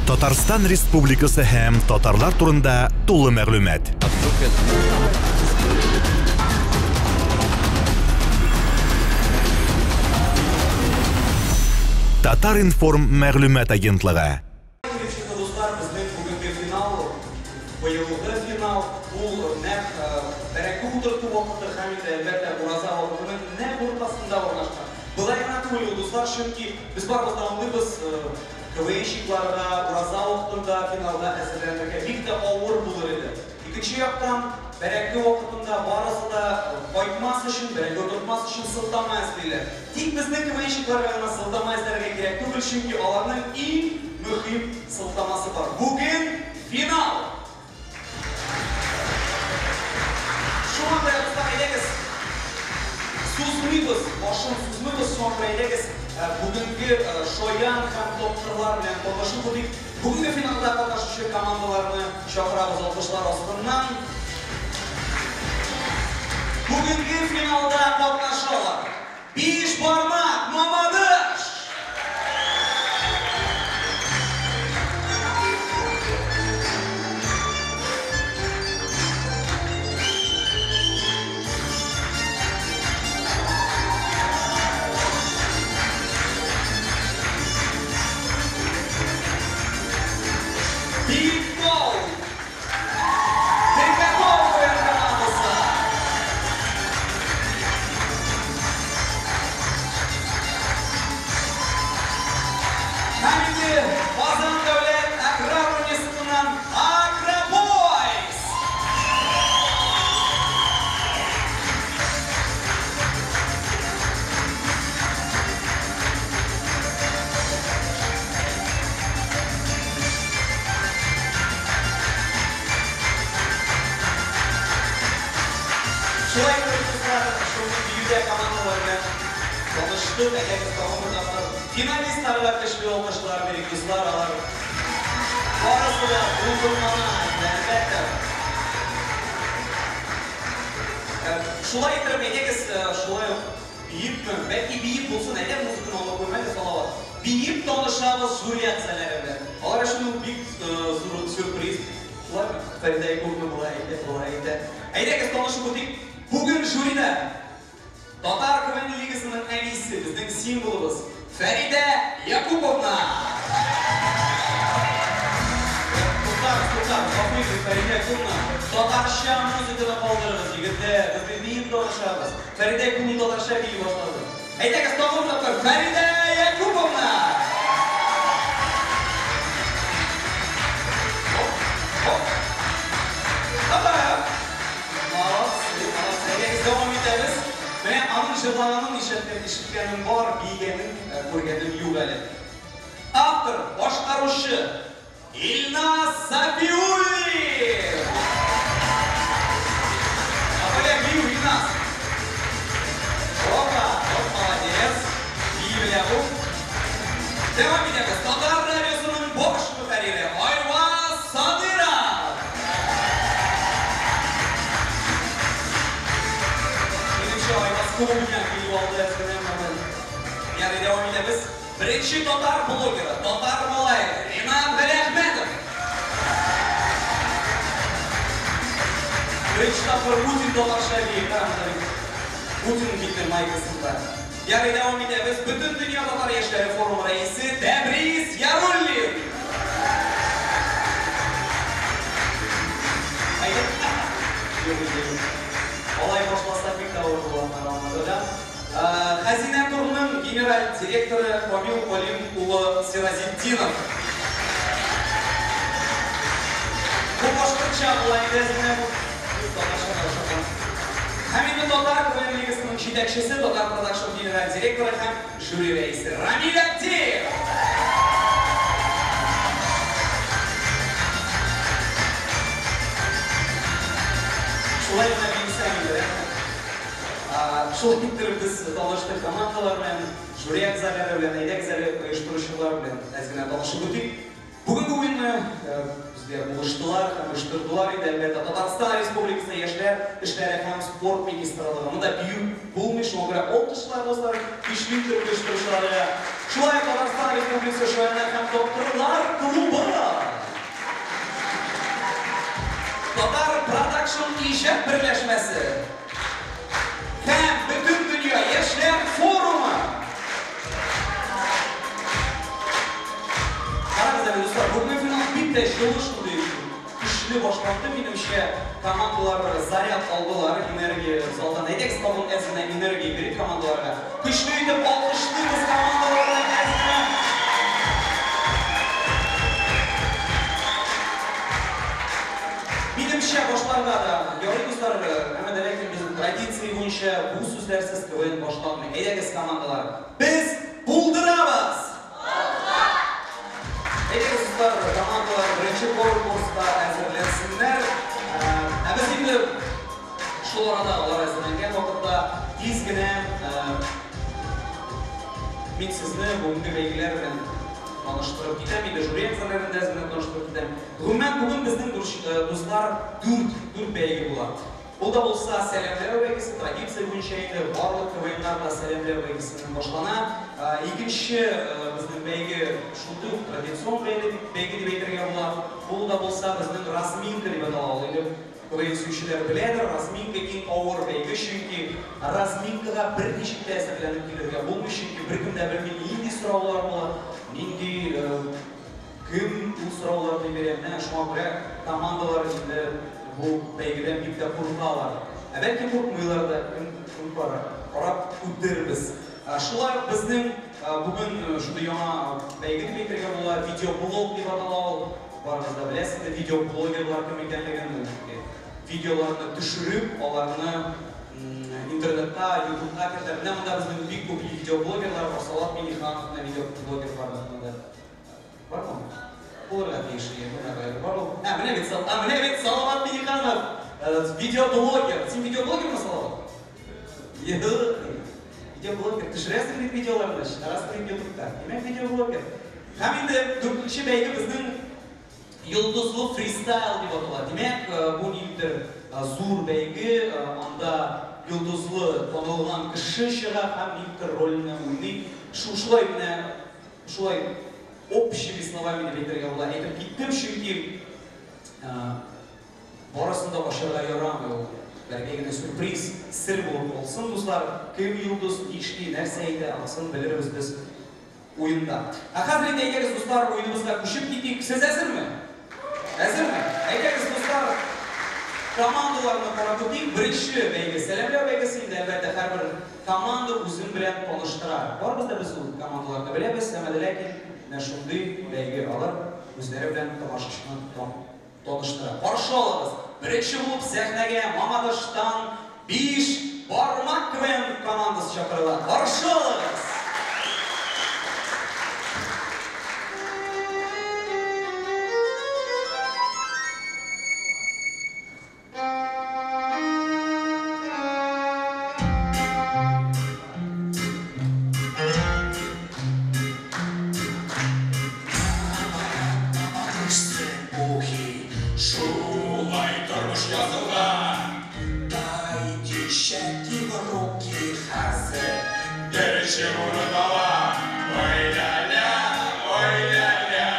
Татарстан Республикасы һәм татарлар турында тулы мәгълүмат. Татар-информ мәгълүмат агентлыгы. Дуслар, безнең бүгенге финал, быелгы финал, ул нәкъ бәрәңге утырту вакыты һәм инде, әлбәттә, ураза вакытының нәкъ уртасында урнашкан. Болай гына түгел ул, дуслар, чөнки без барыбыз да аңлыйбыз, КВНщикларга ураза вакытында финалга әзерләнергә бик тә авыр булыр иде. Икенче яктан, бәрәңге вакытында барысы да кайтмас өчен, бәрәңге утыртмас өчен сылтама эзлиләр. Тик безнең КВНщикларга гына сылтама эзләргә кирәк түгел, чөнки аларның иң мөһим сылтамасы бар. Бүген финал! Шуңа күрә, дуслар, әйдәгез, сузмыйбыз, башын сузмыйбыз, шуңа күрә әйдәгез, бүгенге шаян һәм тапкырлар белән танышып үтик. Бүгенге финалда катнашучы командаларны чакырабыз алкышлар астыннан. Бүгенге финалда катнашалар. Биш бармак, Мамадыш! Биектау! Текәтау КВН командасы! Һәм инде Казан дәүләт аграр университетыннан Агробойс! Шулай итеп, дуслар, шундый биюдә командалар белән таныштык. Әйдәгез, тагын бер тапкыр финалистларга көчле алкышлар бирик, дуслар. Алар барысы да дулкынлана, әлбәттә. Шулай итеп, әйдәгез, шулай ук биепме? Бәлки биеп булсын, әйдә музыканы алып күрмәгез, Салават. Биеп танышабыз жюри әгъзалары белән. Алар өчен ул бик зур сюрприз. Шулаймы? Фәридә Якуповна болай әйтә, болай әйтә. Әйдәгез танышып үтик. Бүген жюрида Татар КВН лигасының әнисе, безнең символыбыз Фәридә Якуповна! Туктагыз, туктагыз, гафу итегез, Фәридә Якуповна. Татарча музыканы калдырыгыз, егетләр. Без бит биеп танышабыз. Фәридә Якуповна татарча бии башлады. Әйдәгез, тагын бер тапкыр, Фәридә Якуповна! Оп, оп. Опа! Молодцы, молодцы. Әйдәгез, дәвам итәбез. Менә аның җырлаганын ишеткәнем бар, биегәнен күргәнем юк әле. Автор, башкаручы Илназ Сафиуллин! Апаля, бию, Илназ! Опа, оп, молодец. Бии белә бу. Дәвам итәбез. Татар радиосының баш мөхәррире Айваз Садыров! Минемчә, Айваз күңеленнән килеп алды әзгенә моны. Ярый, дәвам итәбез. Беренче татар блогеры, татар малае Ринат Галиәхмәтов! Беренче тапкыр Путин татарча бии, карагыз әле. Путин бите майкасында. Ярый, дәвам итәбез. Бөтендөнья татар яшьләре форумы рәисе Тәбрис Яруллин! Әйдә. Юк инде, юк. Алай башласак бик тә авыр була, карамагыз. Хәзинә турның генераль директоры Камил Галим улы Сиразетдинов. Бу башкортча була инде әзгенә бу. Юк, татарча да ошаган. Һәм инде Татар КВН лигасының җитәкчесе, Татар Продакшн генераль директоры һәм жюри рәисе Рамил Әптиев! Шулай гына биесәң инде, рәхмәт. Шул иттереп без таныштык командалар белән, жюри әгъзалары белән, әйдәгез әле оештыручылар белән әз генә танышып үтик. Бүгенге уенны безгә булыштылар һәм оештырдылар инде, әлбәттә, Татарстан Республикасы Яшьләр эшләре һәм спорт министрлыгы. Монда бию булмый, шуңа күрә алкышлар, дуслар, көчле итеп оештыручыларга. Шулай ук Татарстан Республикасы Шаяннар һәм тапкырлар клубы! Продакшн иҗат берләшмәсе һәм Бөтендөнья яшьләр форумы. Карагыз әле, дуслар, бүгенге финал бик тә җылы, шундый көчле башланды. Минемчә, командалар заряд алдылар, энергия залдан. Әйдәгез, тагын әз генә энергия бирик командаларга. Көчле итеп алкышлыйбыз командаларны әз генә. Минемчә, башларга да ярый, дуслар, әмма дә ләкин безнең традиция буенча бу сүзләрсез КВН башланмый. Әйдәгез, командалар, без булдырабыз! Әйдәгез, дуслар, командалар беренче конкурска әзерләнсеннәр. Ә без инде шул арада, алар әзерләнгән вакытта, тиз генә мин сезне бүгенге бәйгеләр белән таныштырып китәм, инде жюри әгъзаларын да әз генә таныштырып китәм. Гомумән, бүген безнең, дуслар, дүрт бәйге була. Ул да булса сәламләү бәйгесе, традиция буенча инде барлык КВНнар да сәламләү бәйгесеннән башлана. Икенче безнең бәйге шундый ук традицион бәйге дип әйтергә була. Ул да булса безнең разминка дип атала. Ул инде КВН сөючеләр беләдер, разминка иң авыр бәйге, чөнки разминкага берничек тә әзерләнеп килергә булмый, чөнки беркем дә белми, нинди сораулар була, нинди, кем ул сорауларны бирә. Менә шуңа күрә командалар инде бу бәйгедән бик тә куркалар. Ә бәлки куркмыйлар да, кем кем карар. Карап үтербез. Шулай ук безнең бүген шундый яңа бәйге дип әйтергә була, видеоблог дип атала ул. Барыгыз да беләсез инде видеоблогерлар кем икәнлеген. Видеоларны төшереп, аларны интернетта, ютубта кертә. Менә монда безнең бик күп видеоблогерлар бар. Салават Миңнеханов менә видеоблогер бар монда. Бармы? Булырга тиеш, менә бар ул. Ә, менә бит, а, менә бит Салават Миңнеханов, видеоблогер. Син видеоблогермы, Салават? Юк. Видеоблогер. Төшерәсең бит видеоларны, чыгарасың бит ютубта. Димәк, видеоблогер. Һәм инде дүртенче бәйге безнең Йолдызлы фристайл дип атала. Димәк, бу ниндидер зур бәйге, анда йолдызлы танылган кеше чыга һәм ниндидер рольне уйный. Шулай менә, шулай общими словами дип әйтергә була. Әйтеп киттем, чөнки барысын да ачарга ярамый ул. Бәләкәй генә сюрприз, сер булып калсын, дуслар. Кем йолдыз, нишли, нәрсә әйтә, анысын белербез без уенда. Ә хәзер инде әйдәгез, дуслар, уеныбызга күчеп китик. Сез әзерме? Әзерме? Әйдәгез, дуслар, командаларны карап үтик. Беренче бәйге сәламләү бәйгесе инде, әлбәттә, һәрбер команда үзен белән таныштыра. Барыбыз да без ул командаларны беләбез, әмма дә ләкин менә шундый бәйге, алар үзләре белән тамашачыны таныштыра. Каршы алыгыз! Беренче булып сәхнәгә Мамадыштан Биш бармак КВН командасы чакырыла. Каршы алыгыз! Шулай тормыш язылган. Дайте щеки в руки, хәзер беренче урын ала. Ой ля-ля, ой ля-ля,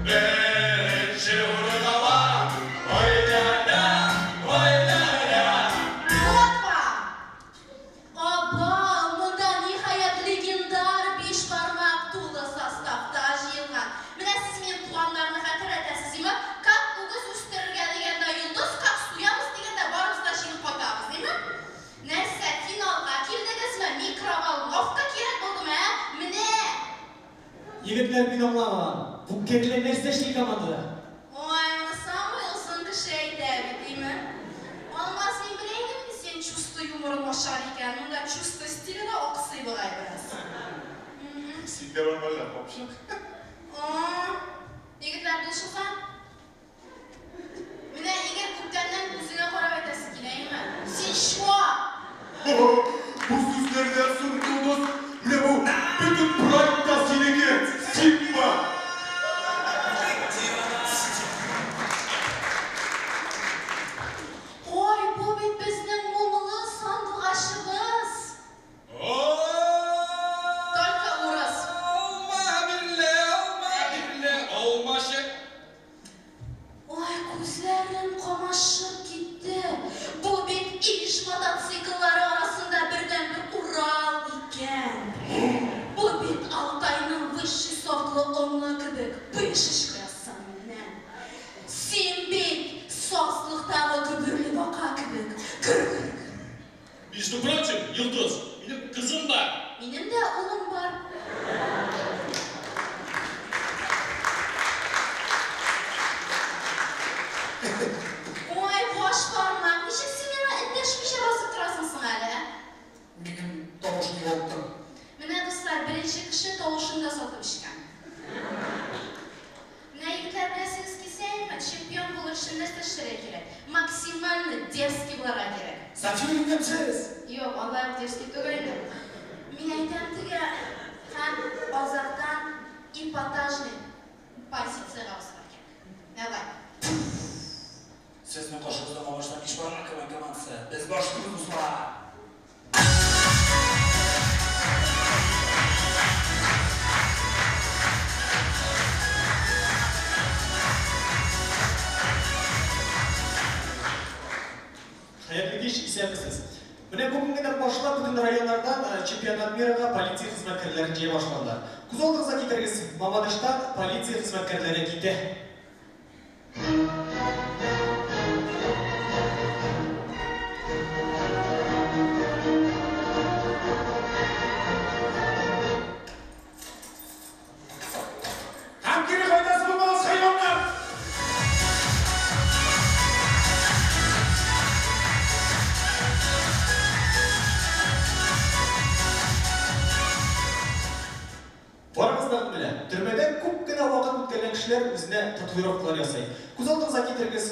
беренче урын ала. Ой ля-ля, ой ля-ля. Опа! Аба, монда ниһаять легендар Биш бармак тулы составта җыелган. Менә сез минем туганнарны хәтерләтәсез, димме? Как үгез үстерергә дигәндә йолдыз, как суябыз дигәндә барыбыз да җыелып кайтабыз, димме? Нәрсә, финалга килдегезме? Микроволновка кирәк булдымы, ә? Менә! Егетләр, мин аңламаган. Бу кәклә нәрсә эшли командада? Ой, моны самый озын кеше әйтә бит, димме? Алмаз, мин белә идем инде синең чувство юморың начар икән. Монда чувство стиле дә аксый бугай бераз. Синдә бар мәллә, капчык? Егетләр, булышыгызга. Менә Игорь, күптәннән күзеңә карап әйтәсе килә, әйеме? Син чуа! Бу сүзләрдән соң, Йолдыз, менә бу бөтен проект та синеке, Сигма! Ой, бу бит безнең моңлы сандугачыбыз! Только урыс. Алма бирле, алма бирле, алмачы. Ой, күзләрем камашып китте. Вышечка язсаң миннән. Син бит сазлыктагы гөберле бака кебек. Гөр-гөр-гөр. Между прочим, Йолдыз, минем кызым бар. Минем дә улым бар. Ой, баш бармак, ничек син миңа эндәшмичә басып торасың соң әле, ә? Минем тавышны югалттым. Менә, дуслар, беренче кеше тавышын да сатып эчкән. Менә, егетләр, беләсегез килсә, әйме, чемпион булыр өчен нәрсә эшләргә кирәк? Максимально дерзкий булырга кирәк. Сафиуллин сез! Юк, алай ук дерзкий түгел инде. Мин әйтәм теге һәм азактан эпатажный позициягә басарга кирәк. Давай. Сезнең каршыгызда Мамаштан Бишбармак КВН командасы. Без башлыйбыз, дуслар! Хәерле кич, исәнмесез. Менә бүгенгедән башлап бөтен районнардан чемпионат мирага полиция хезмәткәрләрен җыя башладылар. Күз алдыгызга китерегез, Мамадыштан полиция хезмәткәрләре китә. Һәм кире кайтасы булмагыз, хайваннар! Барыгыз да белә, төрмәдә күп кенә вакыт үткәргән кешеләр үзенә татуировкалар ясый. Күз алдыгызга китерегез,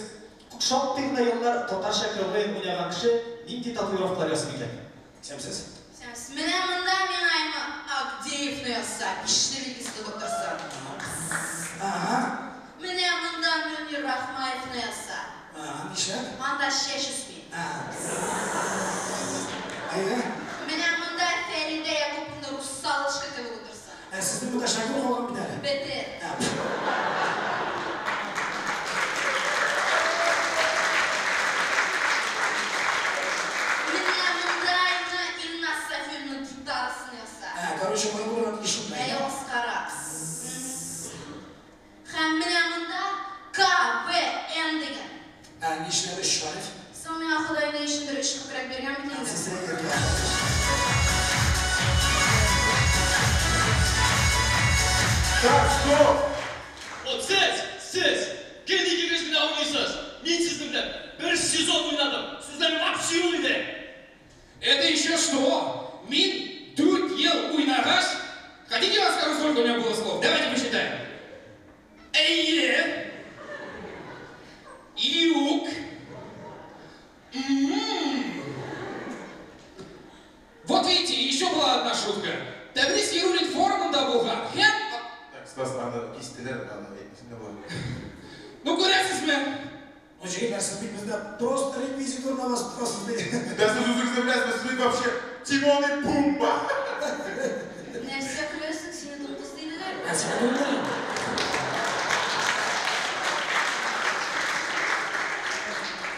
шактый гына еллар татарча КВН уйнаган кеше нинди татуировкалар ясый икән? Исәнмесез? Исәнмесез. Менә монда миңа әйме Авдеевны язса, бишле билгесе тотып торса. Ага. Менә монда Мөнир Рахмаевны язса. Ага, нишләп? Анда чәч үсми. Ага. Әйе. Менә монда Фәридә Якуповна русалочка кебек утырса. Ә сезнең монда шагыйрь калган бит әле. Бете. Менә монда инде Илназ Сафиуллинның гитарасын язса. Ә, короче, май булырга тиеш шунда. Әйе, Оскара. Һәм менә монда КВН дигән. Ә, нишләп өч шариф? Соң миңа Ходай ни өчендер өч күкрәк биргән бит инде. Сезгә йөргән. Так, стоп! Вот сез, сез, гел икегез генә уйныйсыз. Мин сезнең белән бер сезон уйнадым. Сүзләрем вообще юк иде. Это еще что? Мин дүрт ел уйнагач. Хотите, я вам скажу, сколько у меня было слов? Давайте посчитаем. Эйе. Юк. М-м. Вот видите, еще была одна шутка. Тәбрис Яруллин форумында булган. Һәм... Так, Стас, аны кистеләр, аны әйтмәсәң дә була. Ну, күрәсезме? Ну, җегетләр, сез бит бездә просто реквизиторына басып торасыз бит. Да сез үзегез беләсезме, сез бит вообще Тимон и Пумба. Нәрсә көләсең, сине дуңгыз диделәр. Ә сине дуңгыз.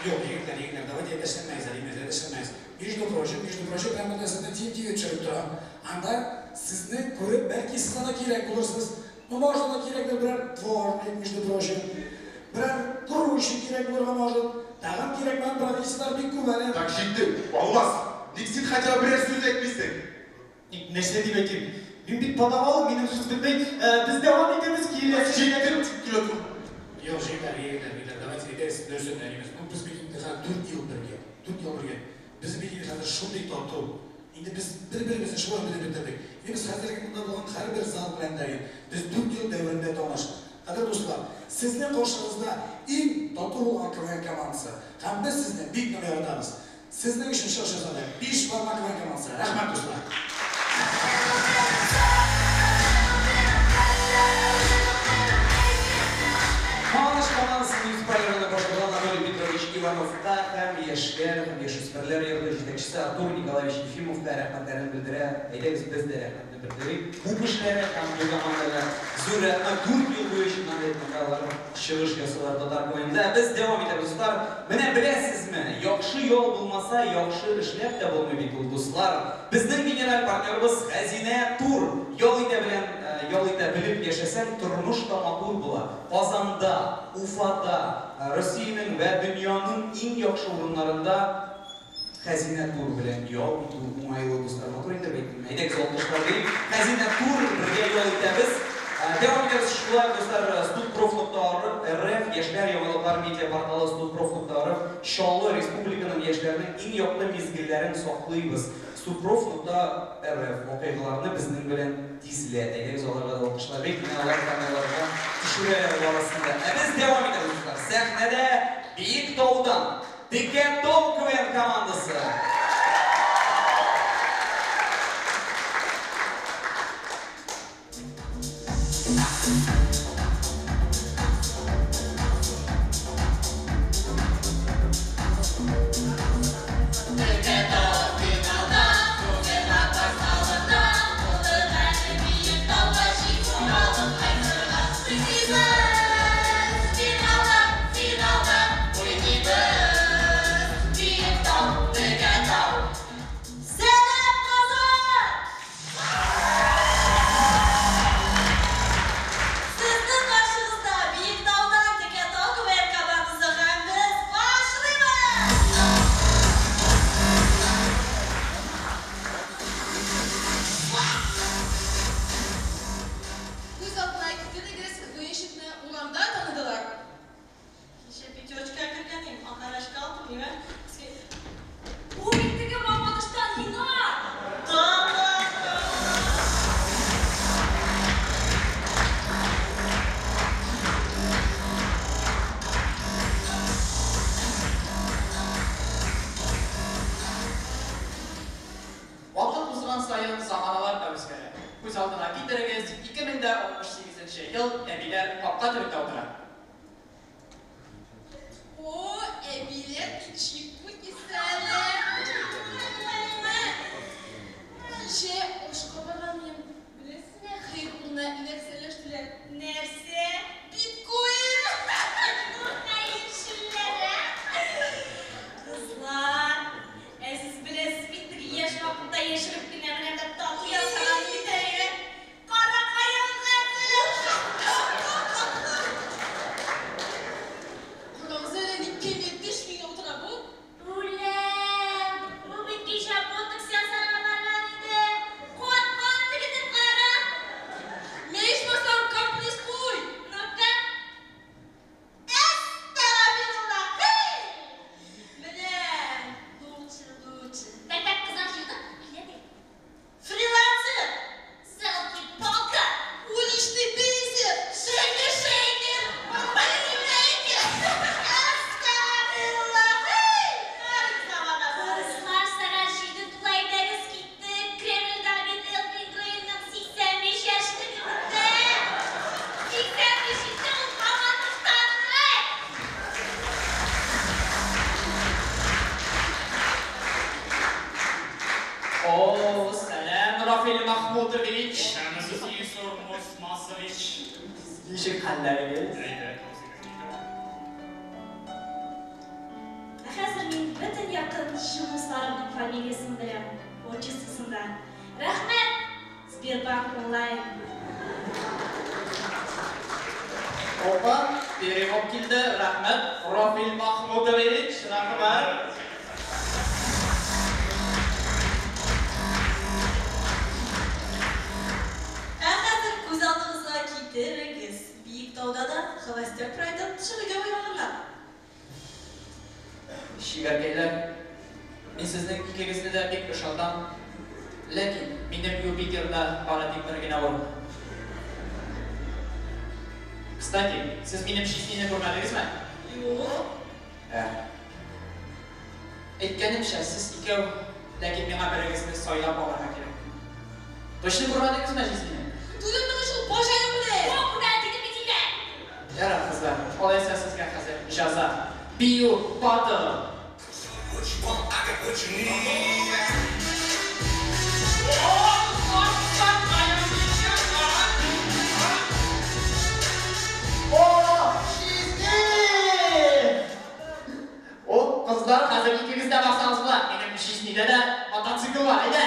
Юк, егетләр, егетләр, давайте әтәчләнмәгез әле, инде әтәчләнмәгез. Между прочим, между прочим, менә монда сезне Тим ТВ төшереп тора. Анда сезне күреп, бәлки сез анда кирәк булырсыз. Ну, может, анда кирәктер берәр дворник, между прочим. Берәр грузчик кирәк булырга может. Тагын кирәк булган профессияләр бик күп әле. Так, җитте. Алмаз, ник син хотя бы берәр сүз әйтмисең? Ник нәрсә дип әйтим? Мин бит подавал, минем сүз бетмей. Без дәвам итәбез, киләсе. Җитте, дип килә тур. Юк, җегетләр, егетләр, егетләр, давайте әйдәгез, дөресен әйтәбез. Ну, без бит инде хәзер 4 ел бергә, 4 ел бергә. Без бит инде хәзер шундый тату. Инде без бер-беребезне шулай белеп бетердек. Инде без хәзерге монда булган һәрбер зал белән дә без 4 ел дәверендә таныш. Кадерле дуслар, сезнең каршыгызда иң тату булган КВН командасы. Һәм без сезне бик нык яратабыз. Сезнең өчен чыгыш ясады 5 бармак КВН командасы. Рәхмәт, дуслар. Мамадыш командасы муниципаль районы башлыгы Анатолий Петрович Ивановка һәм яшьләр һәм яшүсмерләр йорты җитәкчесе Артур Николаевич Ефимовка рәхмәтләрен белдерә. Әйдәгез, без дә рәхмәтне белдерик. Бу кешеләргә һәм бу командага зур рәхмәт. 4 ел буе чыннан да әйткәндә алар чыгыш ясыйлар татар КВНда. Без дәвам итәбез, дуслар. Менә беләсезме, яхшы ял булмаса, яхшы эшләп тә булмый бит ул, дуслар. Безнең генераль партнерыбыз Хәзинә Тур ял итә белән Ял итә белеп яшәсәң, тормыш та матур була. Казанда, Уфада, Россиянең вә дөньяның иң яхшы урыннарында Хәзинә тур белән ял итү уңайлы, дуслар. Матур итеп әйттем. Әйдәгез, алкышлар бирик. Хәзинә тур бергә ял итәбез. Дәвам итәбез шулай, дуслар, студпроф.рф яшьләр яңалыклар медиа порталы студпроф.рф Чаллы республиканың яшьләренең иң якты мизгелләрен саклыйбыз. Студпроф.рф вакыйгаларны безнең белән тизләт. Әйдәгез, аларга да алкышлар бирик. Менә алар камераларга төшерәләр барысын да. Ә без дәвам итәбез, дуслар. Сәхнәдә Биектаудан Текә тау КВН командасы. Сәлам, Казан! Сезнең каршыгызда Биектаудан Текә тау КВН командасы һәм без башлыйбыз! Күз алдына китерегез, КВНщикны урамда таныдылар. Кичә Пятерочкага кергән идем, окорочка алдым, димә. Бу бит теге Мамадыштан Линар! Да ладно! Вакыт узган саен заманалар да үзгәрә. Күз алдына китерегез, 2068 нче ел, әбиләр капка төбендә утыра. О, әбиләр чику кисәләр. Кичә ашка барган идем. Беләсезме, хәер урынына нәрсә өләштеләр? Нәрсә? Биткоин! Ну, хәерчеләр, ә? Кызлар, ә сез беләсез бит, теге яшь вакытта яшереп кенә менә монда тату ясаган бит әле. Кара каян хәзер? Карагыз әле, ник кәмия төшми генә утыра бу? Үләм! Бу бит кичә ботокс ясарга барган иде. Каткан тегетеп кара. Мә ичмасам, компресс куй! Ну-ка. Әстәгъфирулла. Хей! Менә лучше, лучше. Так, так, кызлар җыелдык. Килә. Фрилансер! Селфи-палка! Уличный бейзер! Шейкер-шейкер! Мейкер! Әстәгъфирулла. Хей! Кызлар, сәгать 7 тула, әйдәгез киттек. Кремльдә бит Элвин Грейның 85 яшьлеге үтте. 85 инде ул һаман туктамый. О, сәлам, Рафил Махмутович! Исәнмесез, Илсур Мосмасович. Ничек хәлләрегез? Әйбәт, үзегез ничек? Ә хәзер мин бөтен якын чын дусларымның фамилиясен беләм, отчествосын да. Рәхмәт, Сбербанк онлайн. Опа, перевод килде. Рәхмәт, Рафил Махмутович, рәхмәт. Ә хәзер күз алдыгызга китерегез. Биектауда да Холостяк проектын төшерергә уйлаганнар. Чибәркәйләр, мин сезнең икегезне дә бик ошатам. Ләкин минем Юпитерда бары тик бер генә урын. Кстати, сез минем җизнине күрмәдегезме? Юк. Ә. Әйткәнемчә, сез икәү, ләкин миңа берегезне сайлап алырга кирәк. Точно күрмәдегезме җизнине? Түземнең шул баҗаең белән! О, күрмәдем бит инде. Ярар, кызлар, алайса сезгә хәзер җәза. Бию батл! What you want, I got what you need. О, җизни! О, кызлар, хәзер икегез дә барсагыз була. Минем җизнидә дә мотоцикл бар, әйдә.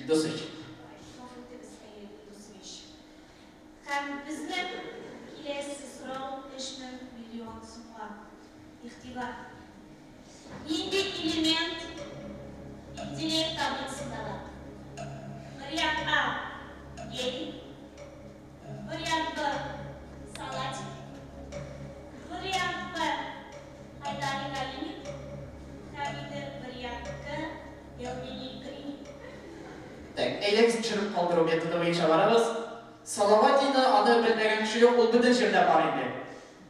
Илдусыч. Гафу итегез, әйе, Илдусович. Һәм безнең киләсе сорау 3000 миллион сумга. Игътибар. Нинди элемент Менделеев таблицасында бар? Вариант А гелий. Вариант Б салатик. Вариант В Айдари Галими. Һәм инде вариант К Евгений Грини. Так, әйдәгез төшереп калдыру методы буенча барабыз. Салаватины аны белмәгән кеше юк, ул бөтен җирдә бар инде.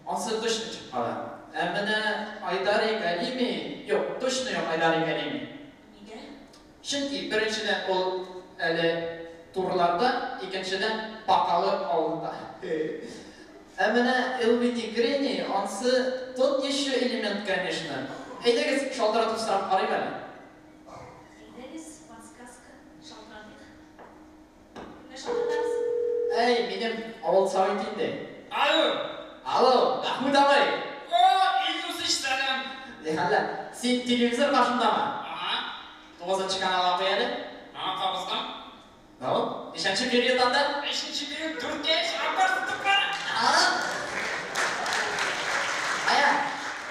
Ансы точно чыгып кала. Ә менә Айдари Галими, юк, точно юк Айдари Галими. Нигә? Чөнки беренчедән ул әле турларда, икенчедән Бакалы авылында. Ә менә Элвини Грени, ансы тот еще элемент, конечно. Әйдәгез, шалтыратып сорап карыйк әле. Әйдәгез, подсказка, шалтыратыйк. Кемгә шалтыратабыз? Әй, минем авыл советы инде. Алло! Алло, Мәхмүт абый! О, Илдусыч, сәлам! Ни хәлләр? Син телевизор каршындамы? Ага. Тугызынчы каналга куй әле. Ага, кабыздым. Ну, ничәнче период анда? Өченче период, дүрткә өч, аппарат тотып кара. Ая,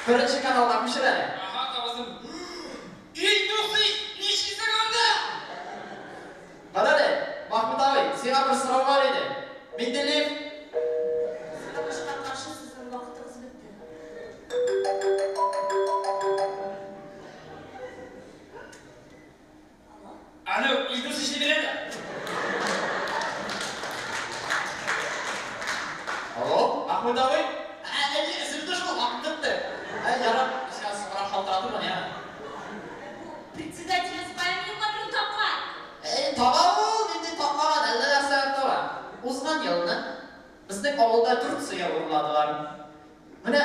беренче каналга күчер әле. Ага, кабыздым. Илдусыч, нишлисең анда? Кара әле, Мәхмүт абый, сиңа бер сорау бар иде. Менделеев Кызганычка каршы, сезнең вакытыгыз бетте. Алло? Алло, Илдусыч дип әйтә. Алло, Мәхмүт абый? Ә, әйе, өзелде шул, вакыт бетте. Ә, ярар, сиңа соңрак шалтыратырмын, я. Бу председателебез каян минем номерын тапкан? Әй, таба ул, нинди тапмаган, әллә нәрсә таба. Узган елны безнең авылда дүрт сыер урладылар. Менә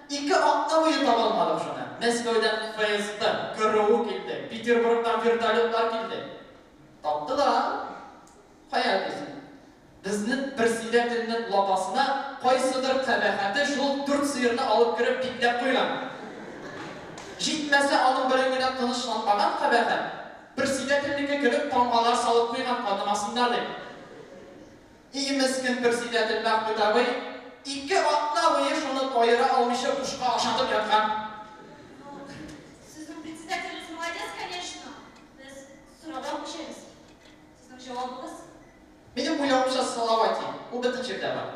ике атна буе таба алмадык шуны. Мәскәүдән ФСБ, ГРУ килде, Петербургтан вертолетлар килде. Таптылар. Кая дисең? Безнең председательнең лапасына кайсыдыр кабахәте шул дүрт сыерны алып кереп бикләп куйган. Җитмәсә, аның белән генә тынычланмаган кабахәт, председательнеке кебек тамгалар салып куйган, танымасыннар дип. И мескен председатель Мәхмүт абый ике атна буе шуны аера алмыйча бушка ашатып яткан. Ну, сезнең председателебез молодец, конечно. Без сорауга күчәбез. Сезнең җавабыгыз? Минем уйлавымча, Салавати, ул бөтен җирдә бар.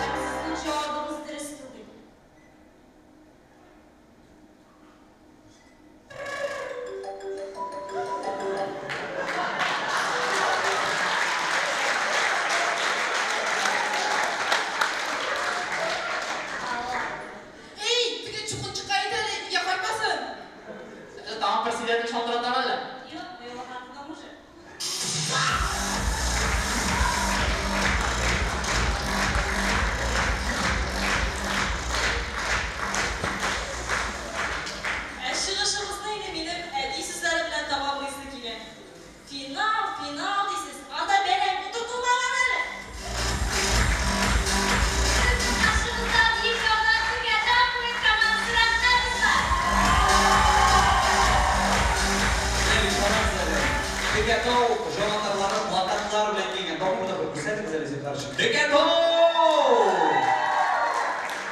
Һәм сезнең җавабыгыз дөрес түгел. Алло. Эй, теге чукынчыкка әйт әле, өйгә кайтмасын. Тагын председатель шалтыратам әллә? Юк, мы его к уже. Ә чыгышыбызны инде минем әти сүзләре белән тәмамлыйсы килә. Финал, финал дисез, анда бәрәңге утыртылмаган әле. Сезнең каршыгызда Биектаудан Текәтау куен командасы рәхмәт, дуслар. Менә бит карагыз әле. Текәтау җанатарлары плакатлар белән килгән. Тагын бер күрсәтегез әле, зинһар өчен. Текәтау!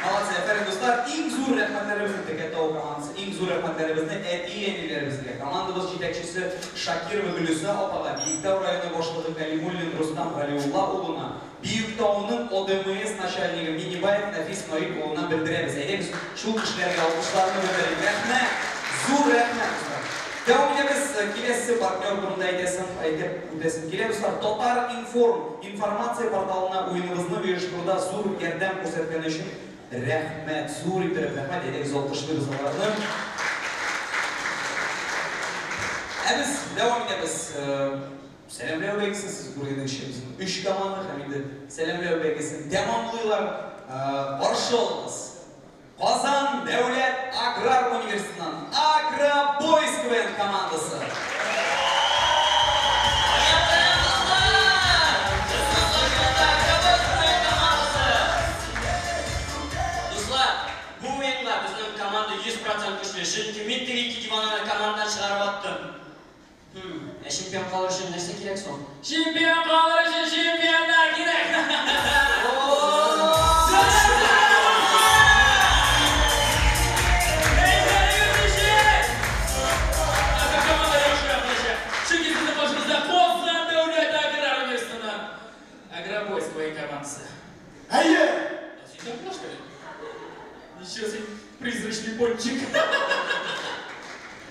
Молодцы, афәрин, дуслар. Иң зур рәхмәтләребезне Текәтау командасы, иң зур рәхмәтләребезне әти-әниләребезгә, командабыз җитәкчесе Шакирова Гөлүсә апага, Биектау районы башлыгы Калимуллин Рустам Галиулла улына, Биектауның ОДМС начальнигы Минибаев Нәфис Наил улына белдерәбез. Әйдәгез, шул кешеләргә алкышларны белдерик. Рәхмәт! Зур рәхмәт, дуслар. Дәвам итәбез. Киләсе партнер турында әйтәсем, әйтеп үтәсем килә, дуслар. Татар Информ информация порталына уеныбызны оештыруда зур ярдәм күрсәткән өчен рәхмәт, зур иттереп рәхмәт. Әйдәгез, алкышлыйбыз аларны. Ә без дәвам итәбез. Сәламләү бәйгесен сез күргәнегезчә безнең өч команда һәм инде сәламләү бәйгесен тәмамлыйлар. Каршы алыгыз. Казан дәүләт аграр университетыннан Агробойс КВН командасы. Аяк дуслар! Безнең каршыда Агробойс КВН командасы. Дуслар, бу уенда безнең команда 100% көчле, чөнки мин теге ике дивананы командадан чыгарып аттым. Ә чемпион калыр өчен нәрсә кирәк соң? Чемпион калыр өчен чемпионнар кирәк! Чөнки сезнең каршыгызда Казан дәүләт аграр университетыннан Агробойская командасы. Әйе! Син дә что ли? Ничего себе, призрачный пончик.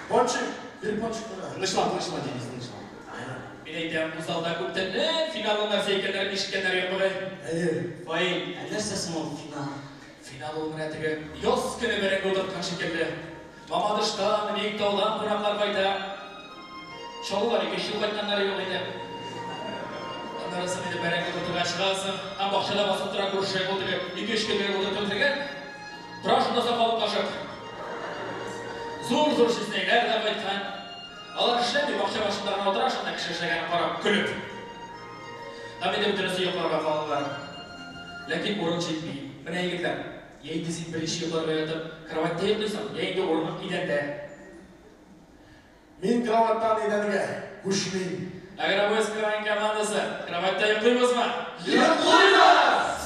Пончик, бир пончик кына. Тынычлан, тынычлан, Денис, тынычлан. Мин әйтәм, бу залда күптәннән финалның нәрсә икәннәрен ишеткәннәр юк бугай. Әйе. Фаил, ә нәрсә соң ул финал? Финал ул менә теге яз көне бәрәңге утырткан шикелле. Мамадыштан, Биектаудан кунаклар кайта. Чаллылар ике ел кайтканнары юк иде. Аннары соң инде бәрәңге утыртырга чыгасың, һәм бакчада басып тора күрше, ул теге ике-өч көнгә утыртып бетергән. Тора шунда сакалын кашып. Зур-зур чеснәйләр дә кайткан. Алар эшләми, бакча башында гына утыра, шунда кеше эшләгәнен карап, көлеп. Һәм инде бөтенесе йокларга калалар. Ләкин урын җитми. Менә егетләр, я инде син беренче йокларга ятып, кроватьта йоклыйсың, я инде урының идәндә. Мин кроватьтан идәнгә күчмим. Агробойск КВН командасы, кроватьта йоклыйбызмы? Йоклыйбыз!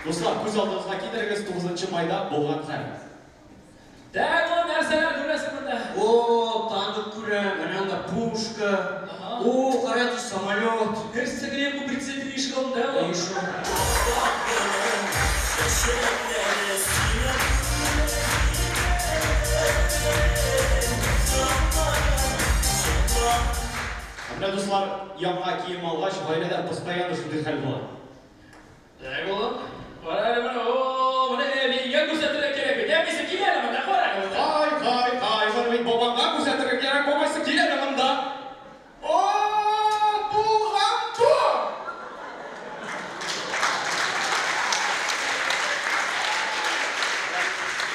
Дуслар, күз алдыгызга китерегез 9 майда булган хәл. Так, ул нәрсәләр күрәсең монда? О, танк күрәм, әнә анда пушка. О, кара ди самолет. Нәрсә генә бу председатель ишек алдында ул? Әй шул. Ә менә дуслар, яңа кием алгач, гаиләдә постоянно шундый хәл була. Так, улым, кара әле моны, о, моны әбиеңә күрсәтергә кирәк бит. Әбисе кил әле монда, кара әле монда. Ай, ай, ай, моны бит бабаңа күрсәтергә кирәк, бабайсы кил әле монда. О, булган бу!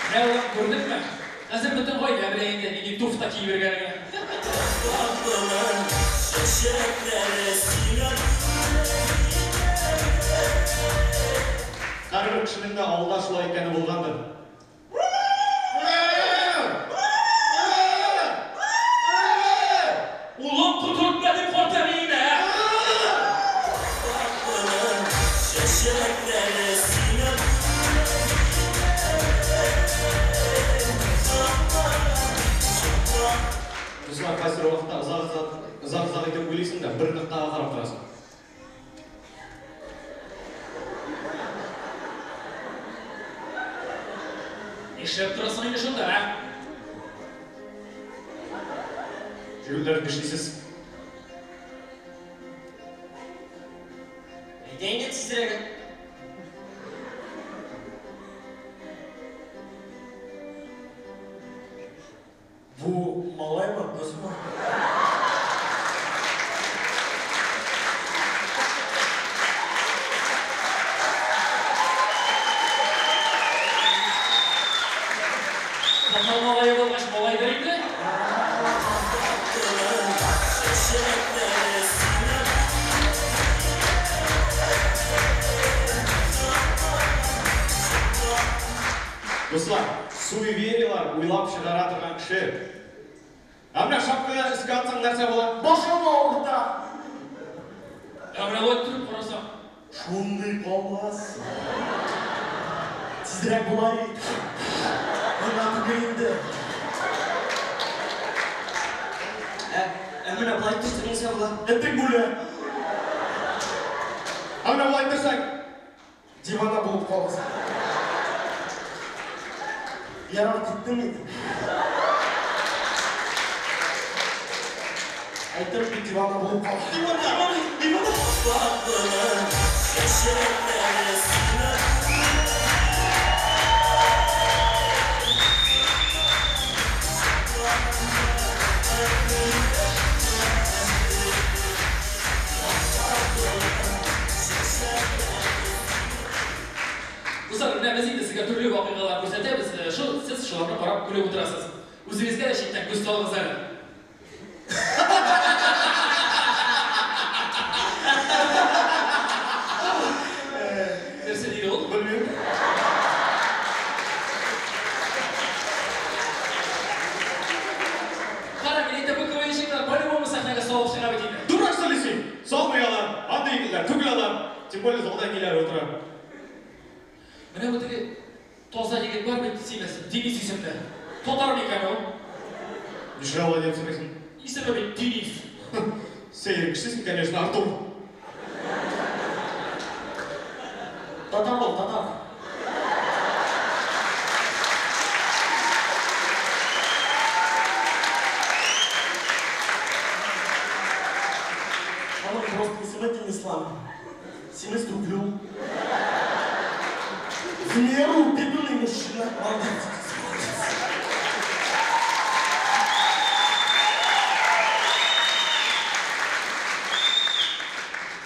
Менә улым, күрдеңме? Хәзер бөтен гаилә белә инде, нинди туфта киеп йөргәнеңне. Һәрбер кешенең дә авылда шулай икәне булгандыр. Улым, котыртма дип карт әбиеңне, ә? Дуслар, кайсы вакытта озак-озак озак-озак итеп уйлыйсың да, бер ноктага карап торасың. Нишләп торасың инде шунда, ә? Җегетләр, нишлисез? Әйдә инде тизрәк. Бу малаймы, кызмы? Татар малае булгач, малайдыр инде. Дуслар, суевериелар уйлап чыгара торган кеше. Ә менә шапканы өскә атсаң нәрсә була? Башым авырта. Ә менә болай торып карасаң, Шундый каласың. Тизрәк болай ит. Миңа түгел инде. Ә, ә менә болай торсаң нәрсә була? Этең үлә. Ә менә болай торсаң, Дивана булып каласың. Ярар киттем инде. Әйтәм бит дивана булып кал. Дивана, дивана. Дуслар, менә без инде сезгә төрле вакыйгалар күрсәтәбез. Шул сез шуларны карап көлеп утырасыз. Үзегезгә дә читтән күз салыгыз әле. Тем более залда әниләре утыра. Менә бу теге таза егет бар бит, симез, Денис исемле. Татар микән ул? Нишләп алай дип сорыйсың? Исеме бит Денис. Сәер кеше син, конечно, Артур. Татар ул, татар. Аның просто исеме Денислан. Симез түгел ул. В меру упитанный мужчина. Молодец.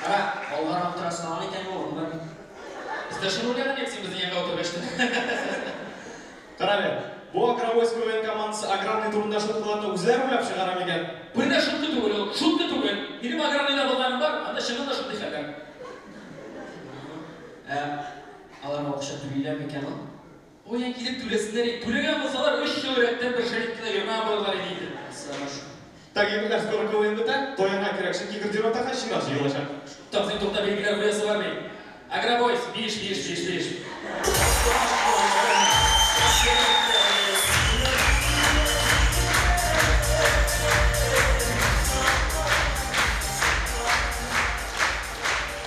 Кара, алгарак утыра салган икән ул, бар бит. Без дә шуны уйлаган идек, син безнең янга утыргач та. Кара әле, бу Агровойск КВН командасы аграрный турында шуткаларны үзләре уйлап чыгара микән? Бер дә шутка түгел ул, шутка түгел. Минем аграрныйда булганым бар, анда чыннан да шундый хәлләр. Ә аларга акча түлиләр микән ул? Каян килеп түләсеннәр инде? Түләгән булсалар, өч ел рәттән бер шәриткә дә йөрмәгән булырлар иде инде. Сагыш. Так, егетләр, скоро КВН бетә, тоянга кирәк, чөнки гардеробта хәзер чират җыелачак. Туктагыз инде, тукта, билгеләр куясы бар бит. Агробойс, биш, биш, биш, биш.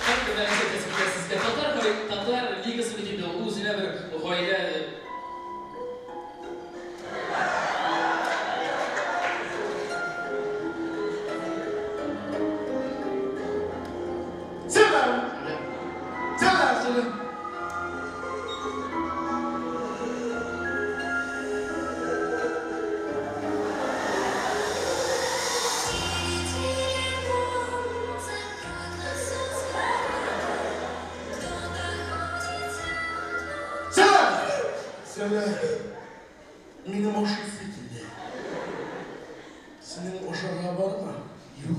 Һәм бер нәрсә әйтәсем килә сезгә. Татар татар лигасы бит инде ул үзенә бер гаилә. Сәлам! Сәлам! Сәлам! Сәлам! Сәлам! Минем ашыйсы килде. Синең ашарга бармы? Юк.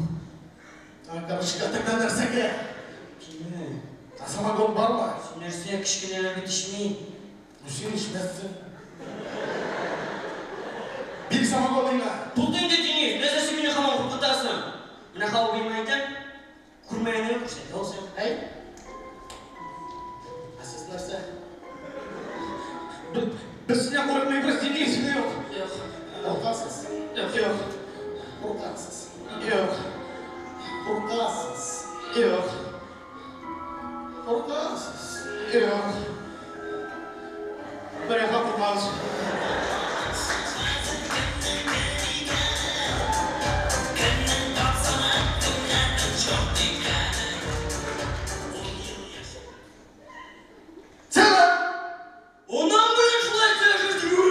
А, короче, тогда нәрсәгә? Киме? А самогон бармы? Син нәрсә, кечкенәләр бит эчми. Ну син эчмәссең. Бир самогон миңа. Булды инде, Денис, нәрсә син мине һаман куркытасың? Менә хәл әйтәм, күрмәгәнне күрсәтә ул сиңа. Әй. Ә сез нәрсә? Без синнән курыкмыйбыз, Денис. Юк. Юк. Куркасыз? Юк, юк. Куркасыз. Юк. Куркасыз. Юк. Куркасыз. Юк. Бер якка куркабыз. Сәлам! Анам белән шулай сөйләшерсең.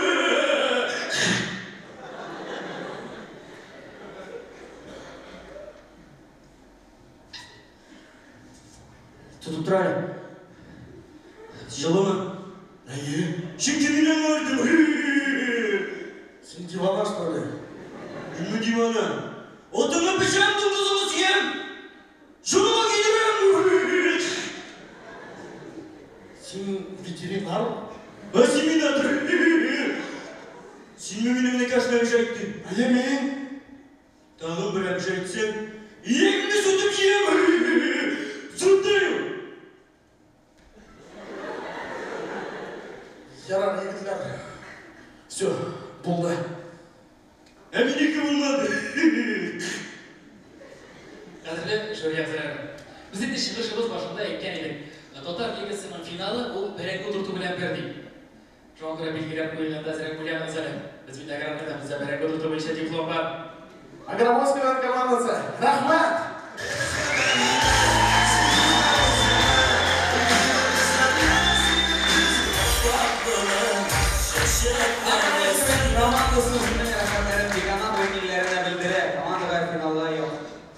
Тотып тор әле. Җылымы? Әйе. Чөнки мин аңа әйттем. Син дивана, что ли? Мин дивана. Атыңны пешерәм, дуңгызыңны суям. Җылыма кидерәм. Син ветеринар? Осеменатор. Син мине генә кешене әйттең. Әйе, мин. Тагын бер әйтсәң, иягеңне сүтеп җыям. Сүтәм. Ярар, егетләр. Все, булды. Ә минеке булмады. Кадерле жюри әгъзалары. Без инде чыгышыбыз башында әйткән идек. Татар лигасының финалы ул бәрәңге утырту белән бер ди. Шуңа күрә билгеләр куелганда әзрәк уйланыгыз әле. Без бит аграрныйда, бездә бәрәңге утырту буенча диплом бар. Агровоз командасы. Рәхмәт! Командасы үзенең рәхмәтләрен деканат вәкилләренә белдерә. Командага финалга як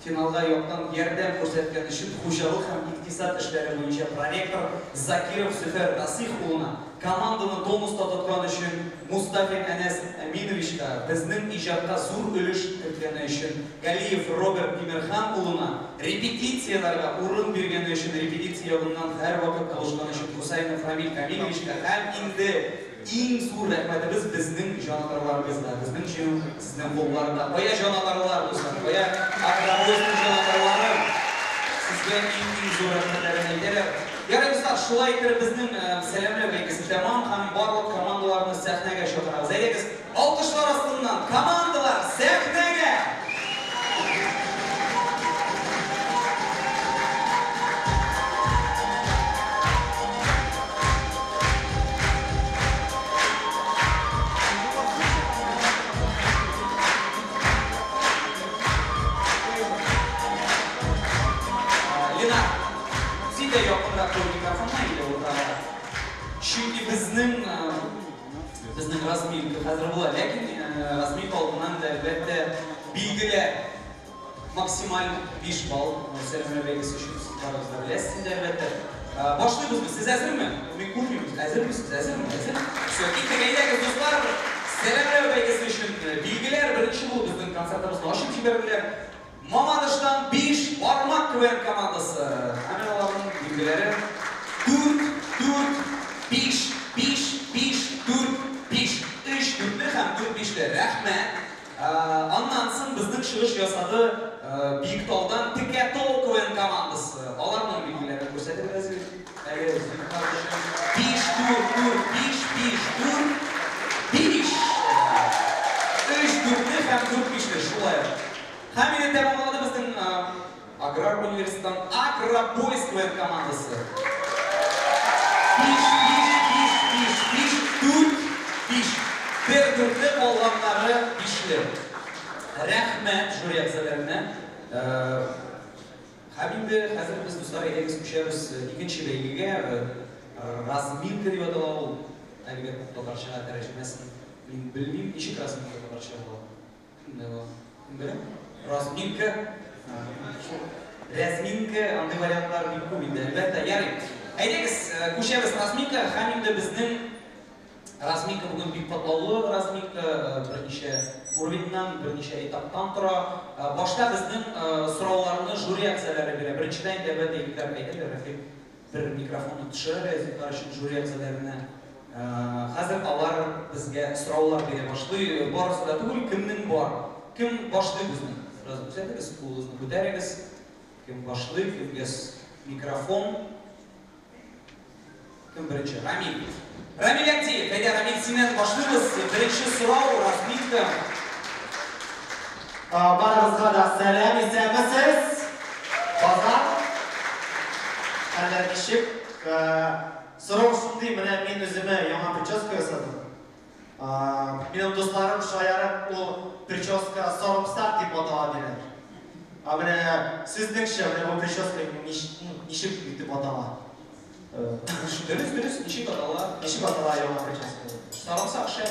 финалга яктан ярдәм күрсәткән өчен хуҗалык һәм икътисад эшләре буенча проректор Закиров Зөфәр Насих улына, команданы тонуста тоткан өчен Мустафин Әнәс Әминовичка, безнең иҗатка зур өлеш керткәне өчен Галиев Роберт Тимерхан улына, репетицияләргә урын биргәне өчен, репетиция ягыннан һәрвакыт булышкан өчен Хусайнов Рамиль Камилевичка һәм инде иң зур рәхмәтебез безнең җанатарларыбызга. Безнең җиңү сезнең кулларда. Кая җанатарлар, дуслар? Кая Агровозның җанатарлары? Сезгә иң-иң зур рәхмәтләрен әйтәләр. Дуслар, шулай итеп безнең сәламләү бәйгесе тәмам һәм барлык командаларны сәхнәгә чакырабыз. Әйдәгез, алкышлар астыннан командалар сәхнәгә! Ленар, син дә якынрак куй микрофонны или уртарак. Чөнки безнең безнең разминка хәзер була, ләкин разминка алдыннан да әлбәттә билгеле максималь 5 балл сәламләү бәйгесе өчен сез барыгыз да беләсез инде әлбәттә. Башлыйбызмы? Сез әзерме? Мин күрмим. Әзерме сез? Әзерме? Әзер? Все, киттек. Әйдәгез, дуслар. Сәламләү бәйгесе өчен билгеләр беренче булып безнең концертыбызны ачып җибәрделәр. Мамадыштан 5 бармак КВН командасы. Һәм аларның билгеләре 4, 4, 5, 5, 5, 4, 5, 3 дүртле һәм 4 бишле. Рәхмәт. Аннан соң безнең чыгыш ясады Биектаудан Текә Тау КВН командасы. Аларның билгеләрен күрсәтегез әле. 5, 4, 4, 5, 5, 4, 5. 3 дүртле һәм 4 бишле шулай ук. Һәм инде тәмамлады безнең Аграр университеттан Агробойс КВН командасы. 5, 5, 5, 5, 5, 4, 5. Бер дүртле, калганнары бишле. Рәхмәт жюри әгъзаларына. Һәм инде хәзер без, дуслар, әйдәгез күчәбез икенче бәйгегә. Разминка дип атала ул. Әлегә татарчага тәрҗемәсен мин белмим. Ничек разминка татарча була? Кемдә була? Кем белә? Разминка. Разминка, андый вариантлар бик күп инде, әлбәттә. Ярый. Әйдәгез, күчәбез разминка һәм инде безнең разминка бүген бик катлаулы разминка, берничә уровеньнан, берничә этаптан тора. Башта безнең сорауларны жюри әгъзалары бирә. Беренчедән инде әлбәттә егетләр әйтәләр, Рәфик бер микрофонны төшерә, зинһар өчен жюри әгъзаларына. Хәзер алар безгә сораулар бирә башлый. Барысы да түгел, кемнең бар? Кем башлый безнең? Сразу күрсәтегез, кулыгызны күтәрегез. Кем башлый, кемгә микрофон? Кем беренче? Рамил. Рамил Әктиев. Әйдә, Рамил, синнән башлыйбыз. Беренче сорау, разминка. Барыгызга да сәлам, исәнмесез? Базар. Хәлләр ничек? Сорау шундый, менә мин үземә яңа прическа ясадым. Минем дусларым шаярып, ул прическа сарымсак дип атала диләр. Ә менә сезнеңчә, менә бу прическа ничек дип атала? Дөрес, дөрес, ничек атала? Ничек атала яңа прическа? Сарымсак шәп.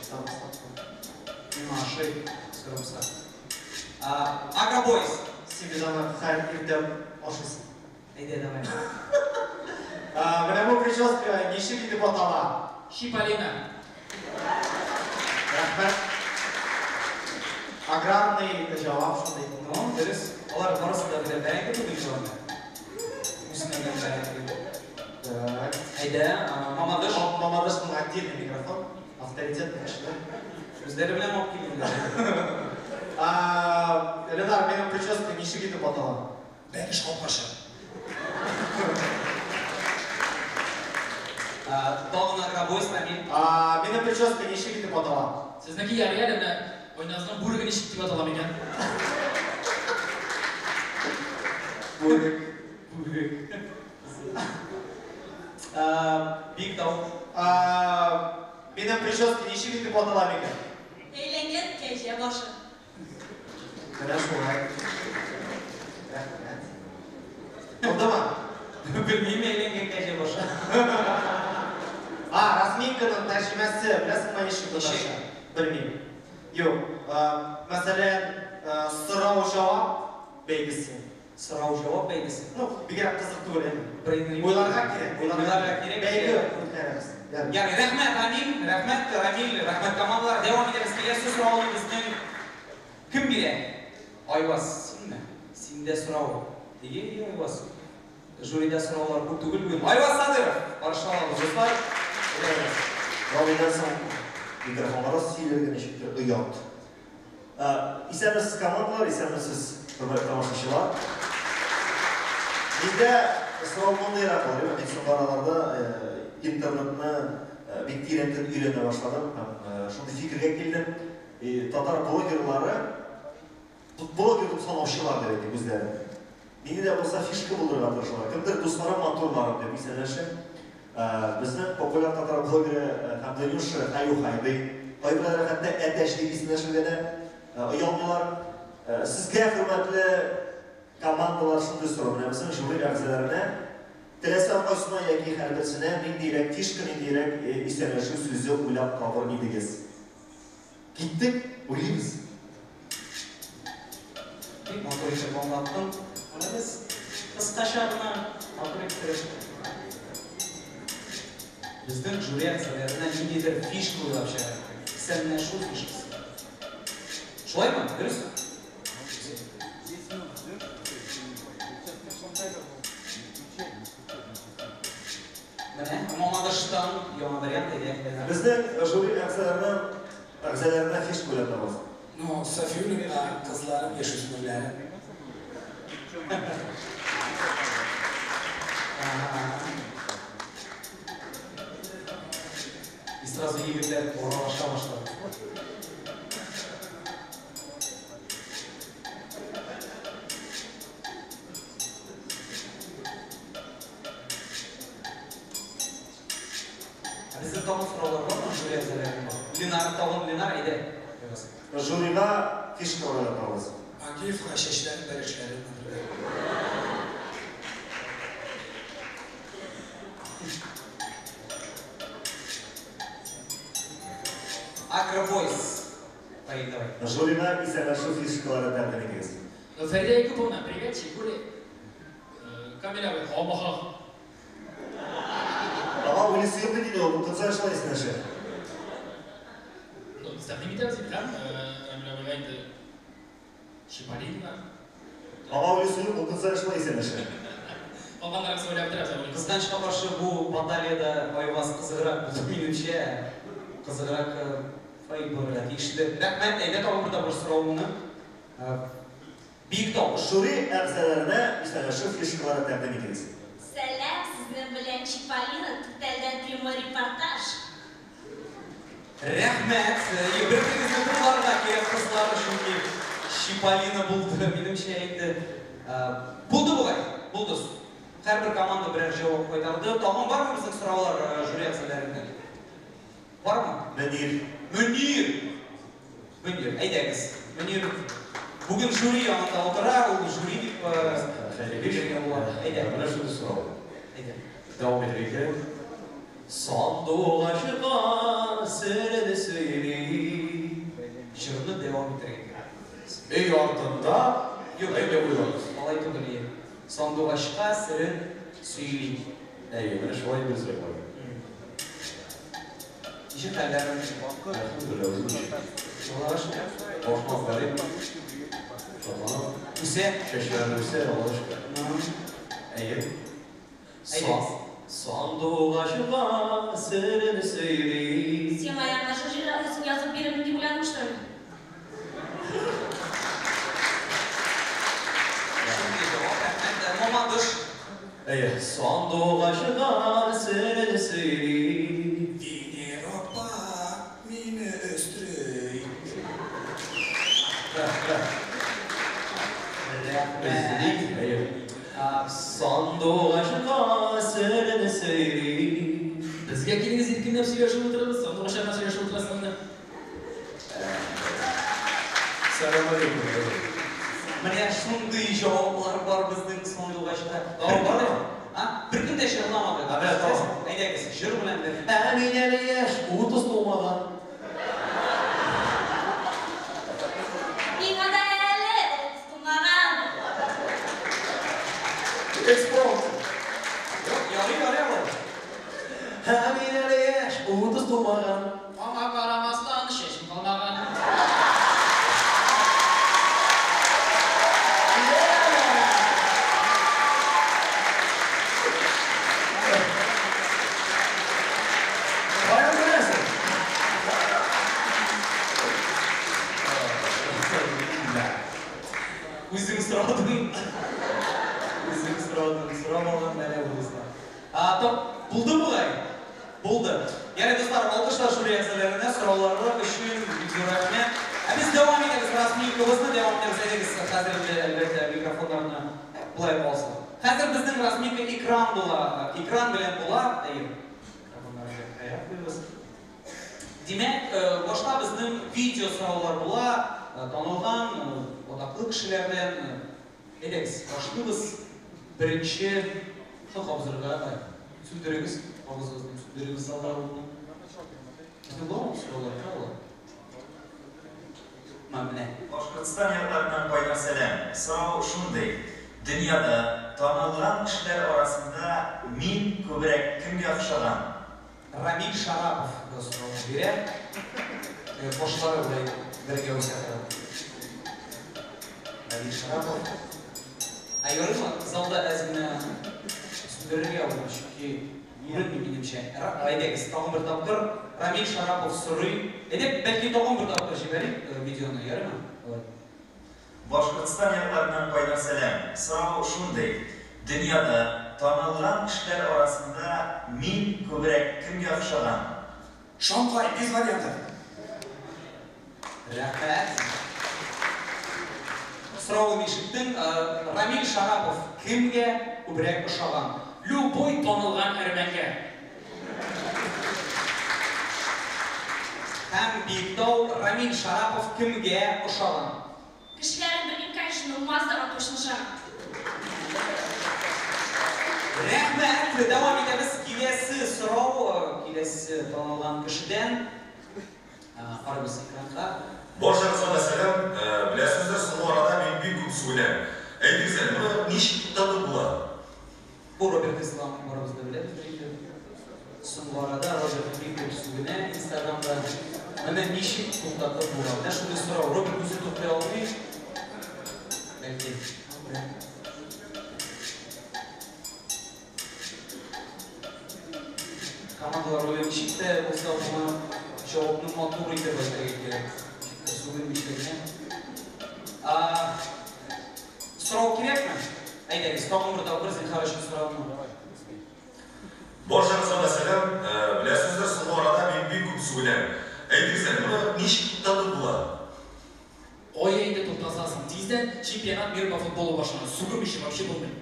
Сарымсак. Миңа ошый сарымсак. Агробойс. Син бит аны һәр иртә ашыйсың. Әйдә, давай. Менә бу прическа ничек итеп атала? Чиполлино. Рәхмәт. Аграрный җавап шундый. Ну, дөрес. Алар барысы да белә. Бәрәңге түгел шуларны. Үсмәгән бәрәңге. Так. Әйдә, Мамадыш. Мамадышның отдельный микрофон. Авторитетный кешеләр. Үзләре белән алып килгәннәр. Ленар, минем прическа ничек итеп атала? Бәлеш капкачы. Тагын Агробойс, Рамил. Минем прическа ничек итеп атала? Сезнеке ярый әле, менә Айназның бүреге ничек дип атала микән? Бүрек. Бүрек. Биектау. Минем прическа ничек итеп атала микән? Әйләнгән кәҗә башы. Менә шулай. Рәхмәт. Булдымы? Белмим, әйләнгән кәҗә башы. Разминканың тәрҗемәсе, беләсеңме ничек татарча? Белмим. Юк. Мәсәлән, сорау-җавап бәйгесе. Сорау-җавап бәйгесе. Ну, бигрәк кызык түгел әйме. Уйларга кирәк, уйларга кирәк. Бәйге үткәрәбез. Ярый, рәхмәт, Рамил, рәхмәт, Рамил, рәхмәт командалар. Дәвам итәбез. Киләсе сорауны безнең кем бирә? Айваз, синме? Синдә сорау. Әйе, әйе, Айваз. Жюрида сораулар күп түгел бүген. Айваз Садыров, каршы алабыз, дуслар. Рамилдән соң микрофонга да сөйләргә ничектер оят. Исәнмесез, командалар, исәнмесез, хөрмәтле тамашачылар. Миндә Сорау мондыйрак булыр. Мин соңгы араларда интернетны бик тирәнтен өйрәнә башладым һәм шундый фикергә килдем. Татар блогерлары, блогер дип санаучылар дип әйтик үзләрен. Нинди дә булса фишка булдырырга тырышалар. Кемдер дусларым, матурларым дип исәнләшә. Безнең популяр татар блогеры һәм Данюша Хаю Хай ди. Кайберәүләр хәтта әтәч дип исәнләшергә дә оялмыйлар. Сезгә, хөрмәтле командалар, шундый сорау. Менә безнең жюри әгъзаларына теләсә кайсына яки һәрберсенә ниндирәк фишка, ниндирәк исәнләшү сүзе уйлап табыр идегез? Киттек, уйлыйбыз. Бик матур итеп аңлаттың. Менә без кыскача гына матур иттереп безнең жюри әгъзаларына ниндидер фишка уйлап чыгарырга кирәк. Исәнләшү фишкасы. Шулаймы? Дөрес? Менә Мамадыштан яңа вариант әйдә. Безнең жюри әгъзаларына фишка уйлап табабыз. Ну, Сафиуллина кызларым, яшүсмерләрем. И сразу егетләр аралаша башлады. Ә безнең тагын сораулар бармы жюри әгъзаларына? Ленар, тагын Ленар, әйдә. Жюрига фишка уйлап табабыз. Агиевка чәчләрен, бәлешләрен, например. Агробойс. Давай, давай. Жюрига исәнләшү фишкалары тәкъдим итегез. Фәридә Якуповна, привет, Чигури. Камиля, һаумы. Ага, уйлыйсы юк бит инде, ул кызлар шулай исәнләшә. Ну, тәкъдим итәбез инде, һәм Рамил абыйга инде Чиполлино. Ага, уйлыйсы юк, ул кызлар шулай исәнләшә. Калганнарын сөйләп бетерәбез. Кызганычка каршы, бу баталиядә Айваз кызыграк булды, минемчә. Кызыграк фаил булырга тиешле. Рәхмәт, әйдә тагын бер тапкыр сорауыңны. Биектау. Жюри әгъзаларына исәнләшү фишкалары тәкъдим итегез. Сәлам, сезнең белән Чиполлино, Түтәлдән прямой репортаж. Рәхмәт. Бер-берегезне котларга кирәк, кызлар, чөнки Чиполлино булды, минемчә инде. Булды бугай, булды. Һәрбер команда берәр җавап кайтарды. Тагын бармы безнең сораулар жюри әгъзаларыннан? Бармы? Мөнир. Мөнир. Мөнир, әйдәгез. Мөнир бүген жюри янында утыра, ул жюри дип бирергә була. Әйдә. Менә шундый сорау. Әйдә. Дәвам итәргә кирәк. Сандугачка серен сөйли. Җырны дәвам итәргә кирәк. Өй артында Юк, әйдә уйлагыз. Алай түгел, ие. Сандугачка серен сөйли. Әйе, менә шулай дөресрәк була. Ничек хәлләр? Әлхәмдүлилләһ, үзем ничек? Аллага шөкер. Башмак гарип. Шатланам. Үсә. Чәчләрем үсә, Аллага шөкер. Әйе. Әйдәгез. Сандугачка серен сөйли. Сиңа яңа жюри үзең язып бирермен дип уйладың, что ли? Шундый җавап, рәхмәт. Мамадыш. Әйе. Сандугачка серен сөйли. Венера апа мине өстери. Рәхмәт. Әйе. Сандугачка серен сөйли. Безгә килегез, иркенләп сөйләшеп утырабыз, сандугачлар белән сөйләшеп утырасың инде. Сәлам алейкум. Менә шундый җаваплар бар безнең сандугачта. Бар. А? Беркем дә җырламады. Ә, менә тагын. Әйдәгез, җыр белән дә. Ә мин әле яшь, 30 тулмаган. Миңа да әле 30 тулмаган. Экспромт. Юк, ярый, ярый алай. Ә мин әле яшь, 30 тулмаган. Аңа карамастан чәчем калмаган. Каян беләсең? Үзең сорадың. Үзең сорадың. Сорадым, сорап алган бәла бу, дуслар. Булды бугай? Булды. Ярый, дуслар, алкышлар жюри әгъзаларына сораулары өчен бик зур рәхмәт. Ә без дәвам итәбез, разминкабызны дәвам итәбез. Әйдәгез, хәзер инде, әлбәттә, микрофоннарны болай калсын. Хәзер безнең разминка экран була, экран белән була. Әйе. Микрофоннарны кая куябыз? Димәк, башта безнең видео сораулар була, танылган, атаклы кешеләрдән. Әйдәгез, башлыйбыз. Беренче шуны кабызырга, сүндерегез, кабызыгыз дим, сүндерегез залда утны. Безнең буламы сораулар, кая алар? Менә. Башкортстан якларыннан кайнар сәлам. Сорау шундый, дөньяда танылган кешеләр арасында мин күбрәк кемгә охшаган? Рамиль Шарапов да сорауны бирә. Башлары болай бергә үсә торган. Рамиль Шарапов. Ә ярыймы, залда әз генә сүндерергә аны, чөнки күренми минемчә. Әйдәгез, тагын бер тапкыр Рамиль Шарапов сорый. Әйдә, бәлки тагын бер тапкыр җибәрик видеоны, ярыймы? Алай. Башкортстан якларыннан кайнар сәлам. Сорау шундый, дөньяда танылган кешеләр арасында мин күбрәк кемгә охшаган? Шамкай, без вариантов. Рәхмәт. Соравын ишеттең. Рамиль Шарапов кемгә күбрәк ошаган? Любой танылган әрмәнгә. Һәм Биектау, Рамиль Шарапов кемгә ошаган? Кешеләрен белмим, конечно, но Маздага точно ошаган. Рәхмәт! Дәвам итәбез. Киләсе сорау, киләсе танылган кешедән. Карыйбыз экранга. Барчагызга да сәлам. Беләсездер, соңгы арада мин бик күп сүгенәм. Әйтегез әле, моны ничек туктатып була? Бу Роберт Исламов барыбыз да беләбездер инде. Соңгы арада Роберт бик күп сүгенә Инстаграмда. Моны ничек туктатып була? Менә шундый сорау. Роберт үзе туктый алмый. Бәлки. Командалар уйлый, ничек тә булса моны җавапны матур итеп әйтергә кирәк. Ничек тә сүгенмичә генә. Сорау кирәкме? Әйдәгез, тагын бер тапкыр зинһар өчен сорауны. Барчагызга да сәлам. Беләсездер, соңгы арада мин бик күп сүгенәм. Әйтегез әле, моны ничек туктатып була? Кая инде туктасасың, тиздән чемпионат мира по футболу башлана, сүгенмичә вообще булмый.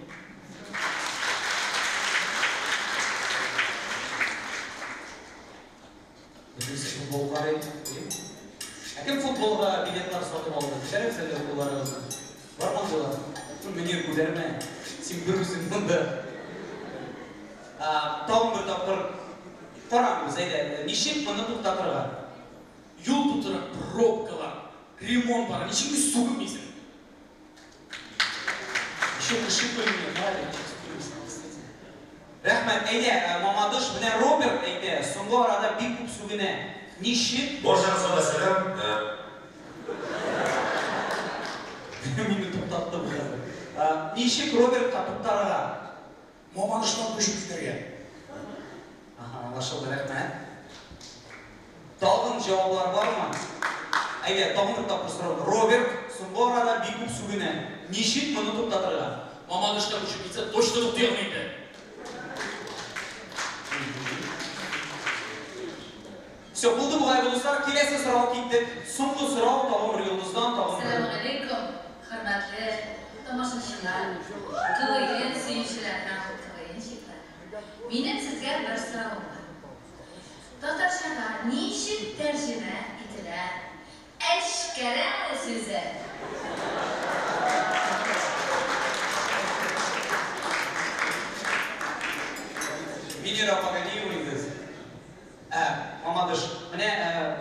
Бөтенесе футбол карый. Ә кем футболга билетлар сатып алды? Күтәрегез әле кулларыгызны. Бармы андыйлар? Мөнир, күтәрмә. Син бер үзең монда. Тагын бер тапкыр караңыз, әйдә, ничек моны туктатырга? Юл тутыра пробкалар, ремонт бара, ничек инде сүгенмисең? Еще кеше көлми, кара ничек сүгенмисең, действительно. Рәхмәт, әйдә, Мамадыш, менә Роберт әйтә, соңгы арада бик күп сүгенә. Ничек? Барчагызга да сәлам. Мине туктатты бу хәзер. Ничек Робертка туктарга? Мамадыштан күчеп китәргә. Аһа, аңлашылды, рәхмәт. Тагын җаваплар бармы? Әйдә, тагын бер тапкыр сорау. Роберт соңгы арада бик күп сүгенә. Ничек моны туктатырга? Мамадышка күчеп китсә, точно туктый алмый инде. Все, булды бугай бу, дуслар. Киләсе сорау киттек. Соңгы сорау, тагын бер йолдыздан, тагын бер. Сәламегаләйкүм, хөрмәтле тамашачылар, КВН сөючеләр һәм КВНщиклар. Минем сезгә бер соравым бар. Татарчага ничек тәрҗемә ителә әчкәрә сүзе? Венера апа Ганиева инде. Ә, Мамадыш, менә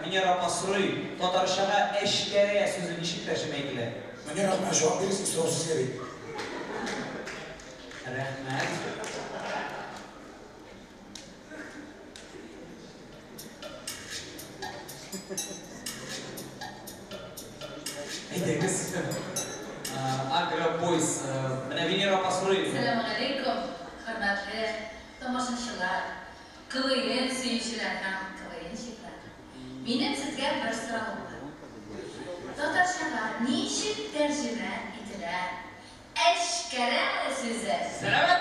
Венера апа сорый, татарчага әчкәрә сүзе ничек тәрҗемә ителә? Мөнир Рахман, җавап бирегез, сорау сезгә бит. Рәхмәт. Әйдәгез. Агробойс. Менә Венера апа сорый. Сәламегаләйкүм, хөрмәтле тамашачылар, КВН сөючеләр һәм КВНщиклар. Минем сезгә бер соравым бар. Татарчага ничек тәрҗемә ителә әчкәрә сүзе? Сәламәт.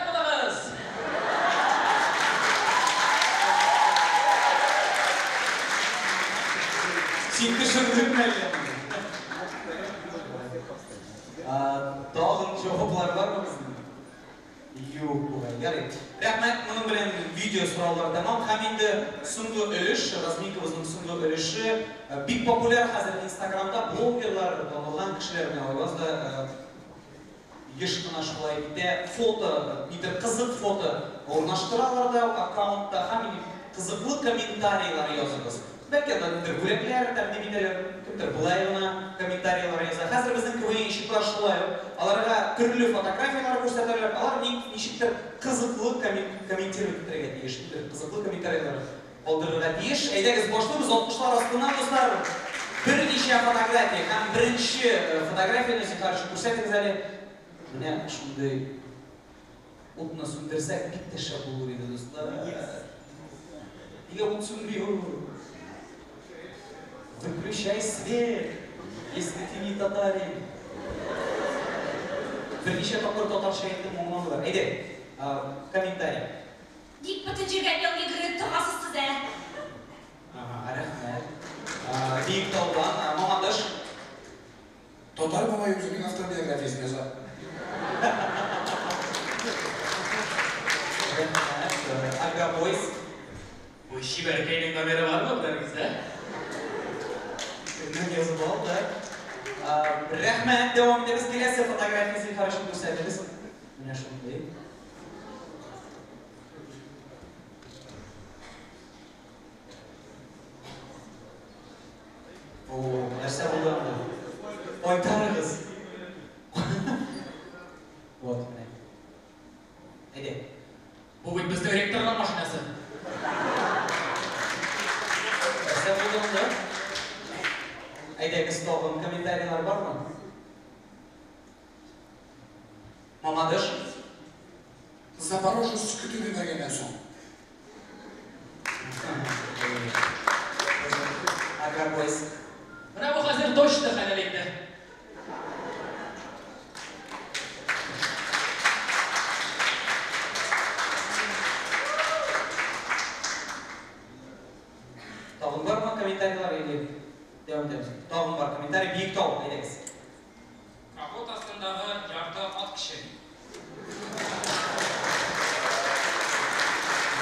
Син төшердеңме әллә? Тагын җаваплар бармы безнең? Юк, бугай. Ярый. Рәхмәт, моның белән видео сораулар тәмам. Һәм инде соңгы өлеш, разминкабызның соңгы өлеше. Бик популяр хәзер Инстаграмда блогерлар, танылган кешеләр белән Айваз да еш кына шулай итә. Фото, нидер кызык фото урнаштыралар да аккаунтта һәм кызыклы комментарийлар языгыз. Бәлки анда нидер бүләкләр тәкъдим итәләр, кемдер болай гына комментарийлар яза. Хәзер безнең КВНщиклар шулай ук аларга төрле фотографияләр күрсәтәләр, алар ничектер кызыклы комментировать итәргә тиеш, нидер кызыклы комментарийлар калдырырга тиеш. Әйдәгез, башлыйбыз алкышлар астыннан, дуслар. Берничә фотография һәм беренче фотографияне зинһар өчен күрсәтегез әле. Менә шундый утны сүндерсәк бик тә шәп булыр иде, дуслар. Нигә ут сүнми ул? Выключай свет, если ты не татарин. Берничә тапкыр татарча әйттем, аңламадылар. Әйдә, комментарий. Ник бөтен җиргә белый грен тыгасыз сез, ә? Ага, рәхмәт. Биектаудан, Мамадыш. Татар малае үзенең автобиографиясен яза. Рәхмәт. Агробойс. Бу чибәркәйнең номеры бармы берәрегездә? Кемнән язып алды? Рәхмәт, дәвам итәбез. Киләсе фотография зинһар өчен күрсәтегез. Менә шундый. О, нәрсә булды анда? Кайтарыгыз. Вот, менә. Әйдә. Бу бит безнең ректорның машинасы. Нәрсә булды анда? Әйдәгез, тагын комментарийлар бармы? Мамадыш. Запорожец көтү җибәргәннән соң. Агробойс. Менә бу хәзер точно хәләл инде. Тагын бармы комментарийлар или дәвам итәбез? Тагын бар комментарий. Биектау, әйдәгез. Капот астындагы ярты ат кеше.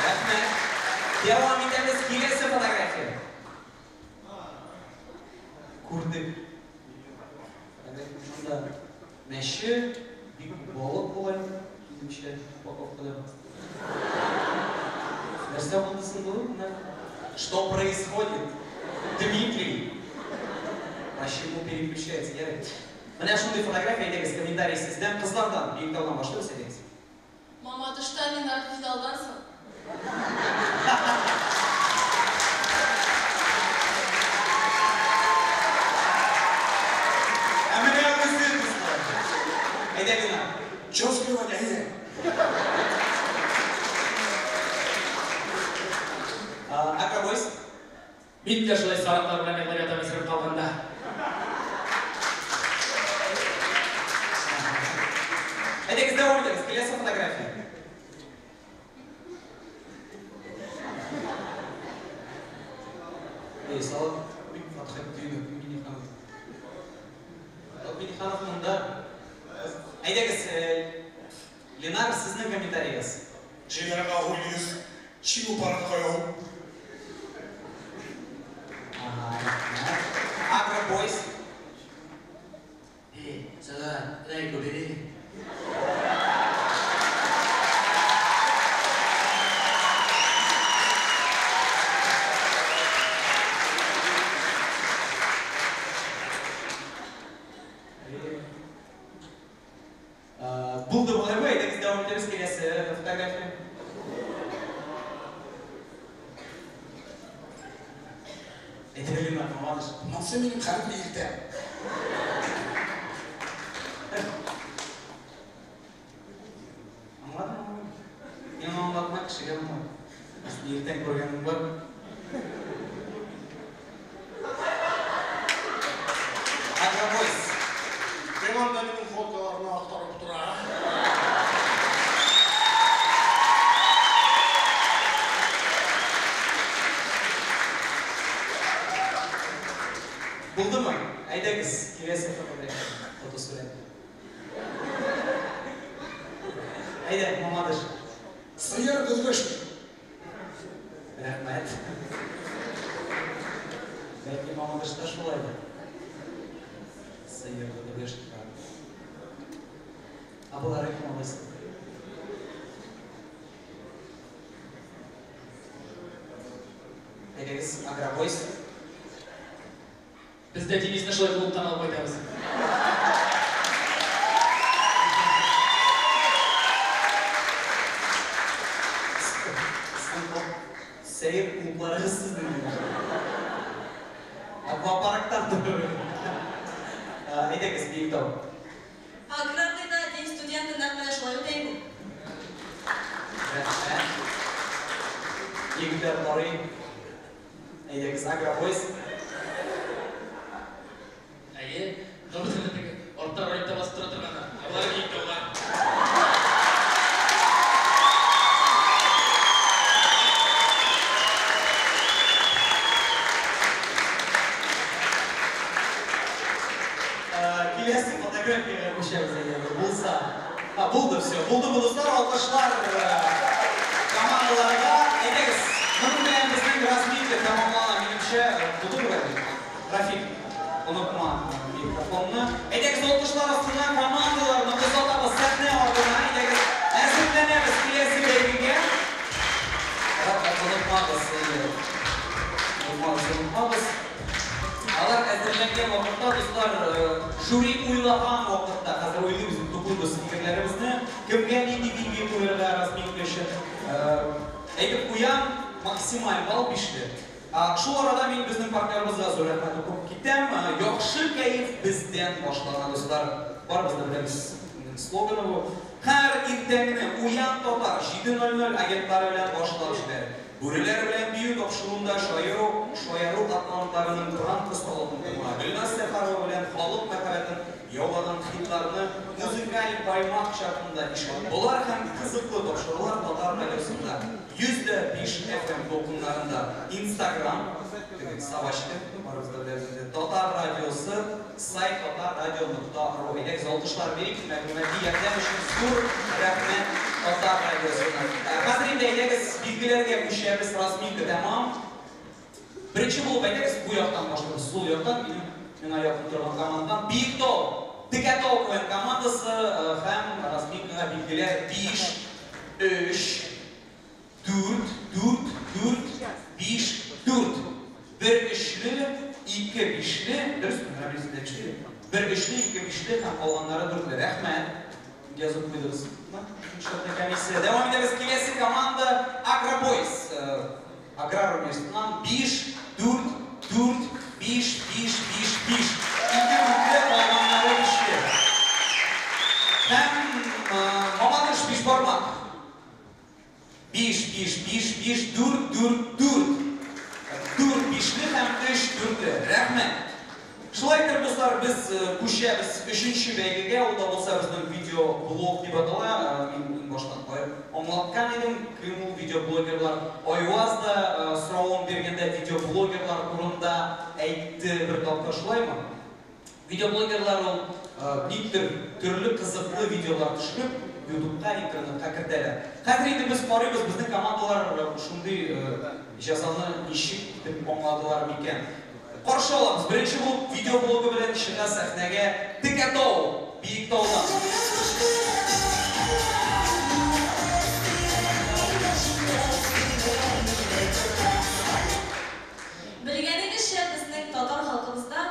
Рәхмәт. Дәвам итәбез. Киләсе фотография. Күрдек. Шунда мәче, бик күп балык бугай, минемчә, упаковкада. Нәрсә булды соң бу? Менә что происходит? Дмитрий. Почему переключается? Ярый. Менә шундый фотография, әйдәгез, комментарий сездән, кызлардан, Биектаудан башлыйбыз, әйдәгез. Мамадышта Ленар финалдан соң. Ә менә үзе, дуслар. Әйдә, Ленар. Чё скрывать, әйе. Агробойс. Мин дә шулай сарыклар белән йоклап ятам исереп калганда. Әйдәгез, дәвам итәбез. Киләсе фотография. Эй, Салат бик Фатхетдинов, Минниханов. Минниханов монда. Әйдәгез, Ленар, сезнең комментарийгыз. Җыйларга уйлыйгыз, чигү парадка юл. Агробойс. Эй, Салат, лайк убери. Булды болай бу, әйдәгез дәвам итәбез киләсе фотография. Әйдә, Ленар, Мамадыш. Монысы минем хәрби иртәм. Аңладың? Мин аңлатма кешегә аңлат. Безне иртән күргәнең бар. Агробойс. Кем анда минем фотоларны актарып тора? Әйдә, Мамадыш. Сыер гөдгөшник. Рәхмәт. Бәлки Мамадышта шулайдыр. Сыер гөдгөшник. Ә болары кем алайса? Әйдәгез, Агробойс. Без дә Денисны шулай клубтан алып кайтабыз. Сәер клубларыгыз сезнең. Аквапарктан түгел. Әйдәгез, Биектау. Аграрныйда дин студенты нәкъ менә шулай үтә инде. Рәхмәт. Егетләр карый. Әйдәгез, Агробойс. Әйе, безнең теге артта роликта басып тора торганнар. Ә болар Биектаулар. Киләсе фотографиягә күчәбез әйдәгез. Булса. А, булды, все. Булды, бу дуслар, алкышлар командаларга. Әйдәгез, моның белән безнең разминка тәмамлана, минемчә, булды бугай. Рафик, онытма микрофонны. Әйдәгез, алкышлар астына командаларны озатабыз сәхнә артына. Әйдәгез, әзерләнәбез киләсе бәйгегә. Онытмагыз, онытмагыз, онытмагыз. Алар әзерләнгән вакытта, дуслар, жюри уйлаган вакытта, хәзер уйлыйбыз, туплыйбыз фикерләребезне, кемгә нинди билге куярга разминка өчен. Әйтеп куям, максималь балл 5-ле. Шул арада мин безнең партнерыбызга зур рәхмәт укып китәм. Яхшы кәеф бездән башлана, дуслар. Барыбыз да беләбез слоганы бу. Һәр иртәнне Уян татар 7:00 агентлары белән башлап җибәр. Бүреләр белән бию тапшыруында шаяру атлантларының пранк осталыгын тыңла. Гөлназ Сәфәрова белән халык мәхәббәтен яулаган хитларны музыкаль баймак чартында ишет. Болар һәм кызыклы тапшырулар Татар радиосында 105 FM дулкыннарында, Instagram, собачка, барыбыз да беләбез инде, Татар радиосы, сайт tatarradio.ru. Әйдәгез, алкышлар бирик, мәгълүмати ярдәм өчен зур рәхмәт Татар радиосына. Хәзер инде әйдәгез билгеләргә күчәбез, разминка тәмам. Беренче булып әйдәгез бу яктан башлыйбыз, сул яктан, минем миңа якын торган командадан Биектау, Текәтау КВН командасы һәм разминкага билгеләр 5, 3, 4, 4, 4, 5, 4. 1 өчле, 2 бишле, дөресме? 1 өчле, 2 бишле һәм калганнары дүртле. Рәхмәт. Язып куйдыгыз. Комиссия. Дәвам итәбез. Киләсе команда Агробойс. Аграр университетыннан 5, 4, 4, 5, 5, 5, 5. 2 дүртле, калганнары бишле. Һәм Мамадыш биш бармак. 5, 5, 5, 5, 4, 4, 4. 4 бишле һәм 3 дүртле. Рәхмәт. Шулай итеп, дуслар, без күчәбез өченче бәйгегә. Ул да булса безнең видеоблог дип атала. Мин баштан аңлаткан идем, кем ул видеоблогерлар. Айваз да соравын биргәндә видеоблогерлар турында әйтте бер тапкыр, шулаймы? Видеоблогерлар ул никтер төрле кызыклы видеолар төшереп, YouTube'ка, интернетка кертәләр. Хәзер инде без карыйбыз, безнең командалар шундый җәзаны ничек итеп аңладылар микән? Каршы алабыз. Беренче булып видеоблогы белән чыга сәхнәгә Текәтау, Биектаудан. Белгәнегезчә, безнең татар халкыбызда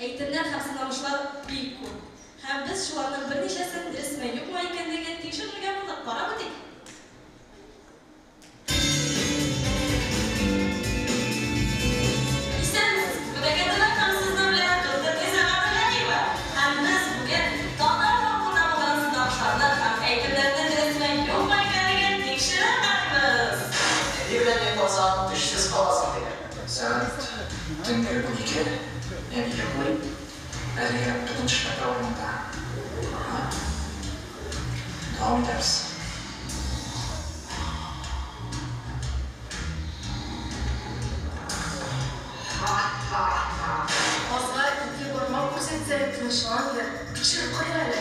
әйтемнәр һәм сынамышлар бик күп. Һәм без шуларның берничәсен дөресме, юкмы икәнлеген тикшерергә булдык. Карап үтик. Исәнмесез, Күбәкәтәләр һәм сезнең белән Кызыл Габделгалиева. Һәм без бүген татар халкында булган сынамышларны һәм әйтемнәрне дөресме, юкмы икәнлеген тикшереп карыйбыз. Әти белән йокласаң, тешсез каласың дигән. Сәгать төнге 12, әни йоклый. Әлегә бөтен эшләр урынында. Дәвам итәбез. Ха-ха-ха. Казга ике бармак күрсәтсәң, тынычландыр. Тикшереп кара әле.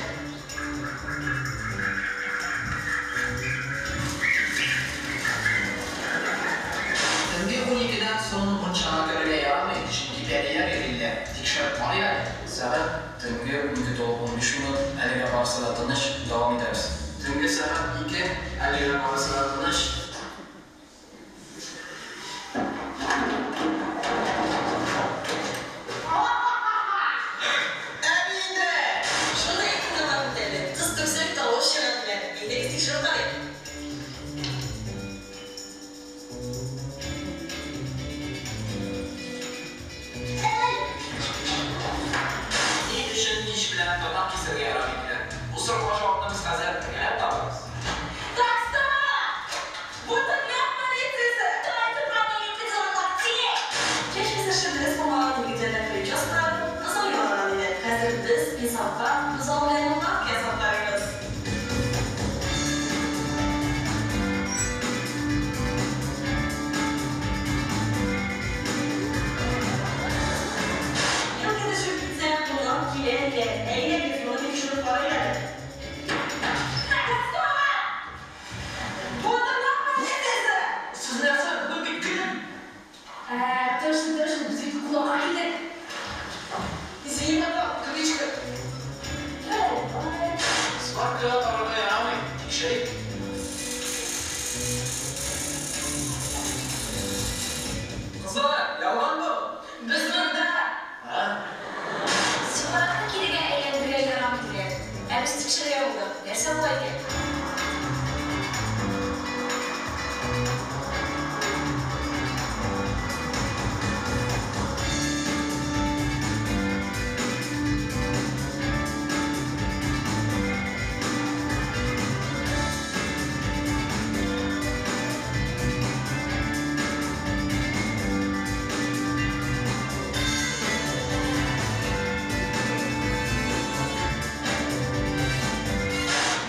Сәгать төнге 12:15 минут, әлегә барысы да тыныч, дәвам итәбез. Төнге сәгать 2, әлегә барысы да тыныч. Әминә! Шундый тыңлап бит әле. Кыз түксәк тавыш чыга диләр. Әйдәгез тикшереп карыйк. Ни өчен кич белән тырнак кисәргә ярамый диләр? Бу сорауга җавапны без хәзер бергәләп табабыз. Так, стоп! Бу төньяк полициясе! Давайте проверим позвонок. Чәч үсеше дөрес булмаган егетләрнең прическалары бозау ялаган иде. Хәзер без Инсафка бозау белән укладка ясап карыйбыз. Елга төшеп китсә, кунак килә диләр. Әйдәгез, моны тикшереп карыйк әле. Так, стоп! Бу тырнак полициясе! Сез нәрсә, бүген бит көн! Ә, точно, точно, без бит кунакка килдек. Извини, братан, кличка. Сваркага карарга ярамый, тикшерик. Кызлар, ялган бу. Без монда! А? Сукаракны кирегә әйләндерергә ярамый диләр. Ә без тикшерергә булдык. Нәрсә була икән?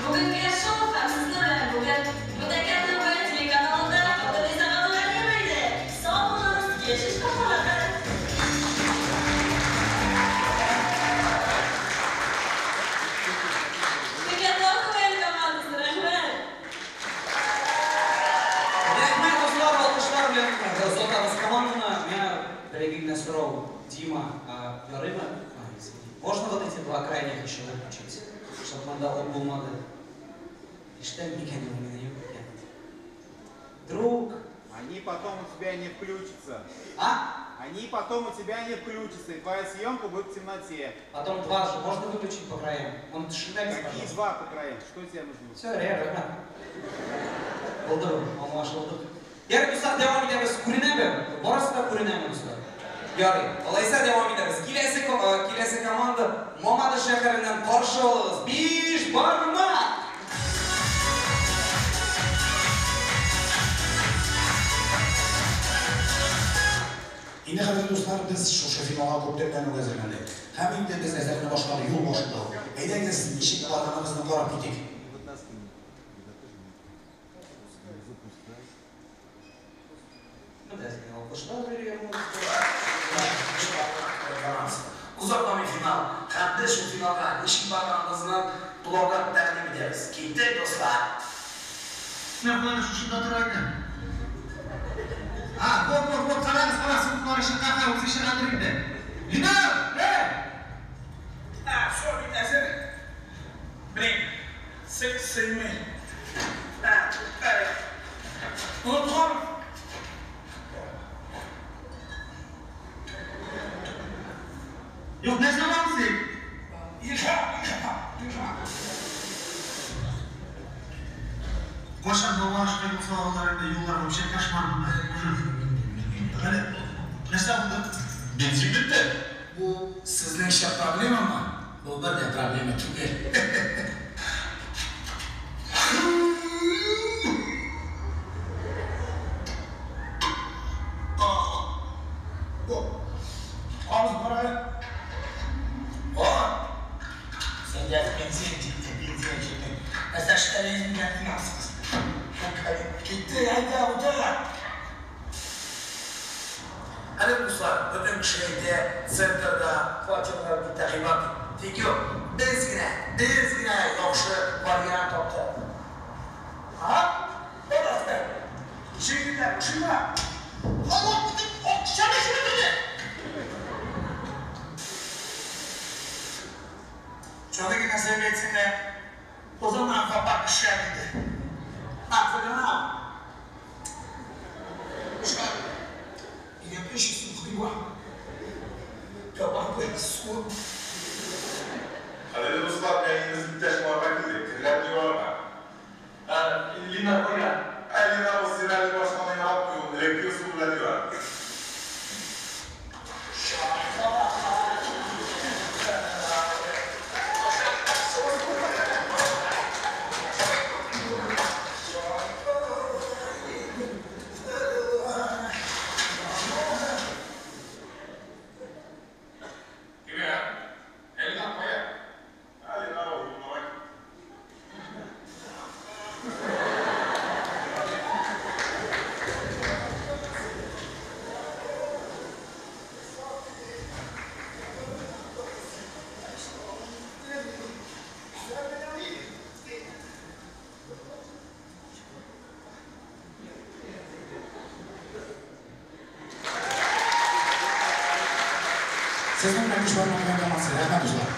Бүгенге шоу һәм сезнең белән бүген Бүтәкә ТВ телеканалында Кадерле Габдулгалиева иде. Сау булыгыз, киләсе очрашуларга кадәр. Текә КВН командасы, рәхмәт! Рәхмәт, дуслар, алкышлар белән озатабыз команданы. Миңа бер генә сорау, Дима, а, ярыймы? А, извини. Можно вот эти два крайних еще выключить? Чтобы монда ут булмады. Ишетәм микән ул мине, юк икән. Друг. Они потом у тебя не включатся. А? Они потом у тебя не включатся, и твоя съемка будет в темноте. Потом два же можно выключить по краям? Он төшермәгез, Какие пожалуйста. два по краям? Что тебе нужно? Все, рәхмәт. Булды бу, аңлашылды. Ярый, дуслар, дәвам итәбез. Күренәме? Барысы да күренәме, дуслар? Ярый. Алайса дәвам итәбез. Киләсе команда Мамадыш шәһәреннән каршы алыгыз. Биш бармак! Инде хәзер, дуслар, без шушы финалга күптәннән үк әзерләндек. Һәм инде без әзерләнә башлаган юл башында ук. Әйдәгез, ничек барганыбызны карап китик. Менә әзгенә алкышлар бирергә булды. Озакламый финал. Һәм без шул финалга ничек барганыбызны блогга тәкъдим итәбез. Киттек, дуслар! Менә болар шушында тора инде. А, вот, вот, вот, карагыз, карагыз, утлары чыккан, үзе чыгадыр инде. Линар, эй! А, все, мин әзер. Блин, сыймый. А, туктале. Оныткан. Юк, нәрсә булды син? Иша, иша, иша. Кайчан Мамадышка юл салалар инде, юллар вообще кошмар монда. Әле, нәрсә булды? Бензин бетте. Бу сезнеңчә проблемамы? Бу бер дә проблема түгел. Авыз бара. О! Сендә бензин җитте, бензин җитте. Нәрсә эшләрегез икән? Китте, әйдә, утыр. Әле, дуслар, бөтен кеше әйтә, центрда квартиралар бик тә кыйбат. Тик юк, без генә яхшы вариант таптык. А? Пожалуйста. Җегетләр, ошыймы? Халык бөтен акчаны эчеп бетерде. Шәп инде. Кадерле дуслар, менә инде без иптәш малайга килдек. Керләп юарга. Лина кая? Ә Лина бу стиральный машинаны яратмый, ул элекке ысул белән юа. Кемә? Ә Лина кая? Ә Лина ул юынырга китте. Сезнең белән Бишбармак әңгәмәсе. Рәхмәт, дуслар.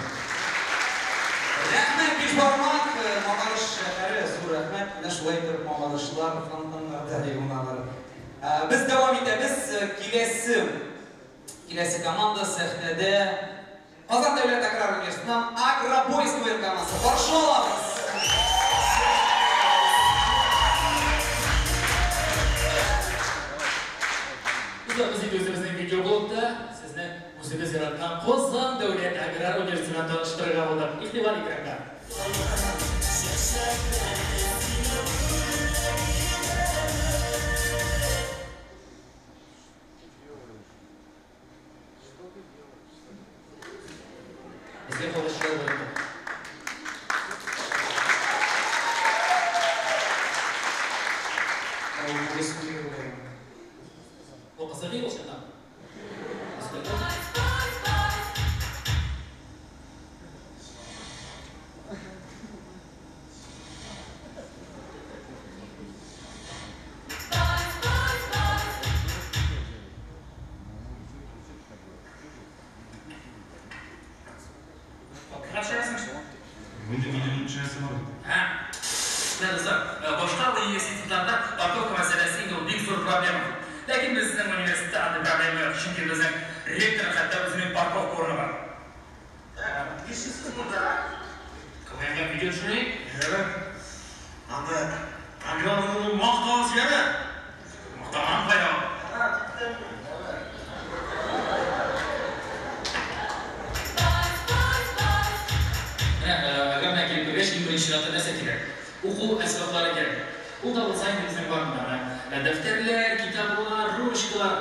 Рәхмәт, Бишбармак, Мамадыш шәһәре, зур рәхмәт. Менә шулай итеп мамадышлар фонтаннарда юыналар. Без дәвам итәбез. Киләсе киләсе команда сәхнәдә Казан дәүләт аграр университетыннан Агробойс КВН командасы. Каршы алабыз. Дуслар, без инде үзебезнең видеоблогта сезне үзебез яраткан Казан дәүләт аграр университеты белән таныштырырга булдык. Игътибар экранга. Безгә калышчылар булды. Ул кызык ул чынлап. Инде минем төшәсе бар бит. Һә. Менә, дуслар, башка университетларда парковка мәсьәләсе инде ул бик зур проблема. Ләкин безнең университетта андый проблема юк, чөнки безнең ректорның хәтта үзенең парковка урыны бар. Нишлисез монда? КВНга видео төшерик. Анда аграрны мактагыз яме. Мактаган кая ул? Менә аграрная килеп кергәч, иң беренче чиратта нәрсә кирәк? Уку әсбаплары кирәк. Ул да булса инде безнең бар монда. Менә дәфтәрләр, китаплар, ручкалар.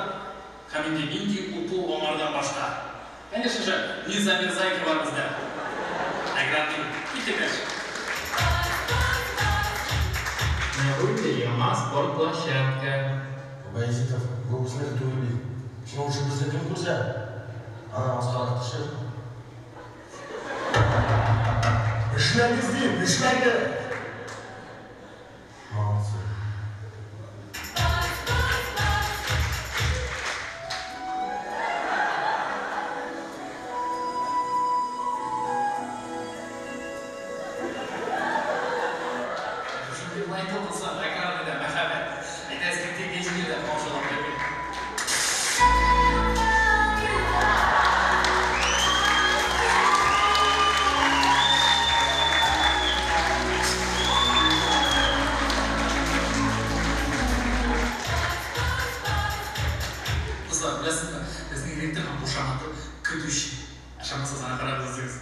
Һәм инде нинди уку аңардан башка? Конечно же, незамерзайка бар бездә. Аграрный. Киттек дальше. Менә бу инде яңа спорт площадка. Баязитов, бу безнеке түгел бит. Син лучше безнекен күрсә. Ана аскарак төшер. Эшләгез дим, эшләгез! Молодцы. Шундый лайклы кызлар, экранында мәхәббәт. Әйтәсе килде, ничек дә каушалып йөрми. Кызлар, беләсезме, безнең ректорның кушаматы көтүче. Ышанмасагыз, ана карагыз үзегез.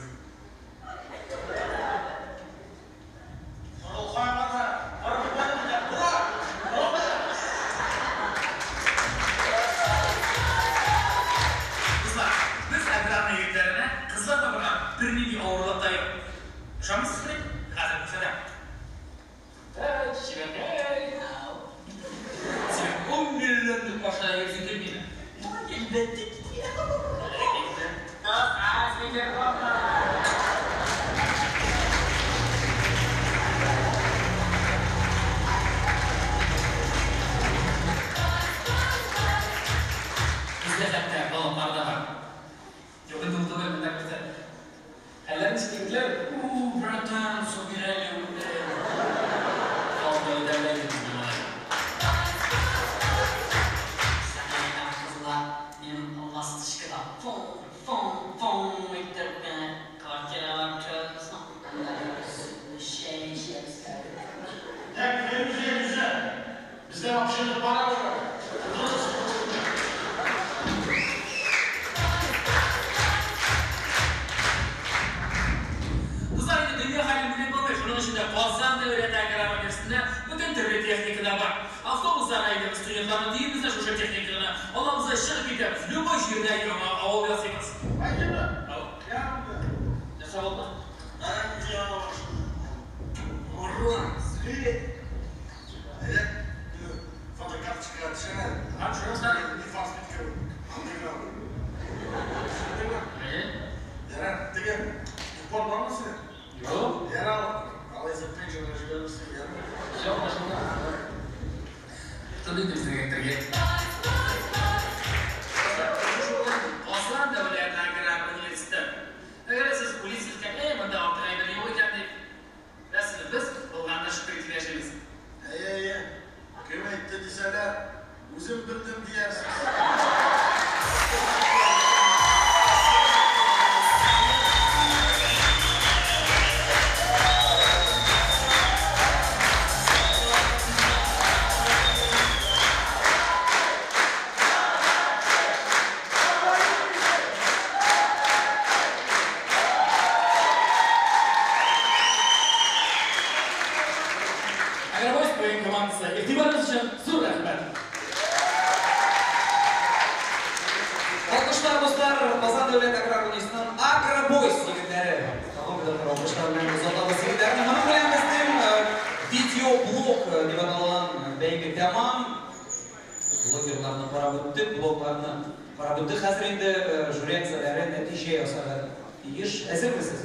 Бездә вообще пора уже. Дуслар, инде дөнья хәлен белеп булмый. Шуның өчен дә Казан дәүләт аграр университетында бөтен төрле техника да бар. Автобусларга әйдәбез, студентларны төйибез дә шушы техниканы. Алабыз да чыгып китәбез. Любой җирдә яңа авыл ясыйбыз. Нәрсә булды? Фотокарточка төшерә. Ярар, теге упор бармы синең? Юк. Ярар, алайса пейджерга җибәрерсең, ярар. Всё, аңлашылды. Тотын инде безнең әйтергә. Казан дәүләт аграр университеты. Әгәр сез уйлыйсыз икән, әй, монда артык әйбер юк икән дип, беләсезме, без булганына шөкер итеп яшибез. Әйе, әйе. Кем әйтте дисәләр, үзем белдем диярсез. Агробойс КВН командасы, игътибарыгыз өчен зур рәхмәт. Алкышлар, дуслар, Казан дәүләт аграр университетының Агробойс егетләре. Тагын бер тапкыр алкышлар белән озатабыз егетләрне. Моның белән безнең видеоблог дип аталган бәйге тәмам. Блогерларны карап үттек, блогларны карап үттек. Хәзер инде жюри әгъзалары нәтиҗә ясарга тиеш. Әзермесез?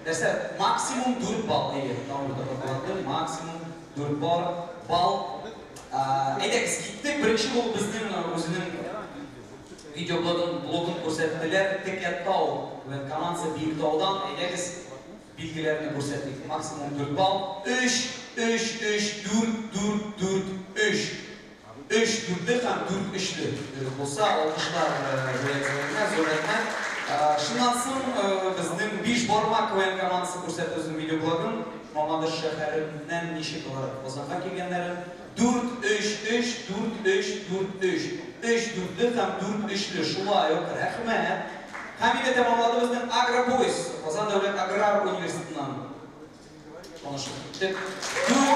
Нәрсә? Максимум 4 балл. Әйе, тагын бер тапкыр кабатлыйм, максимум 4 балл. Әйдәгез, киттек. Беренче булып безнең үзенең видеоблогын блогын күрсәттеләр. Текә тау КВН командасы Биектаудан. Әйдәгез, билгеләрне күрсәтик. Максимум 4 балл. 3, 3, 3, 4, 4, 4, 3. 3 дүртле һәм 4 өчле. Дөрес булса, алкышлар жюри әгъзаларына зур рәхмәт. Шуннан соң безнең 5 бармак КВН командасы күрсәтте үзенең видеоблогын. Мамадыш шәһәреннән ничек алар Казанга килгәннәрен. 4, 3, 3, 4, 3, 4, 3. 3 дүртле һәм 4 өчле. Шулай ук рәхмәт. Һәм инде тәмамлады безнең Агробойс, Казан дәүләт аграр университетыннан. Танышып киттек. 4, 4, 4,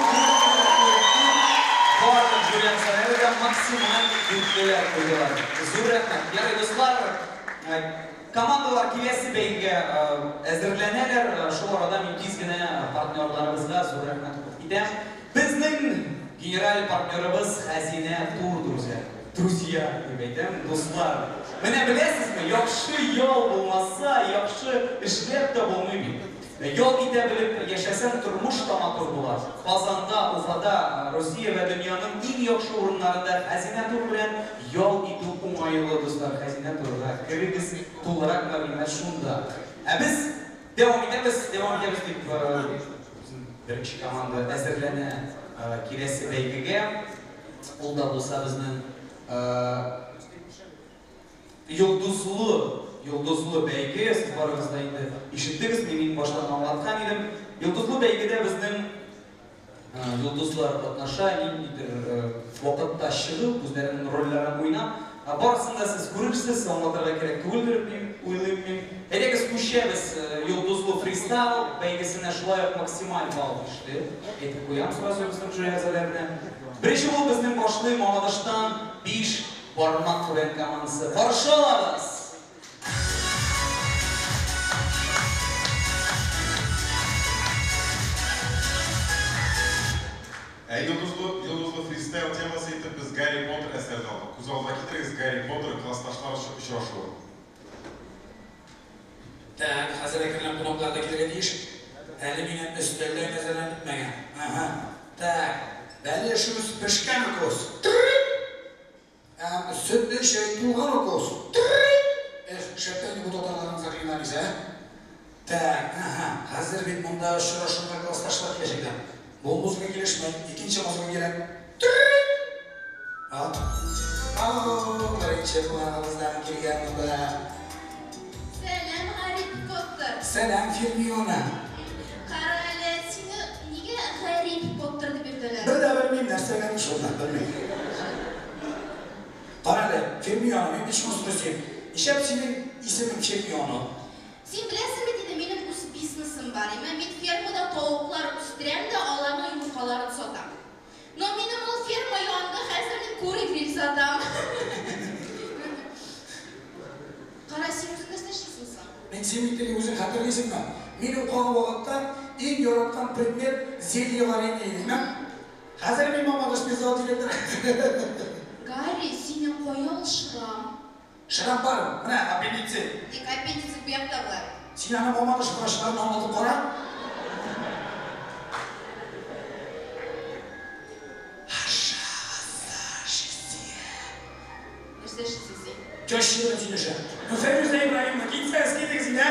4. Барлык жюри әгъзалары да максималь дүртлеләр куйдылар. Зур рәхмәт. Ярый, дуслар, командалар киләсе бәйгегә әзерләнәләр. Шул арада мин тиз генә партнерларыбызга зур рәхмәт укып китәм. Безнең генераль партнерыбыз Хәзинә Тур, друзья. Друзья, дип әйтәм, дуслар. Менә беләсезме, яхшы ял булмаса, яхшы эшләп тә булмый бит. Ял итә белеп яшәсәң, тормыш та матур була. Казанда, Уфада, Россия вә дөньяның иң яхшы урыннарында Хәзинә Тур белән ял итү уңайлы, дуслар. Хәзинә Турга керегез, тулырак мәгълүмат шунда. Ә без дәвам итәбез, дәвам итәбез дип беренче команда әзерләнә киләсе бәйгегә. Ул да булса безнең йолдызлы бәйге. Сез барыгыз да инде ишеттегез, мин иң баштан аңлаткан идем. Йолдызлы бәйгедә безнең йолдызлар катнаша, ниндидер вакытта чыгып, үзләренең рольләрен уйнап. Барысын да сез күрерсез, аңлатырга кирәк түгелдер дип уйлыйм мин. Әйдәгез, күчәбез йолдызлы фристайл бәйгесенә. Шулай ук максималь балл ишле. Әйтеп куям сразу безнең жюри әгъзаларына. Беренче булып безнең башлый Мамадыштан 5 бармак КВН командасы. Каршы алабыз! Ә йолдызлы фристайл темасы итеп без Гарри Поттер әсәрен алдык. Күз алдына китерегез Гарри Поттер классташлар очрашуы. Так, хәзер әкренләп кунаклар да килергә тиеш. Әле минем өстәлдә әзерләнеп бетмәгән. Ага. Так, бәлешебез пешкән укос. Һәм сөтле чәй тулган укос. Эх, шәптән бу татарларның заклинаниесе, ә? Так, ага, хәзер бит монда очрашуга классташлар киләчәкләр. Бу музыка килешми, икенче музыка кирәк. Ау, беренче кунагыбыздан килгән монда. Сәлам, Гарри Поттер. Сәлам, Фермиона. Кара әле, сине нигә Гарри Поттер дип йөртәләр? Бер дә белмим, нәрсә Нәрсәгә шунда, белмим. Кара әле, Фермиона, мин бит шуны сорыйм. Нишләп синең исемең Фермиона? Син беләсең бит инде, минем үз бизнесым бар. Мин фермада тавыклар үстерәм дә, аларның йомыркаларын сатам. Но минем ул ферма янды, хәзер мин курый гриль сатам. Кара, син үзең нәрсә эшлисең соң? Мин син бит теге үзең хәтерлисеңме? Мин укыган вакытта иң яраткан предмет зелье варенье иде. Хәзер мин Мамадыш пивзавод директоры. Гарри, синең кая ул шрам? Шрам бар, менә аппендицит. Тик аппендицит бу якта була. Син аны Мамадыш врачларына аңлатып кара. Нәрсә эшлисең син? Теща белән сөйләшә. Ну, Фәйрүзә Ибраһимовна, китсәгез, китегез инде, ә?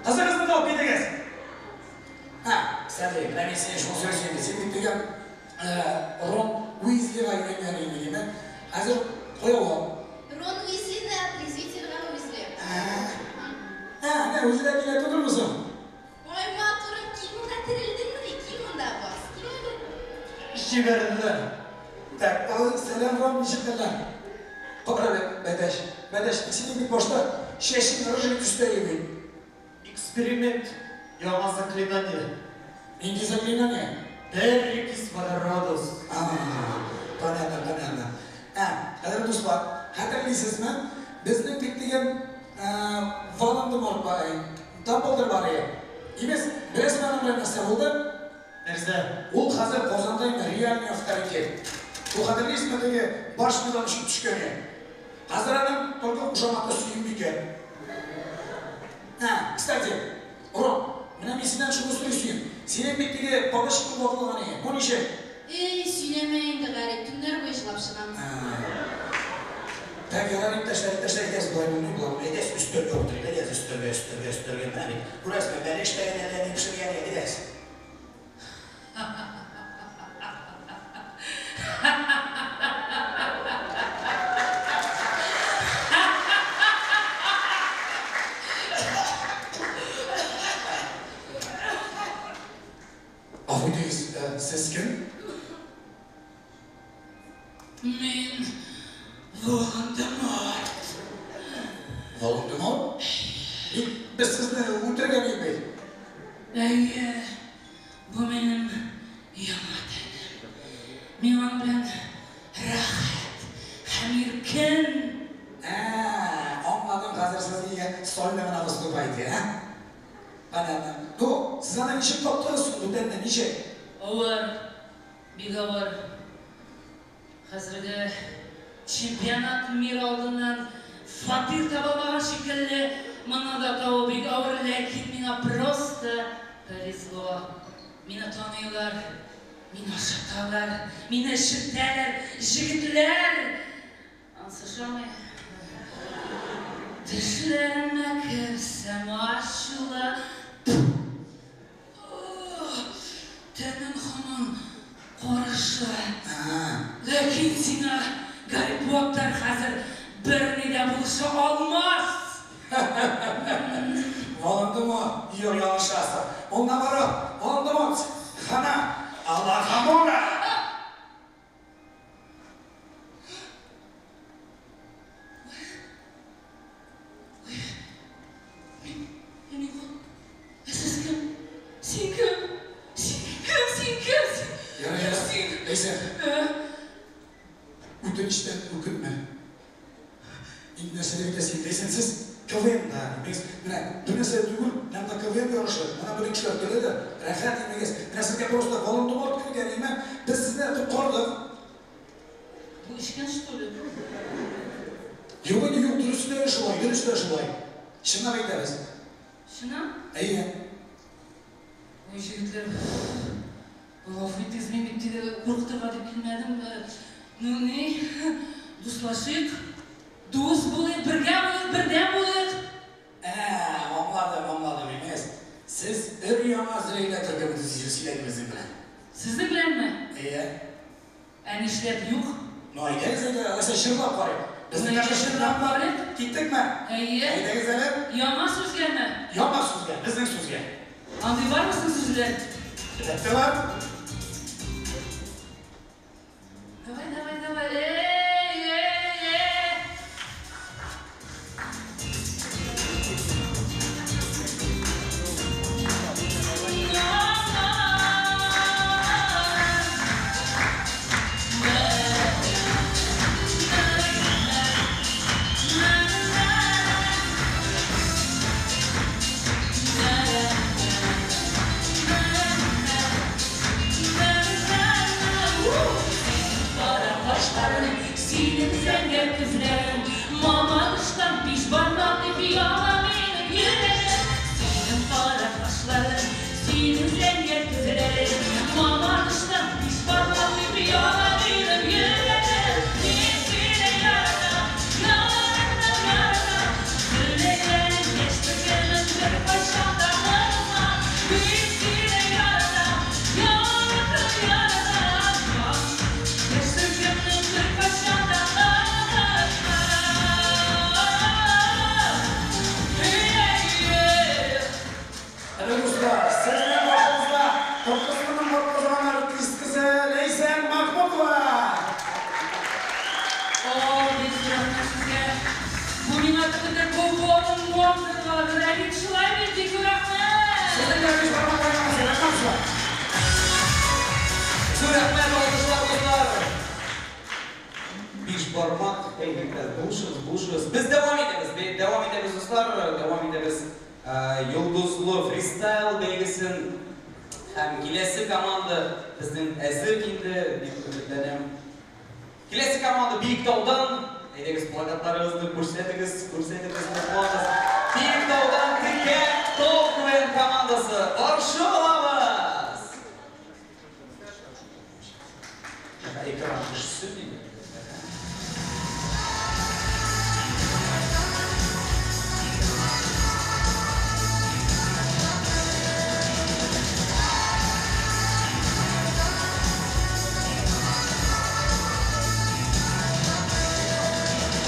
Кызыгызны да алып китегез. Һа, Сәлим, менә мин сине шул сөйләшим. Син бит теге Рон Уизлига өйләнгән инде, димәк. Хәзер кая ул? Рон Уизлины отрезвитель Рон Уизли. Ә, менә үзе дә килә түгелме соң? Ой, матурым, кил монда, терелдеңмени? Кил монда, бас. Кил әле. Җибәрделәр. Так, сәлам, Рон, ничек хәлләр? Кара әле, Бәдәш. Бәдәш, синең бит башта чәчең рыжий төстә иде. Эксперимент. Яңа заклинание. Нинди заклинание? Перекись водородус. Понятно, понятно. Ә, кадерле дуслар, хәтерлисезме? Безнең бит дигән Волан-де-Морт бар, Дамблдор бар иде. Имеш, беләсезме аның белән нәрсә булды? Нәрсә? Ул хәзер Казанда инде реальный авторитет. Ул хәтерлисезме теге башнядан очып төшкән иде. Хәзер аның только кушаматы Сөембикә. Ә, кстати, Рон, менә мин синнән шуны сорыйсым. Синең бит теге палочкаң ватылган иде. Бу ничек? Эй, сөйләмә инде, Гарри, төннәр буе җылап чыгам. Так, ярар, иптәшләр, иптәшләр, әйдәгез, болай булмый, болай булмый. Әйдәгез, өстәлгә утырыйк, әйдәгез, өстәлгә, өстәлгә, өстәлгә. Менә бит, күрәсезме, бәлеш тә генә әллә ни пешергән, әйдәгез. Гафу итегез, сез кем? Мин Волан-де-Морт. Волан-де-Морт? Без сезне үтергән идек бит. Әйе, бу минем яңа тәнем. Мин аның белән рәхәт һәм иркен. Ә, аңладым, хәзер сез нигә сольно гына выступаете, ә? Понятно. Ну, сез аны ничек таптыгыз соң бу тәнне, ничек? Авыр, бик авыр. Хәзерге чемпионат мира алдыннан фатир таба алмаган шикелле, моны да табу бик авыр, ләкин миңа просто повезло. Мине таныйлар, мине ашаталар, мине эчертәләр, җегетләр! Ансы ошамый. Төшләремә керсәм ачулы. Тәнең һаман карыша. Ләкин сиңа Гарри Поттер хәзер берни дә булыша алмас. Волан-де-Морт, юк, ялгышасың. Ул наоборот, Волан-де-Морт, хана, Аллахамора! Ә сез кем? Син кем? Син кем? Син кем? Син Ярар, ярар. Син. Ләйсән. Ә? Үтенечтән үкенмә. Инде нәрсә дип әйтәсең, Ләйсән, сез КВНда, имегез. Менә бер нәрсә түгел, менә монда КВН ярышы, менә бөтен кешеләр көлә дә, рәхәт имегез. Менә сезгә просто Волан-де-Морт кергән, име? Без сезне коткардык. Бу эчкән, что ли? Юк инде, юк, дөресе дә шулай, дөресе дә шулай. Чынлап әйтәбез. Чынлап? Әйе. Ой, җегетләр, гафу итегез, мин бит теге куркытырга дип килмәдем. Ну ни, дуслашыйк, дус булыйк, бергә булыйк, бердәм булыйк. Ә, аңладым, аңладым, имеш. Сез өр-яңа Зөләйлә төркеме төзисез килә безнең белән. Сезнең беләнме? Әйе. Ә нишләп юк? Ну, әйдәгез, әйдә, алайса җырлап карыйк. Безнең Әйдә, даже җырлап карыйк. Киттекме? Әйе. Әйдәгез әле. Яңа сүзгәме? Яңа сүзгә, безнең сүзгә. Андый бармы соң сүзләр? Эләктеләр. Давай, давай, давай. Эй, эй, эй. Синең зәңгәр күзләрең, Мамадыштан биш бармак дип яна минем йөрәгем. Синең кара кашларың, синең зәңгәр күзләрең, Мамадыштан биш бармак дип яна минем йөрәгем. Мин сине яратам, яратам, яратам. Теләкләрең яшьлегемне беркайчан да онытмам. Мин сине яратам, яратам, яратам. Яшьлегемне беркайчан да онытмам. Әнә дуслар, сезнең башыгызда Татарстанның атказанган артисткасы Ләйсән Махмутова. О, бик зур рәхмәт сезгә. Бу миңа кемдер бу Вондерландыр, ә бит шулай бит, бик зур рәхмәт. Сезнең дә биш бармак уйнамасы, рәхмәт шулай. Зур рәхмәт, алкышлар, дуслар. Биш бармак, әй, булышыгыз, булышыгыз. Без дәвам итәбез, дәвам итәбез, дуслар, дәвам итәбез. Йолдызлы фристайл бәйгесен һәм киләсе команда безнең әзер инде дип өметләнәм. Киләсе команда Биектаудан. Әйдәгез, плакатларыгызны күрсәтегез, күрсәтегез, мохлагыз. Биектаудан Текә Тау КВН командасы. Каршы алабыз. Экран төшсен инде.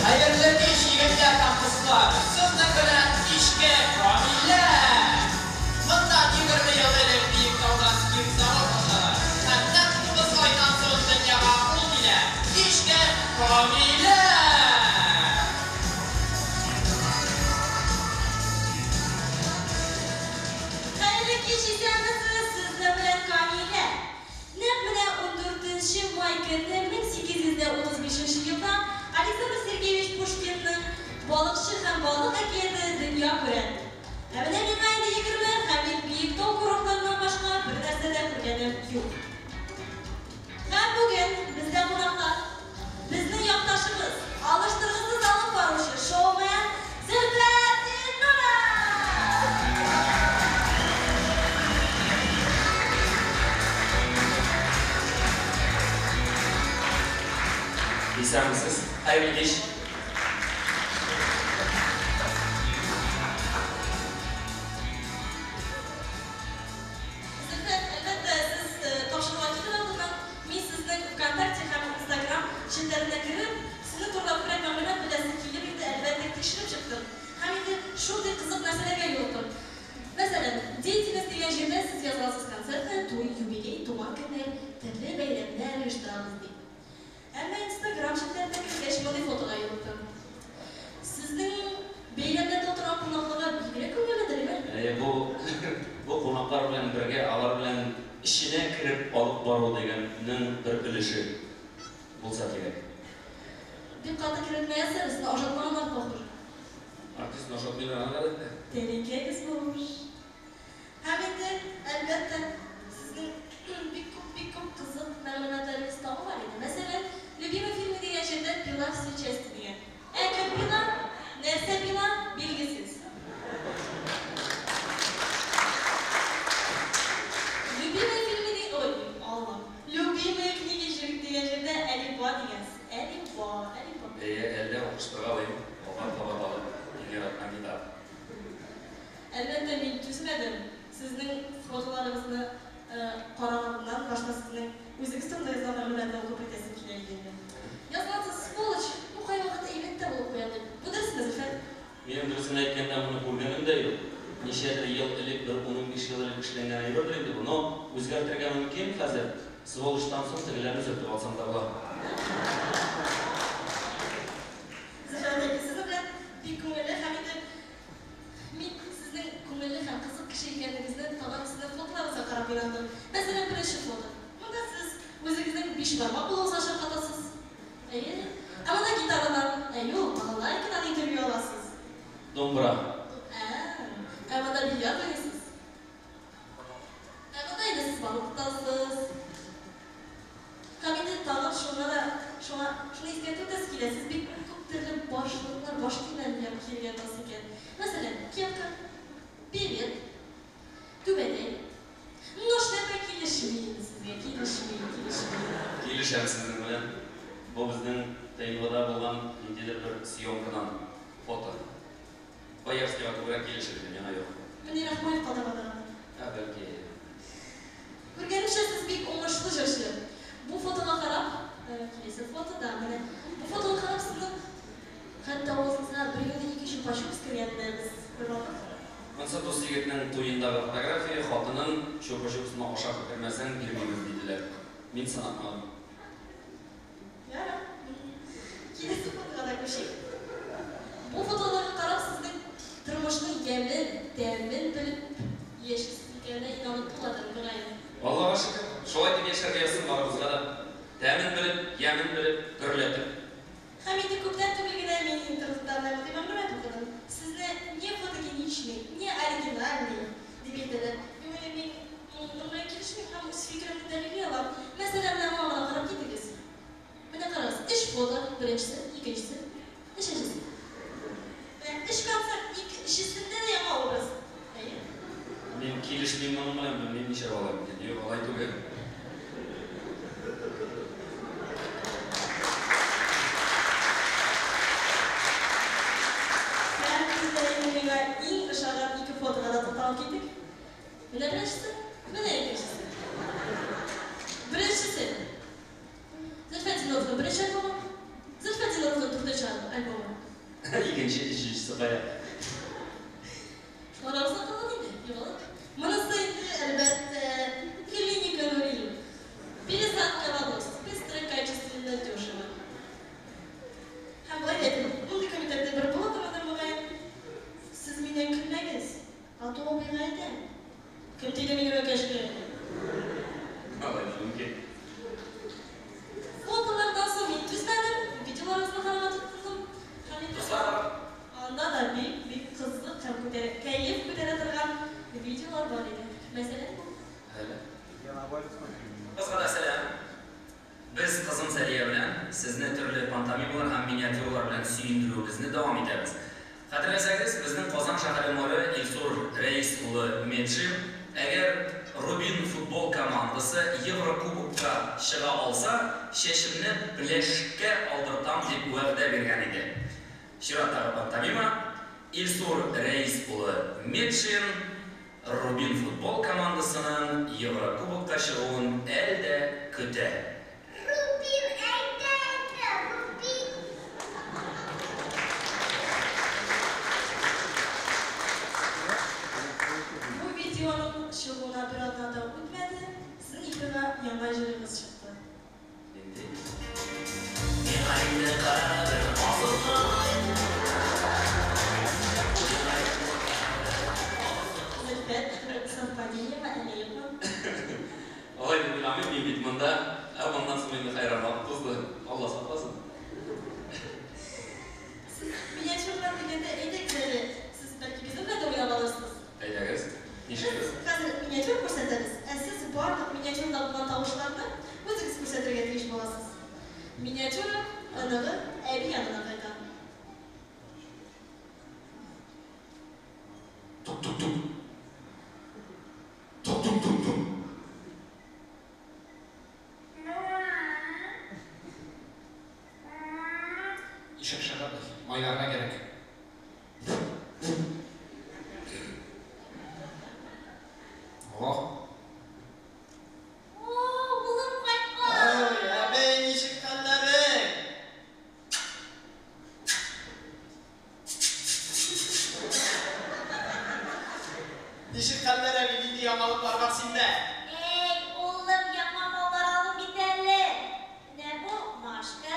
Хәерле кич, егетләр һәм кызлар! Сезнең белән кичке Камилә! Моннан 20 ел элек Биектаудан спирт завод ачалар. Һәм нәкъ 9 айдан соң дөньяга ул килә. Кичке Камилә! Хәерле кич, исәнмесез, сезнең белән Камилә. Нәкъ менә 14 май көнне 1835 елда Александр Сергеевич Пушкинның Балыкчы һәм балык әкияте дөнья күрә. Ә менә миңа инде 20 һәм мин Биектау курортларыннан башка бер нәрсә дә күргәнем юк. Һәм бүген бездә кунакта безнең якташыбыз, алыштыргысыз алып баручы шоумен Зөлфәт Зиннуров! Исәнмесез. Хәерле кич. Зөлфәт, әлбәттә, сез тапшыруга килер алдыннан мин сезнең ВКонтакте һәм Инстаграм челтәренә кереп, сезнең турында күбрәк мәгълүмат беләсе килеп инде, әлбәттә, тикшереп чыктым. Һәм инде шундый кызык нәрсәләргә юлыктым. Мәсәлән, деятельность дигән җирдә сез язасыз концертны, туй, юбилей, туган көннәр, төрле бәйрәмнәр оештырабыз дип. Әмма Инстаграм челтәренә кергәч, мондый фотога юлыктым. Сезнең бәйрәмнәрдә утырган кунакларга бигрәк күңелледер, әйме? Бу кунаклар белән бергә алар белән эченә кереп алып бару дигәннең бер өлеше булса кирәк. Бик каты керетмәясез, сезне ашатмаганнар похур. Артистны ашатмыйлар аны гадәттә. Тәлинкәгез булмыш. Һәм инде, әлбәттә, сезнең бик күп, бик күп кызык мәгълүматларыгыз тагы бар иде. Мәсәлән, любимый фильмы дигән җирдә Пила все части дигән. Ә кем Пила? Нәрсә Пила? Билгесез. Любимый фильмы дигән, ой, Алла. Любимые книги дигән җирдә Әлифба дигәнсез. Әлифба, Әлифба. Әйе, әллә укыштыргалыйм, кабат-кабат алып, иң яраткан китап. Әлбәттә, мин түзмәдем. Сезнең фотоларыгызны караганнан башта сезнең үзегез турында язган мәгълүматны укып китәсем килә иде инде. Язгансыз, сволочь, бу кайвакыт әйбәт тә булып куя дип. Бу дөресме, Зөлфәт? Минем дөресен әйткәндә моны күргәнем дә юк. Ничәдер ел элек, бер 10-15 ел элек эшләнгән әйбердер инде бу. Но үзгәртергә мөмкин хәзер. Сволочтан соң тегеләрне үзгәртеп алсаң да була. Зөфәр әби, сезнең белән бик күңелле һәм инде мин сезнең күңелле һәм кызык кеше икәнлегегезне тагын сезнең фотоларыгызга карап инандым. Мәсәлән, беренче фото. Монда сез үзегезнең биш бармак булуыгызга шаккатасыз. Әйе. Ә монда гитарадан, ә юк, балалайкадан интервью аласыз. Домбра. Ә, ә монда бильярд уйныйсыз. Ә монда инде сез балык тотасыз. Һәм инде тагын шуңа да, шуңа, шуны искәртеп үтәсе килә, сез бик күп төрле башлыклар, баш киемнәр белән киергә ятасыз икән. Мәсәлән, кепка, берет, түбәтәй. Но шляпа килешми инде сезгә, килешми, килешми. Килешәм сезнең белән. Бу безнең ТНВда булган ниндидер бер съемкадан фото. Боярскийга күбрәк килешер иде, миңа юк. Мөнир Рахмаевка таба торгандыр. Ә, бәлки. Күргәнемчә, сез бик уңышлы җырчы. Бу фотога карап, киләсе фотода менә бу фотога карап сезнең хәтта авызыгызга бер юлы ике чупа-чупс кергәнне без бервакыт. Монсы дус егетнең туендагы фотография, хатынын чупа-чупсны ашап бетермәсәң бирмибез, диделәр. Мин сынатмадым. Ярар. Киләсе фотога да күчик. Бу фотоларга карап сезнең тормышның ямен, тәмен белеп яшисез икәненә инанып буладыр, мөгаен. Аллага шөкер, шулай дип яшәргә язсын барыбызга да. Тәмен белеп, ямен белеп, гөрләтеп. Һәм инде күптән түгел генә мин интернетта менә мондый мәгълүмат укыдым. Сезне не фотогеничный, не оригинальный дип әйтәләр. Мин уйлыйм, мин моның белән килешмим һәм үз фикеремне дәлилли алам. Мәсәлән, менә моңа гына карап китегез. Менә карагыз, өч фото, беренчесе, икенчесе, өченчесе. Менә өч концерт, ике, өчесендә дә яңа образ. Әйе. Мин килешмим моның белән, белмим ничек алай микән. Юк, алай түгел. Һәм инде миңа иң ошаган ике фотога да тукталып китик. Менә беренчесе, менә икенчесе. Беренчесе. Зөлфәтдиновның беренче альбомы, Зөлфәтдиновның дүртенче альбомы. Икенче, өченчесе кая? Шулар арасында калган инде, югалып. Монысы инде, әлбәттә, Клиника Нуриев. Пересадка волос, быстро, качественно, дешево. Һәм болай да әйтим, мондый комментарийда бер була торгандыр, мөгаен. Сез миннән көлмәгез, а то абыйга әйтәм. Кем тиде минем әкәшкә? Алай да мөмкин. Фотолардан соң мин түзмәдем, видеоларыгызны карарга тотындым. Һәм инде анда да бик-бик кызык һәм күтәрә, кәеф күтәрә торган видеолар бар иде. Мәсәлән, бу. Әле. Кызга да сәлам. Без кызым Сәрия белән сезне төрле пантомималар һәм миниатюралар белән сөендерүебезне дәвам итәбез. Хәтерләсәгез, безнең Казан шәһәре мэры Илсур Рәис улы Метшин, әгәр Рубин футбол командасы Еврокубокка чыга алса, чәчемне пеләшкә алдыртам дип вәгъдә биргән иде. Чираттагы пантомима, Илсур Рәис улы Метшин Рубин футбол командасының Еврокубокка чыгуын әл дә көтә. Рубин, әйдә, әйдә, Рубин! Бу видеоның чыгуына бер атна да үтмәде, сезнең эфирга яңа җырыгыз чыкты. Нинди? Миңа инде кабер казылган. Зөлфәт, бу совпадениеме, әллә юкмы? Алай дип уйламыйм, мин бит монда. Ә моннан соң инде хәйран вакыт узды. Алла сакласын. Сез миниатюралар дигәндә, әйдәгез әле, сез бәлки безнең белән дә уйнап алырсыз. Әйдәгез, нишлибез? Без хәзер миниатюра күрсәтәбез, ә сез барлык миниатюрада булган тавышларны үзегез күрсәтергә тиеш буласыз. Миниатюра оныгы әби янына кайта. Тук-тук-тук. Тук-тук-тук-тук. Ишек чыгып, майларга кирәк. О! О, улым кайткан! Ой, әбей, ничек хәлләрең? нинди яңалыклар бар синдә? Эй, улым, яңа маллар алдым бит әле. Менә бу Машка.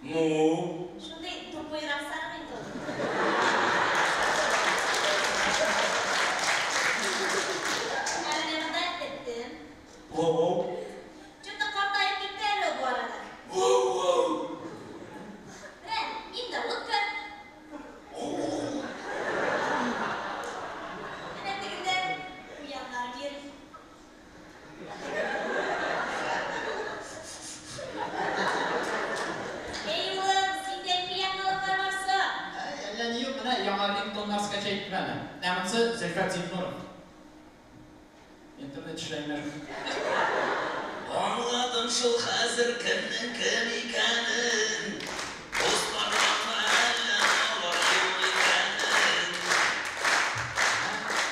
Ну? Шундый тупыйрак сарык инде ул. Ә менә монда этем. Воу. Чё-то картаеп китте әле ул бу арада. Менә инде утка. Менә тегендә куяннар йөри. Эй, улым, синдә нинди яңалыклар бар соң? Әллә ни юк, менә яңа рингтоннар скачать иттем әле. Менә монысы Зөлфәт Зиннуров. Интернет эшләми. Аңладым шул хәзер кемнең кем икәнен. Дусларыңмы әллә алар юк икәнен.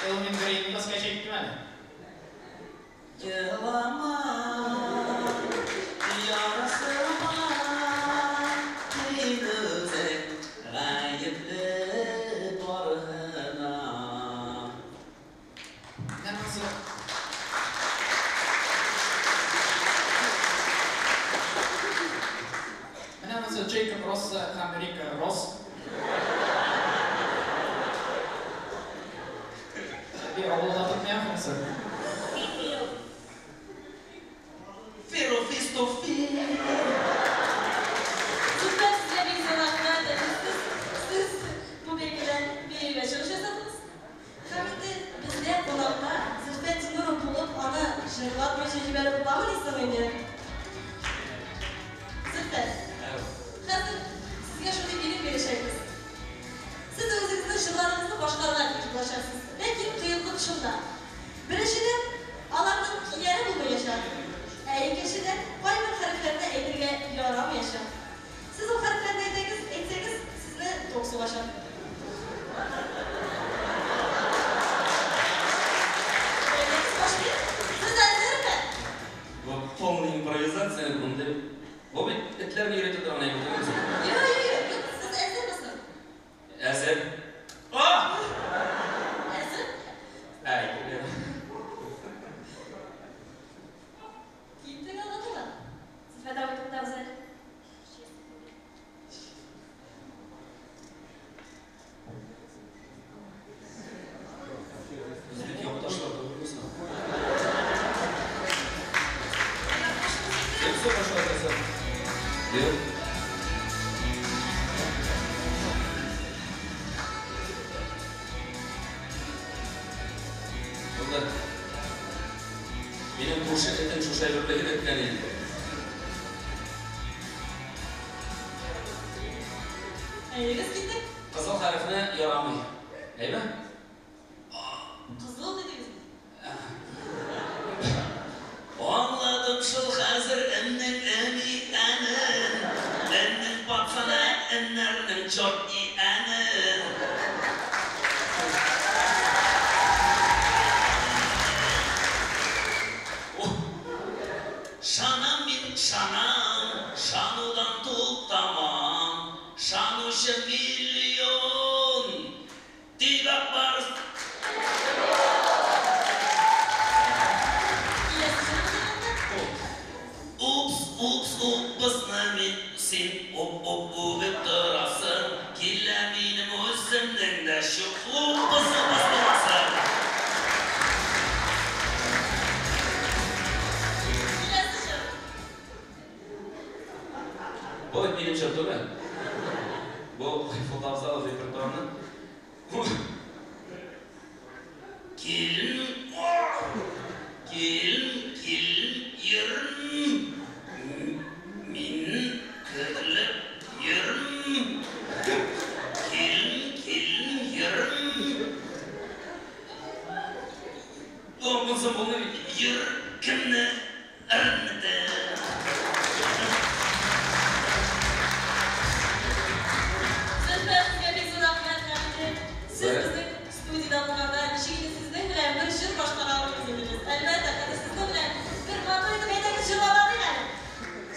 Элвин Грейны да скачать иттем әле. Елама, ярасыма, син үзең гаепле барына. Менә монысы. Менә монысы Джейкоб Росса һәм Рика Росс. Би авылда тотмый монысы. Феро фисто фи. Зөлфәт, сезгә бик зур рәхмәт. Сез бу бәйгедә бәйгегә чыгыш ясадыгыз. Һәм инде бездә кунакта Зөлфәт Зиннуров булып, аны җырлатмыйча җибәреп буламыни соң инде? Зөлфәт, хәзер сезгә шундый бирем бирәчәкбез. Сез үзегезнең җырларыгызны башкарырга тиеш булачаксыз. Ләкин кыенлык шунда. Беренчедән, аларның көйләре булмаячак. Ә икенчедән, кайбер хәрефләрне әйтергә ярамаячак. Сез ул хәрефләрне әйтәгез, әйтсәгез, сезне ток сугачак. Әйдәгез, башлыйк. Сез әзерме? Бу полный импровизация монда. Бу бит этләрне өйрәтә торган әйбер түгелме соң? Юк, юк, юк, юк, сез әзерме соң? Әзер. А! Әзер? Әй, Киттек алга таба. Зөлфәт абый, туктагыз әле. Без бит якташлар түгелме соң? Кем сорашар әзер? Юк. Булды. Минем күрше этем шушы әйберне өйрәткән иде. Әйдәгез, киттек. Кызыл хәрефне ярамый. Әйме? Кызыл дидегезме? Аңладым шул хәзер эннең эн икәнен. Эннең пацаны, эннәрнең чорт иәнен. Шанам мин, шанам, шанудан туктамам. Шанучы миллион. Тик Ак Барс. Киләсе җырыбыз турында. Упс, упс, упсны мин син уп-уп үбеп торасың. Килә минем үземнең дә чук упс, упс буласың. Киләсе җыр. Бу бит минем җыр түгел. Бу Гайфулла Абзалов репертуарының. Килен, килен, килен, йөрм. Мин көрлеп йөрм. Килен, килен, йөрм. О, монысы булмый бит. Йөр кемне әрнетә. Зөлфәт, сезгә бик зур рәхмәт һәм инде сез безнең студиядә булганда ничек инде сезнең белән бер җыр башкара алмыйбыз инде без. Әлбәттә, хәзер сезнең белән бер матур итеп әйдәгез җырлап алыйк әле.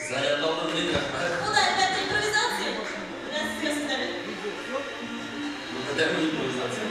Заряд алдым мин, рәхмәт. Бу да әлбәттә импровизация. Менә сезгә сүз әле. Бу кадәрме импровизация?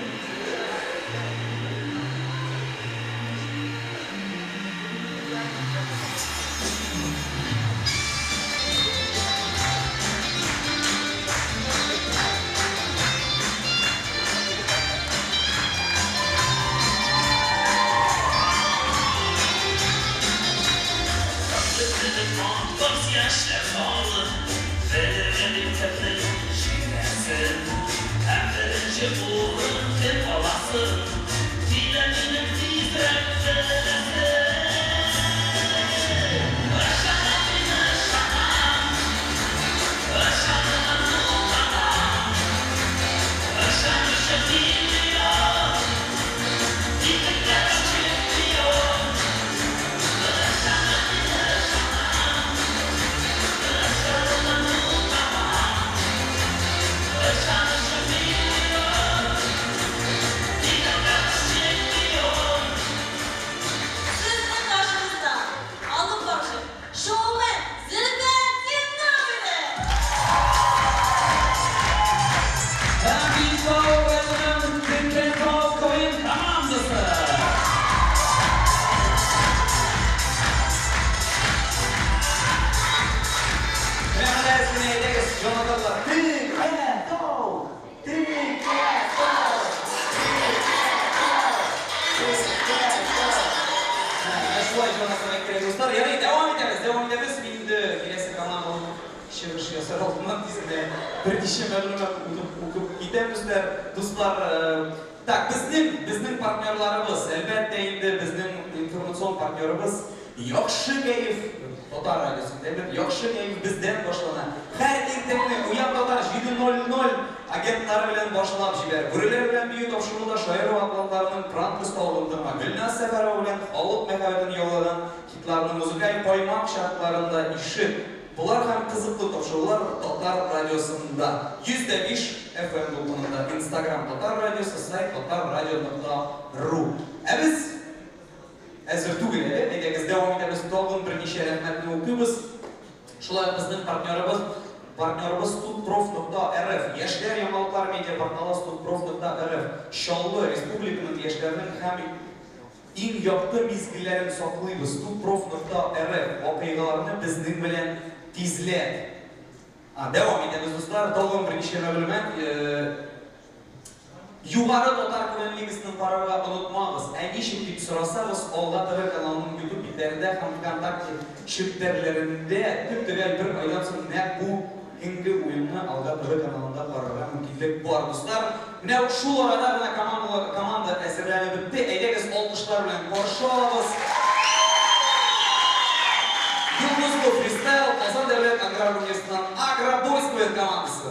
Чыгыш ясар алдыннан тиз генә берничә мәгълүмат укып китәм, дуслар. Дуслар, так, безнең, безнең партнерларыбыз, әлбәттә инде, безнең информацион партнерыбыз Яхшы кәеф татар радиосы. Әйбәт, яхшы кәеф бездән башлана. Һәр иртәне Уян татар 7:00 агентлары белән башлап җибәр. Бүреләр белән бию тапшыруында шаяру атлантларының пранк осталыгын тыңла. Гөлназ Сәфәрова белән халык мәхәббәтен яулаган хитларны музыкаль каймак шартларында ишет. Болар һәм кызыклы тапшырулар Татар радиосында 105 FM дулкынында, Инстаграм Татар радиосы, сайт татаррадио нокта ру. Ә без әзер түгел әле, әйдәгез дәвам итәбез, тагын берничә рәхмәтне укыйбыз. Шулай ук безнең партнерыбыз партнерыбыз студпроф нокта рф, яшьләр яңалыклар медиапорталы студпроф нокта рф, Чаллы, республиканың яшьләренең һәм Иң якты мизгелләрен саклыйбыз, студпроф нокта рф, вакыйгаларны безнең белән тизләт. А, дәвам итәбез, дуслар, тагын берничә мәгълүмат. Югары татар КВН лигасын карарга онытмагыз. Ә ничек дип сорасагыз, Алга ТВ каналының YouTube битләрендә һәм ВКонтакте челтәрләрендә төп-төгәл бер айдан соң нәкъ бу Көнге уенны Алга ТВ каналында карарга мөмкинлек бар, дуслар. Менә шул арада гына командалар, команда әзерләнеп бетте. Әйдәгез, алкышлар белән каршы алабыз. Йолдызлы фристайл Казан дәүләт аграр университетыннан Агробойс КВН командасы.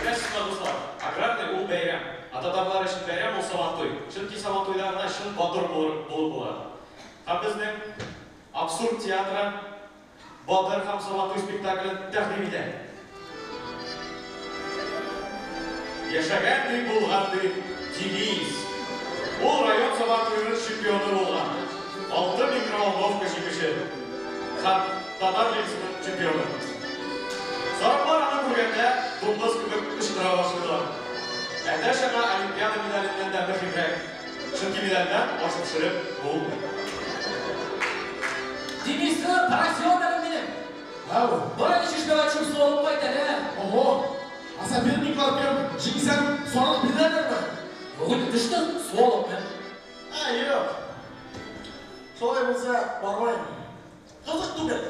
Беләсезме, дуслар, аграрный ул бәйрәм. Ә татарлар өчен бәйрәм ул Сабантуй. Чөнки Сабантуйда гына чын батыр булыр булып була. Һәм безнең Абсурд театры Батыр һәм Сабантуй спектаклен тәкъдим итә. Яшәгән ди, булган ди Денис. Ул район Сабантуеның чемпионы булган. Алты микроволновка җиңүче һәм татар лигасының чемпионы. Сарыклар аны күргәндә дуңгыз кебек кычкыра башлыйлар. Әтәч аңа Олимпиада медаленнән дә мөһимрәк. Чөнки медальдән аш пешереп булмый. Денисны поросеногым минем. Ау. Бар әле чишмәгә төшеп су алып кайт әле, ә. Ого! А соперниклар кем? Җиңсәң, сарык бирәләрме? Юк инде, төш тә су алып мен. Ә, юк. Шулай булса, бармыйм. Кызык түгел.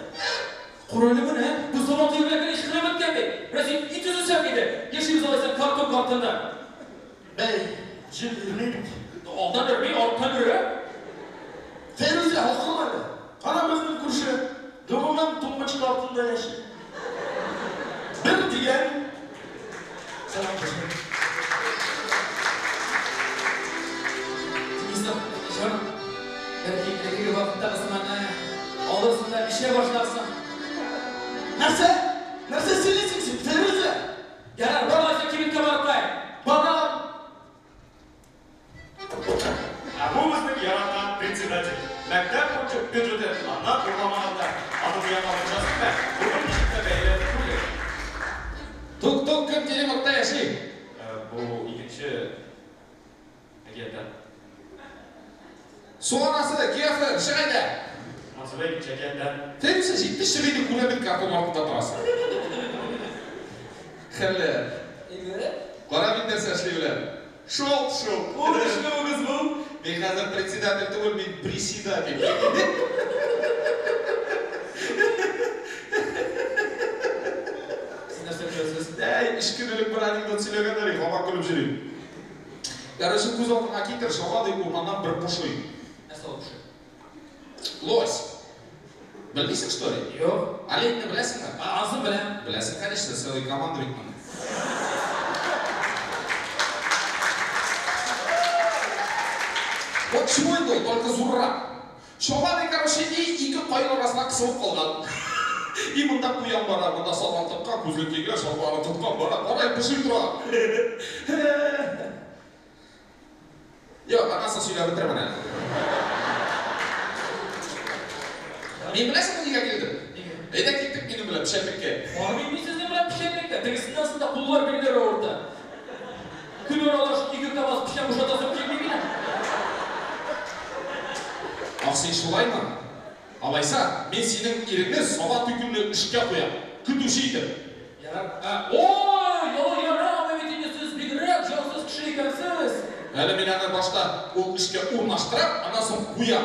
Кара әле моны, ә? Бу Сабантуй белән генә эш кенә беткән бит. Менә син ит өзесәң иде. Яшибез алайса картон картында. Бәй, җил өрми бит. Алдан өрми, арттан өрә. Фәйрүзә, акыллы әле. Кара безнең күрше, гомумән, тумбочка артында яши. Бер дигән сәлам кеше. Денисов, җаным, бәлки элеккеге вакыттагы сыман, алырсың да эчә башларсың. Нәрсә? Нәрсә сөйлисең син, Фәйрүзә? Ярар, бар алайса кибеткә барып кайт. Барам. Ә бу безнең яраткан председатель. Мәктәп бюджеты аннан урламаганда, аның яңа мунчасы белән бу берничек тә бәйле түгел. Тук, тук, кем теремокта яши? Бу икенче әкияттән. Су анасы, кяфер, чык әйдә! Монысы да икенче әкияттән. Фәнүсә, 70 ел инде күрә бит картон артында торасың. Хәллә. Кара мин нәрсә эшли беләм. Шолт, шолт. Ул эшне үгез бу. Мин хәзер председатель түгел, мин приседатель. Сез нәрсә көләсез? Әй, өч көн элек бер анекдот сөйләгәннәр, һаман көлеп йөрим. Короче, күз алдыңа китер, шава ди урманнан бер поши. Нәрсә ул поши? Лось. Белмисең, что ли? Юк. Оленьны беләсеңме? Анысын беләм. Беләсең, конечно, целый команда бит моның. Вот чего инде ул, только зуррак. Чава ди, короче, и ике каен арасына кысылып калган. И монда куян бара, монда салман тоткан, күзлек кигән, чалбарын тоткан, бара, карай, поши тора. Юк, аннан соң сөйләп бетермен әле. Мин беләсеңме нигә килдем? Нигә? Әйдә киттек минем белән печәнлеккә. Бармыйм мин сезнең белән печәнлеккә. Тегесеннән соң да куллар билләр авырта. Көн аралаш ике КАМАЗ печән бушатасым килми минем. Ах, син шулаймы? Алайса, мин синең иреңне Сабан туй көнне эшкә куям. Көтүче итеп. Ярар. Ә, ой, ой, ярамый бит инде сез бигрәк җансыз кеше икәнсез. Әле мин аны башта ул эшкә урнаштырам, аннан соң куям.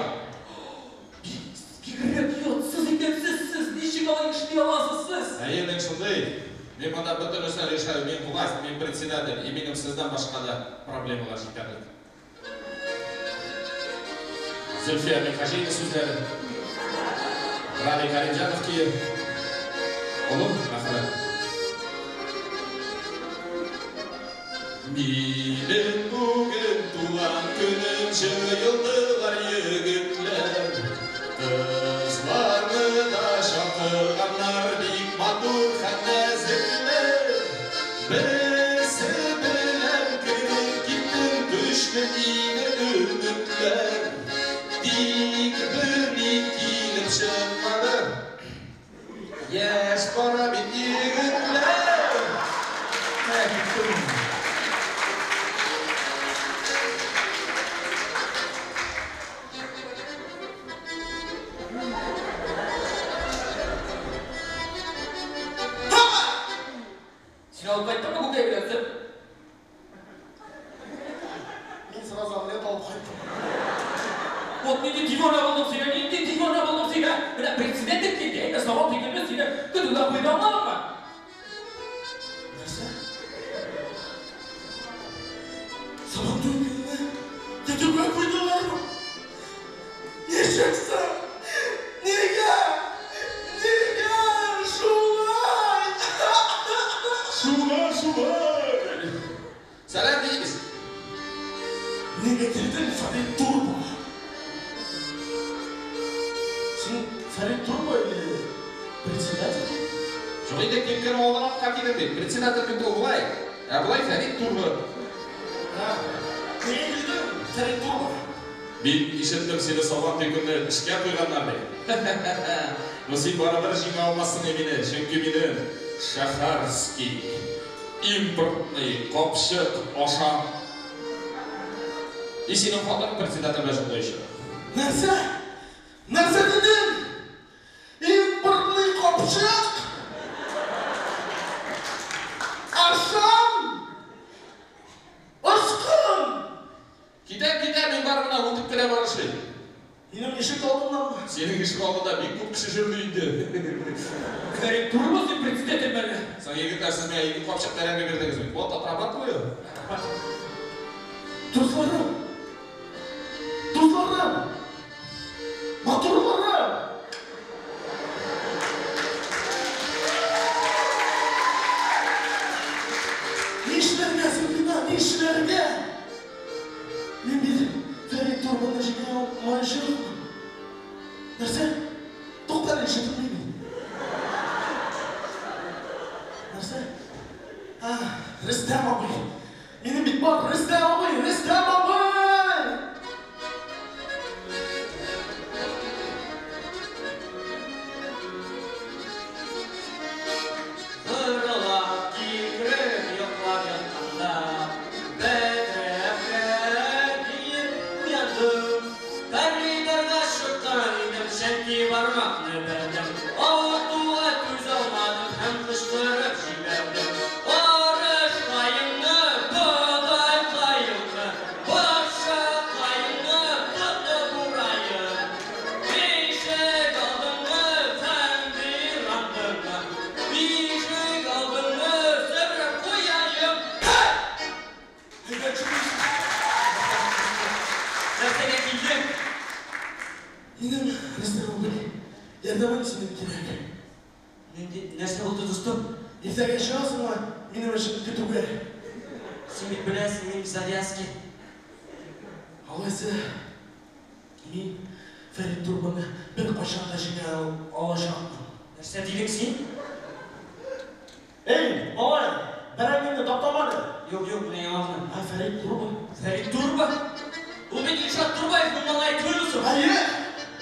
Бигрәк оятсыз икәнсез сез, ничек алай эшли аласыз сез? Әйе, мин шундый. Мин монда бөтенесен решаю, мин власть, мин председатель, и минем сездән башка да проблемалар җитәрлек. Зөлфия Минһаҗиева сүзләре. Радий Кәримҗанов көе. Олы мәхәббәт. Минем бүген туган көнем, җыелдылар егетләр. Кызларны да чакырганнар, бик матур һәм нәзекләр. Берсе белән кереп киттем, көчле иде өметләр. Тик берни килеп чыкмады. Яшь бара бит егетләр. Менә киттем. Син алып кайттыңмы күкәй белән сөт? Мин сразу омлет алып кайттым. Вот нинди дивана булдың син, нинди дивана булдың син, ә? Менә председатель килде, әйдә сабан тигенне сине көтүгә куйды, аңладыңмы? Нәрсә? Сабан туй көнне көтүгә куйдылармы? Ничек соң? Нигә? Нигә шулай? Шулай, шулай. Сәлам, Денис. Нигә килдең, Фәрит Турбо? Син Фәрит Турбо или председатель? Юк инде, кипкән авылдан атка килдем бит. Председатель бит ул болай. Ә болай Фәрит Турбо. Һа, нигә килдең, Фәрит Турбо? Мин ишеттем, сине Сабан туй көнне эшкә куйганнар дип. Но син барыбер җиңә алмассың мине, чөнки минем шәһәрский импортный капчык аша. И синең хатының председатель белән йоклый еще. Нәрсә? Нәрсә дидең? Импортный капчык? Ашам! Ышкын! Китәм, китәм, мин барыбер үтеп кенә барышлый. Минем ишек алдыннанмы? Синең ишек алдында бик күп кеше йөрде инде. Фәрит Турбо син председатель мәллә? Соң, егетләр, сез миңа ике капчык бәрәңге бирдегез бит. Вот, отрабатываю. Дусларым! Дусларым! Матурларым! Нишләргә, Зөлфина, нишләргә? Мин бит Фәрит Турбоны җиңә алмаячакмын. Нәрсә? Тукта әле, ишетелми бит. Нәрсә? А, Рөстәм абый. Минем бит бар, Рөстәм абый, Рөстәм абый! Гырлап кикреп йоклап ятканда, бәдрәфкә киеп уяндым. Коридорга чыккан идем, чөнки бармакны бәрдем. Авыртуга түзә алмадым һәм кычкырып җибәрдем. Арыш каеңны, бодай каеңны, бакча каеңны тотып урайым. Ишек алдыңны, һәм верандаңны, ишек алдыңны себереп куяйым. Нәрсәгә килдең? Минем, Рөстәм абый, ярдәмең синең кирәк. Нинди нәрсә булды, дустым? Иртәгә чыгасыңмы минем өчен көтүгә? Син бит беләсең, мин завязки. Алайса, мин Фәрит Турбоны беркайчан да җиңә алачакмын. Нәрсә дидең син? Эй, малай, бәрәңгеңне таптама әле. Юк, юк, менә яңа. А, Фәрит Турбо. Фәрит Турбо? Ул бит Илшат Турбаевның малае түгелме соң? Әйе!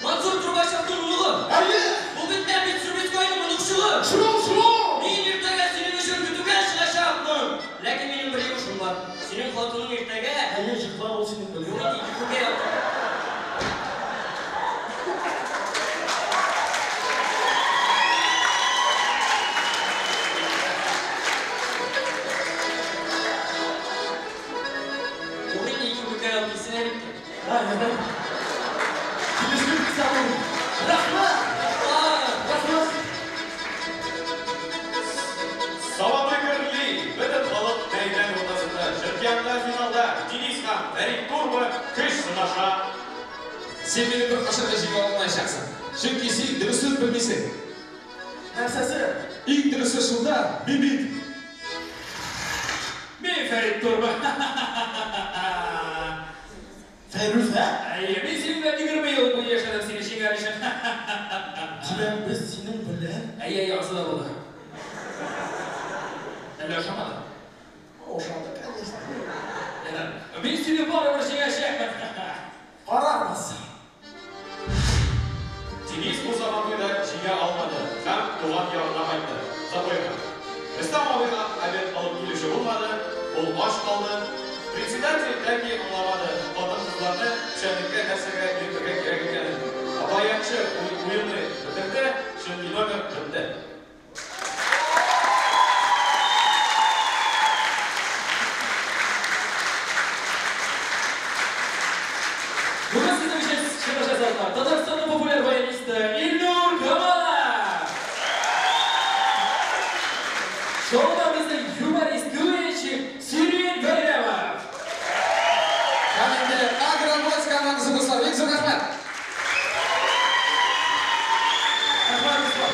Мансур Трубачевның улы. Әйе! Ул бит Нәбит Трубецкойның оныкчыгы. Шул, шул! Мин иртәгә синең өчен көтүгә чыгачакмын. Ләкин минем бер йомышым бар. Синең хатының иртәгә... Әйе, йокла ул синең белән. Юк, инде ике күкәй ята. Юк, инде ике Бүләк алып килсен әле икән. Килешү кисәве. Рәхмәт! Рәхмәт! Сабантуй гөрли, бөтен халык мәйдан уртасында, чөнки анда финалда Денис һәм Фәрит Турбо көч сынаша. Син мине беркайчан да җиңә алмаячаксың. Чөнки син дөрес сүз белмисең. Нәрсәсе? Иң дөресе шунда, мин бит. Мин Фәрит Турбо. Фәйрүзә? Әйе, мин синең белән 20 ел буе яшәдем сине җиңәр өчен. Димәк, без синең белән? Әйе, әйе, асы да булды. Әллә ошамады? Ошады, конечно. Ярар. Мин сине барыбер җиңәчәкмен. Карарбыз. Денис бу Сабантуйда җиңә алмады һәм туган ягына кайтты. Запойга. Рөстәм абыйга обед алып килүче булмады, ул ач калды. Председатель тәки аңламады, хатын-кызларны печәнлеккә нәрсәгә йөртергә кирәк икәнен. Баянчы уенны бетерде, чөнки номер бетте. Бүген сезнең өчен чыгыш ясадылар Татарстанның популяр баянисты Илнур Камалов! Шоуда безнең юморист, КВНщик Сирин Бәйрәмов! Һәм инде Агробойс командасы дуслар, бик зур рәхмәт! Рәхмәт, дуслар!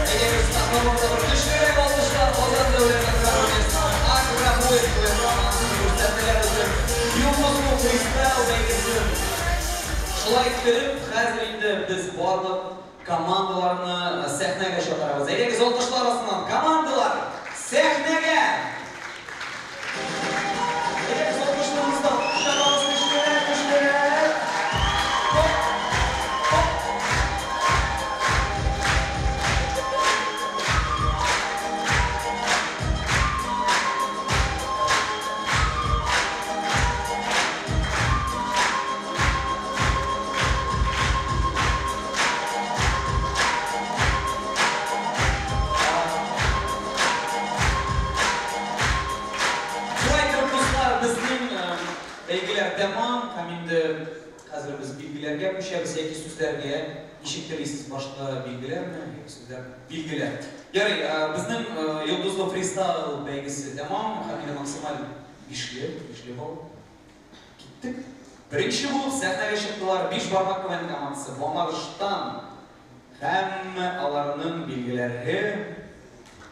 Әйдәгез, сәхнә бер көчлерәк алкышлар Казан дәүләт аграр университетының Агробойс КВН командасы күрсәттеләр безнең Йолдызлы фристайл бәйгесен. Шулай иттереп, хәзер инде без барлык командаларны сәхнәгә чакырабыз. Әйдәгез, алкышлар астыннан командалар сәхнәгә! Әйдәгез, алкышларыбыздан чыгарабыз көчлерәк, көчлерәк! Хоп, хоп! Шулай итеп, дуслар, безнең бәйгеләр тәмам һәм инде хәзер без билгеләргә күчәбез яки сүзләргә. Ничек телисез, башта билгеләрме, яки сүзләр? Билгеләр. Ярый, безнең Йолдызлы фристайл бәйгесе тәмам һәм инде максималь бишле, бишле балл. Киттек. Беренче булып сәхнәгә чыктылар Биш бармак КВН командасы Мамадыштан һәм аларның билгеләре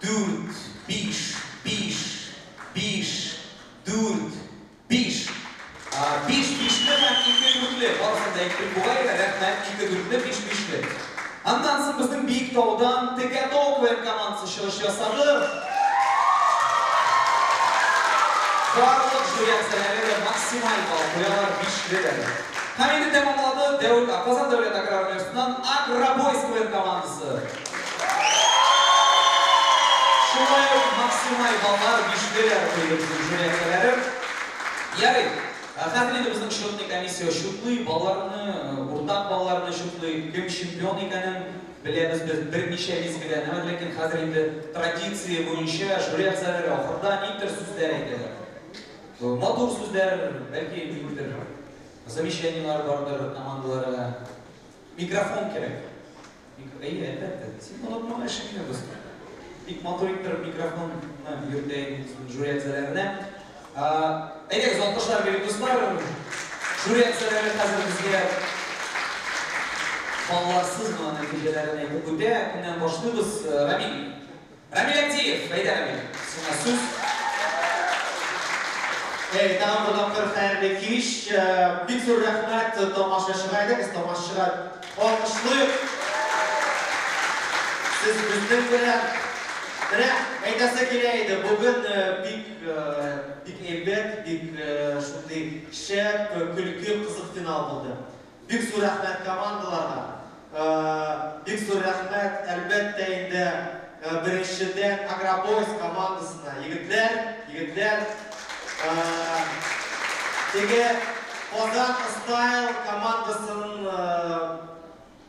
4, 5, 5, 5, 4, 5. 5 бишле һәм 2 дүртле. Барысын да әйттек бугай, рәхмәт, 2 дүртле, 5 бишле. Аннан соң безнең Биектаудан Текәтау КВН командасы чыгыш ясады. Барлык жюри әгъзалары да максималь балл куялар, бишле дә. Һәм инде тәмамлады Казан дәүләт аграр университетыннан Агробойс КВН командасы. Шулай ук максималь баллар бишлеләр куйды безнең жюри әгъзалары. Ярый, хәзер инде безнең счетный комиссия счетлый, балларны, уртак балларны счетлый, кем чемпион икәнен беләбез без берничә мизгелдән. Әмма ләкин хәзер инде традиция буенча жюри әгъзалары ахырда ниндидер сүзләр әйтәләр. Матур сүзләр, бәлки ниндидер замечаниелар бардыр командаларга. Микрофон кирәк. Әйе, әлбәттә. Син онытма эшеңне, дустым. Бик матур иттереп микрофонны йөртә инде безнең жюри әгъзаларына. Әйдәгез, алкышлар бирик, дуслар. Жюри әгъзалары хәзер безгә балларсыз гына нәтиҗәләрен әйтеп үтә. Кемнән башлыйбыз? Рамил. Рамил Әктиев, әйдә, Рамил. Сиңа сүз. Эй, тагын бер тапкыр хәерле кич. Бик зур рәхмәт тамашачыга. Әйдәгез, тамашачыга алкышлыйк. Сез безнең белән. Менә әйтәсе килә иде, бүген бик бик әйбәт, бик шундый шәп, көлке, кызык финал булды. Бик зур рәхмәт командаларга. Бик зур рәхмәт, әлбәттә инде, беренчедән Агробойс командасына. Егетләр, егетләр, теге Казан Стайл командасын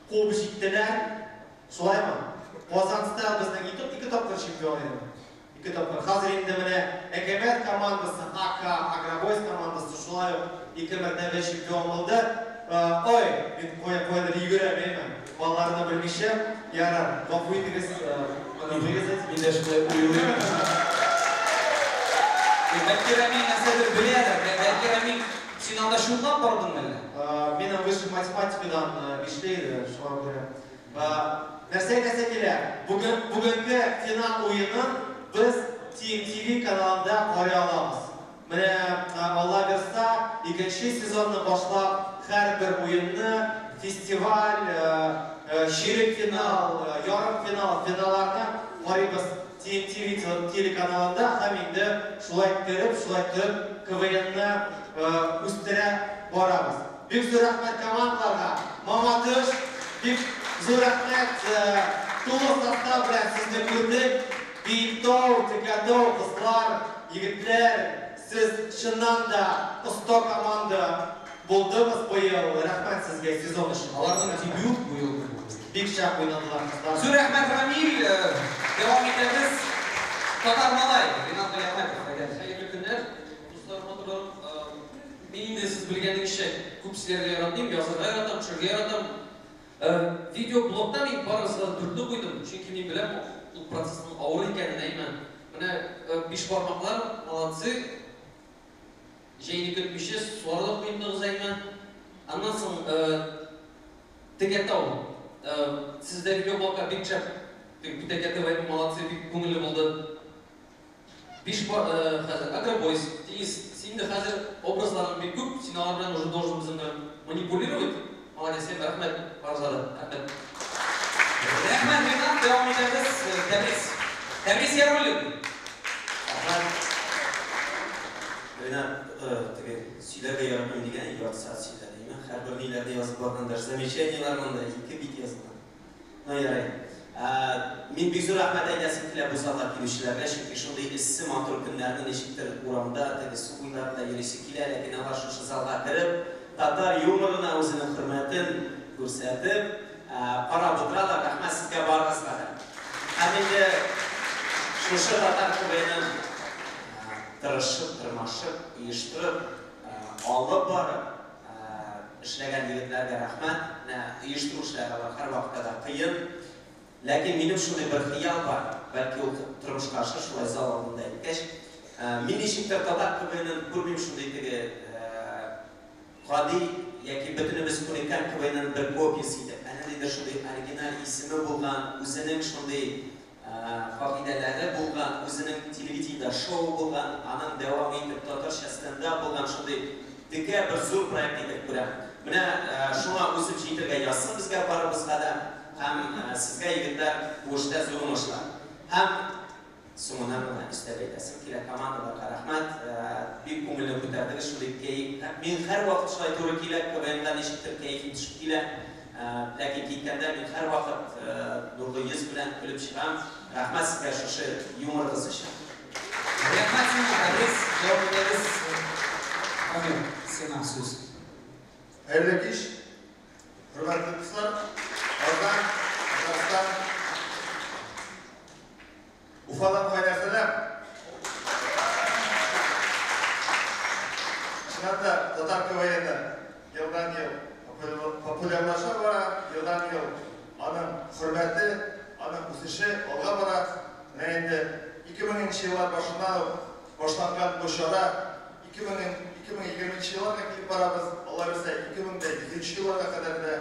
куып җиттеләр. Шулаймы? Казан Стайл безнең ике тапкыр чемпион иде. Ике тапкыр. Хәзер инде менә Әкәмәт командасы, АК, Агробойс командасы шулай ук ике мәртәбә чемпион булды. Ой, мин кая каядыр йөгерәм, әйме? Балаларны белмичә. Ярар, гафу итегез, моны вырезать. Мин дә шулай уйлыйм. Бәлки Рамил нәрсәдер беләдер. Бәлки Рамил, син анда чутлап бардың мәллә? Минем высший математикадан бишле иде, шуңа күрә. Нәрсә әйтәсе килә, бүген, бүгенге финал уенын без TMTV каналында карый алабыз. Менә, Алла бирса, икенче сезонны башлап, һәрбер уенны, фестиваль, чирек финал, ярым финал, финалларны карыйбыз TMTV телеканалында һәм инде шулай иттереп, шулай иттереп КВНны үстерә барабыз. Бик зур рәхмәт командаларга! Мамадыш, бик зур рәхмәт! Тулы состав белән сезне күрдек. Биектау, Текәтау, кызлар, егетләр, сез чыннан да оста команда булдыгыз быел, рәхмәт сезгә сезон өчен. Аларның дебют быел булды. Бик шәп уйнадылар кызлар. Зур рәхмәт, Рамил! Дәвам итәбез. Татар малай, Ринат Галиәхмәтов, әйдәгез. Хәерле көннәр, дуслар, матурларым. Мин инде сез белгәнегезчә күп сөйләргә яратмыйм, язарга яратам, төшерергә яратам. Видеоблогта мин барыгызга да дүртне куйдым, чөнки мин беләм ул процессның авыр икәнен, әйме. Менә бишбармаклар, молодцы, җәйне көтмичә сулар да коендыгыз, әйме. Аннан соң Текәтау, сездә видеоблогка бик шәп, Текә ТВ, молодцы, бик күңелле булды. Биш бар хәзер. Агробойс, Денис, син инде хәзер образларың бик күп, син алар белән уже должен безнең белән манипулировать. Молодец, син, рәхмәт барыгызга да, рәхмәт. Рәхмәт, Ринат, дәвам итәбез. Тәбрис. Тәбрис Яруллин. Рәхмәт. Ринат, теге сөйләргә яратмыйм дигән ярты сәгать сөйләде, әйме? Һәрбер ниләрне язып барган, даже замечаниеләр монда ике бит язылган. Ну, ярый. Мин бик зур рәхмәт әйтәсем килә бу залга килүчеләргә, чөнки шундый эссе матур көннәрне ничектер урамда, теге су буйларында йөрисе килә, ләкин алар шушы залга кереп, татар юморына үзенең хөрмәтен күрсәтеп, карап утыралар. Рәхмәт сезгә барыгызга да. Һәм инде шушы татар КВНын тырышып, тырмашып, оештырып, алып барып, Эшләгән егетләргә рәхмәт. Менә оештыру эшләре алар һәрвакытта да кыен. Ләкин минем шундый бер хыял бар, бәлки ул тормышка ашыр, шулай зал алдында әйткәч. Мин ничектер татар КВНын күрмим шундый теге гади яки бөтенебез күнеккән КВНын бер копиясе итеп. Ә ниндидер шундый оригиналь исеме булган, үзенең шундый Кагыйдәләре булган, үзенең телевидениедә шоу булган, аның дәвамы итеп татарча стендап булган шундый текә бер зур проект итеп күрәм. Менә шуңа үсеп җитергә язсын безгә барыбызга да һәм сезгә, егетләр, бу эштә зур уңышлар. Һәм соңыннан гына өстәп әйтәсем килә, командаларга рәхмәт, бик күңелне күтәрдегез, шундый кәеф, мин һәрвакыт шулай туры килә, КВНда ничектер кәефем төшеп килә. Ләкин киткәндә мин һәрвакыт нурлы йөз белән көлеп чыгам. Рәхмәт сезгә шушы юморыгыз өчен. Рәхмәт сиңа, Тәбрис. Дәвам итәбез. Камил, сиңа сүз. Хәерле кич, хөрмәтле дуслар! Казан, Татарстан. Уфадан кайнар сәлам! Чыннан да, татар КВНы елдан-ел популярлаша бара, елдан-ел аның хөрмәте, аның үсеше алга бара. Менә инде 2000 нче еллар башыннан ук башланган бу чара 2020 нче елларга килеп барабыз. Алла бирсә, 2100 нче елларга кадәр дә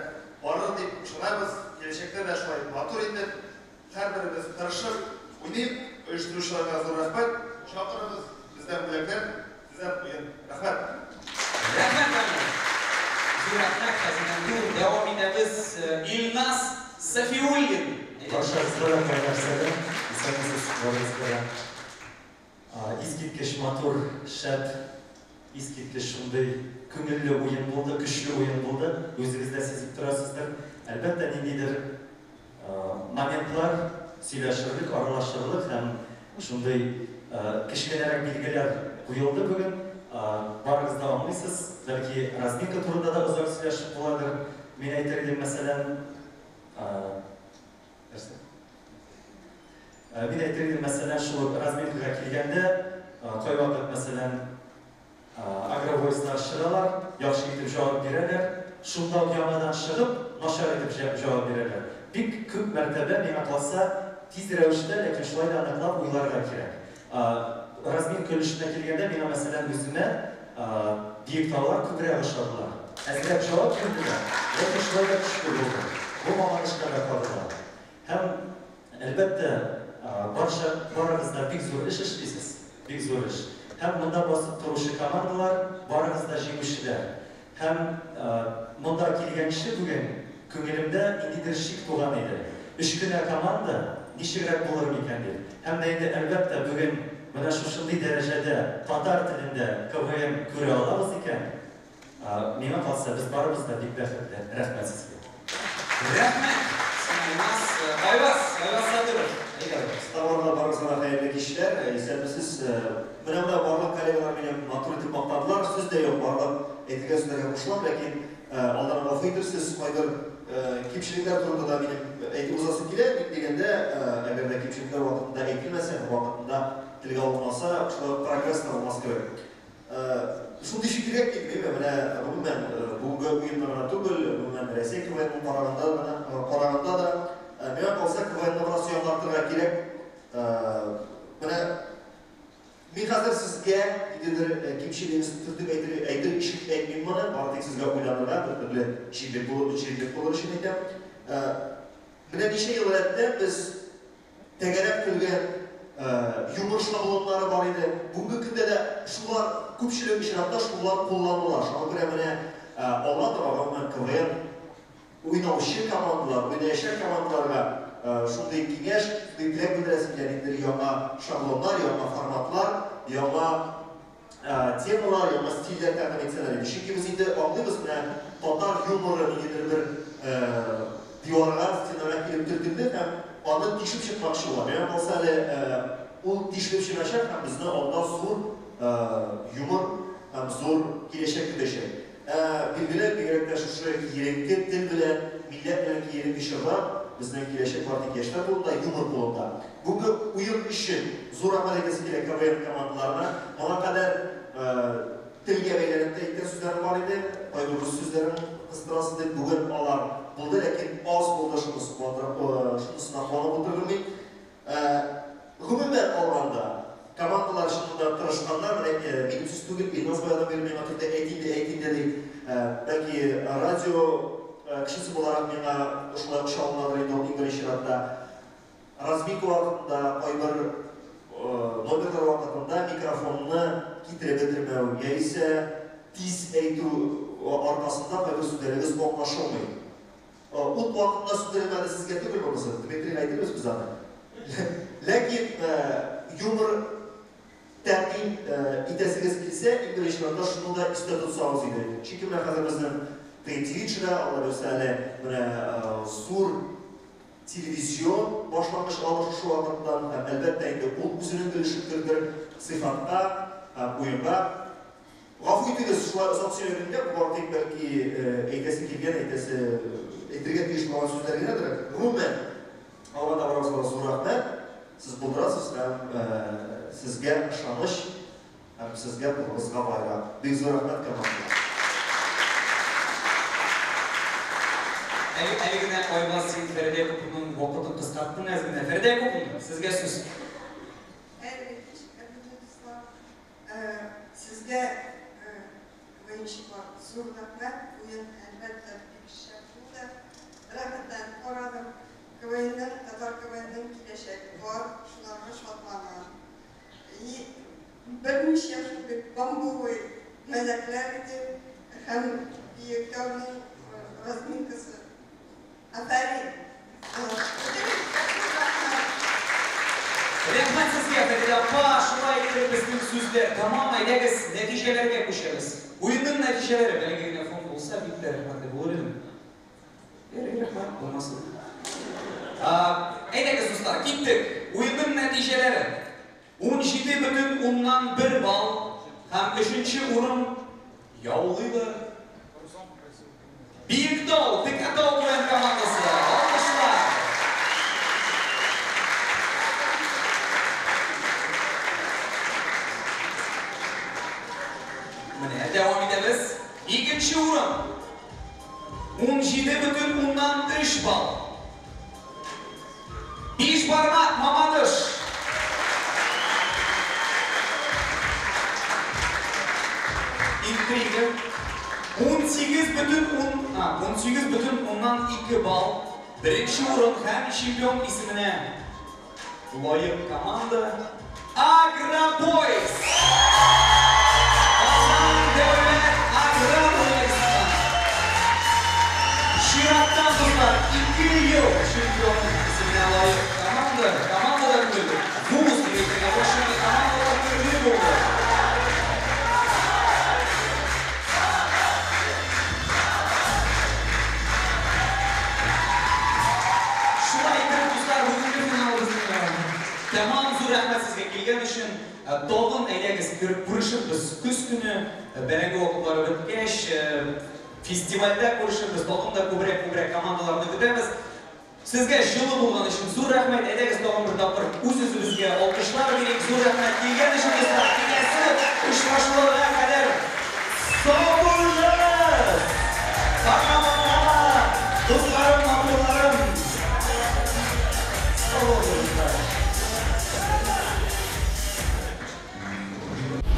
барыр дип ышанабыз. Киләчәктә дә шулай матур итеп, Һәрберебез тырышып уйныйк, оештыручыларга зур рәхмәт, чакырыгыз, бездән бүләкләр, сездән уен. Рәхмәт! Рәхмәт, Рамил! Зур рәхмәт, хәзинә түр. Дәвам итәбез. Илназ Сафиуллин. Баршагызга да кайнар сәлам! Исәнмесез, барыгызга да! Искиткеч матур, шәп, искиткеч шундый күңелле уен булды, көчле уен булды. Үзегез дә сизеп торасыздыр. Әлбәттә, ниндидер моментлар сөйләшерлек, аралашырлык һәм шундый кечкенәрәк билгеләр куелды бүген. Барыгыз да аңлыйсыз, бәлки разминка турында да озак сөйләшеп буладыр. Мин әйтер идем, мәсәлән, нәрсә? Мин әйтер идем, мәсәлән, шул ук разминкага килгәндә, кайвакыт, мәсәлән, агровойслар чыгалар, яхшы итеп җавап бирәләр, шунда ук яңадан чыгып, начар итеп җавап бирәләр. Бик күп мәртәбә, миңа калса, тиз рәвештә, ләкин шулай да ныклап уйларга кирәк. Разминка өлешенә килгәндә, миңа, мәсәлән, үземә Биектаулар күбрәк ошадылар. Әзрәк җавап бирделәр, ләкин шулай да көчле булды. Бу Мамадышка да кагыла. Һәм, әлбәттә, барча, барыгыз да бик зур эш эшлисез, бик зур эш. Һәм монда басып торучы командалар, барыгыз да җиңүчеләр. Һәм монда килгәнче бүген күңелемдә ниндидер шик туган иде. Өч кенә команда, ничегрәк булыр микән дип. Һәм дә инде, әлбәттә, бүген менә шушындый дәрәҗәдә татар телендә КВН күрә алабыз икән, Миңа калса, без барыбыз да бик бәхетле. Рәхмәт сезгә. Рәхмәт сиңа, Илназ. Айваз, Айваз Садыров, әйдә. Осталарга барыгызга да хәерле кичләр. Исәнмесез. Менә монда барлык коллегалар мине матур итеп мактадылар. Сүз дә юк, барлык әйтелгән сүзләргә кушылам, ләкин алдан гафу итерсез, кайбер кимчелекләр турында да минем әйтеп узасым килә. Ник дигәндә, әгәр дә кимчелекләр вакытында әйтелмәсә һәм вакытында телгә алынмаса, шулай ук прогресс та булмас кебек. Шундый фикергә килдем, әйме, менә гомумән бүгенге уенны гына түгел, гомумән Рәсәй КВНын караганда гына, караганда да, миңа калса, КВНны бераз яңартырга кирәк. Менә мин хәзер сезгә ниндидер кимчелегегезне төртеп әйтер, әйтер өчен әйтмим моны, бары тик сезгә уйланырга, бер төрле җирлек булыр, җирлек булыр өчен әйтәм. Менә ничә ел рәттән без Тәгәрәп көлгән юмор шаблоннары бар иде. Бүгенге көндә дә шулар, күпчелек очракта шулар кулланыла. Шуңа күрә менә алга таба, гомумән, КВН уйнаучы командалар, уйнаячак командаларга шундый киңәш, шундый теләк белдерәсем килә, ниндидер яңа шаблоннар, яңа форматлар, яңа темалар, яңа стильләр тәкъдим итсәләр иде. Чөнки без инде аңлыйбыз, менә татар юморы ниндидер бер диварга, стенага килеп төртелде һәм аны тишеп чыкмакчы була. Миңа калса әле ул тишелеп чыгачак һәм безне алда зур юмор һәм зур киләчәк көтәчәк. Ә билгеле, бигрәк тә шушы киеренке тел белән, милләт белән киеренке чорда безнең киләчәк бары тик яшьләр кулында, юмор кулында. Бүгенге уен өчен зур рәхмәт әйтәсе килә КВН командаларына. Моңа кадәр телгә бәйләнеп тә әйткән сүзләрем бар иде, кайбер рус сүзләрен кыстырасыз дип. Бүген алар булды, ләкин аз булды, шунысы куандырып, шунысына куанып утырдым мин. Гомумән алганда, командалар чынында тырышканнар. Менә минем сүз түгел, Илназ баядан бирле миңа төртә, әйт инде, әйт инде ди. Бәлки радио кешесе буларак миңа шулай ук чалынадыр инде ул иң беренче чиратта. Разминка вакытында, кайбер номерлар вакытында микрофонны китереп бетермәү яисә тиз әйтү аркасында кайбер сүзләрегез аңлашылмый. Ут вакытында сүндерелмәде сезгә түгел монысы, Дмитрийга әйтербез без аны. Ләкин юмор тәкъдим итәсегез килсә, иң беренче чиратта шуны да истә тотсагыз иде. Чөнки менә хәзер безнең ТНТ төшерә, Алла бирсә әле менә зур телевизион башлангыч алыр шушы вакыттан һәм, әлбәттә инде, ул үзенең өлешен кертер сыйфатка һәм уенга. Гафу итегез, шулай озак сөйләгәнгә, бу бары тик, бәлки, әйтәсе килгән, әйтәсе, әйтергә тиеш булган сүзләр генәдер. Гомумән, алга таба барыгызга да зур рәхмәт. Сез булдырасыз һәм сезгә ышаныч һәм сезгә кулыгызга байрак. Бик зур рәхмәт, команда. Әле, әле генә Айваз син Фәридә Якуповнаның вакытын кыскарттың әз генә. Фәридә Якуповна, сезгә сүз. Хәерле кич, кадерле дуслар. Сезгә, КВНщиклар, зур рәхмәт. Уен, әлбәттә, бик шәп булды. Рәхәтләнеп карадым. КВНның, татар КВНның киләчәге бар, шуларга шатланам. И берничә шундый бамбовый мәзәкләр иде һәм Биектауның разминкасы. Афәрин! Рәхмәт сезгә, Фәридә апа! Шулай итеп, безнең сүзләр тәмам. Әйдәгез, нәтиҗәләргә күчәбез. Уенның нәтиҗәләре, бәләкәй генә фон булса, бик тә рәхмәтле булыр идем. Ярый, рәхмәт, булмасын. Әйдәгез, дуслар, киттек. Уенның нәтиҗәләре. 17,1 балл һәм өченче урын яулыйлар. Биектау, Текәтау белән командасы. Алкышлар. Икенче урын 17,3 балл. Бишбармак, Мамадыш. Интрига. 18,2 балл. Беренче урын һәм чемпион исеменә лаек команда Агробойс. Казан дәүләт аграр университеты. Чираттан, дуслар, 2 ел чемпион исеменә лаек команда, командалар түгел, вуз дип әйтергә була, чөнки командалар төрле булды. Шулай итеп, дуслар, бүгенге финалыбызның тәмам. Зур рәхмәт сезгә килгән өчен. Тагын әйдәгез күрешербез көз көне, бәрәңге вакытлары беткәч, фестивальдә күрешербез, тагын да күбрәк командаларны көтәбез. Сезгә җылы булган өчен зур рәхмәт. Әйдәгез тагын бер тапкыр үз-үзебезгә алкышлар бирик. Зур рәхмәт килгән өчен, дуслар. Киләсе очрашуларга кадәр сау булыгыз! Пока-пока! Дусларым, матурларым! Сау булыгыз!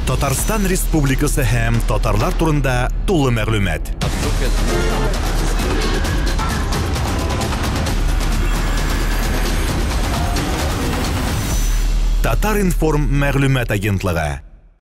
Татарстан Республикасы һәм татарлар турында тулы мәгълүмат. Татар-информ мәгълүмат агентлыгы.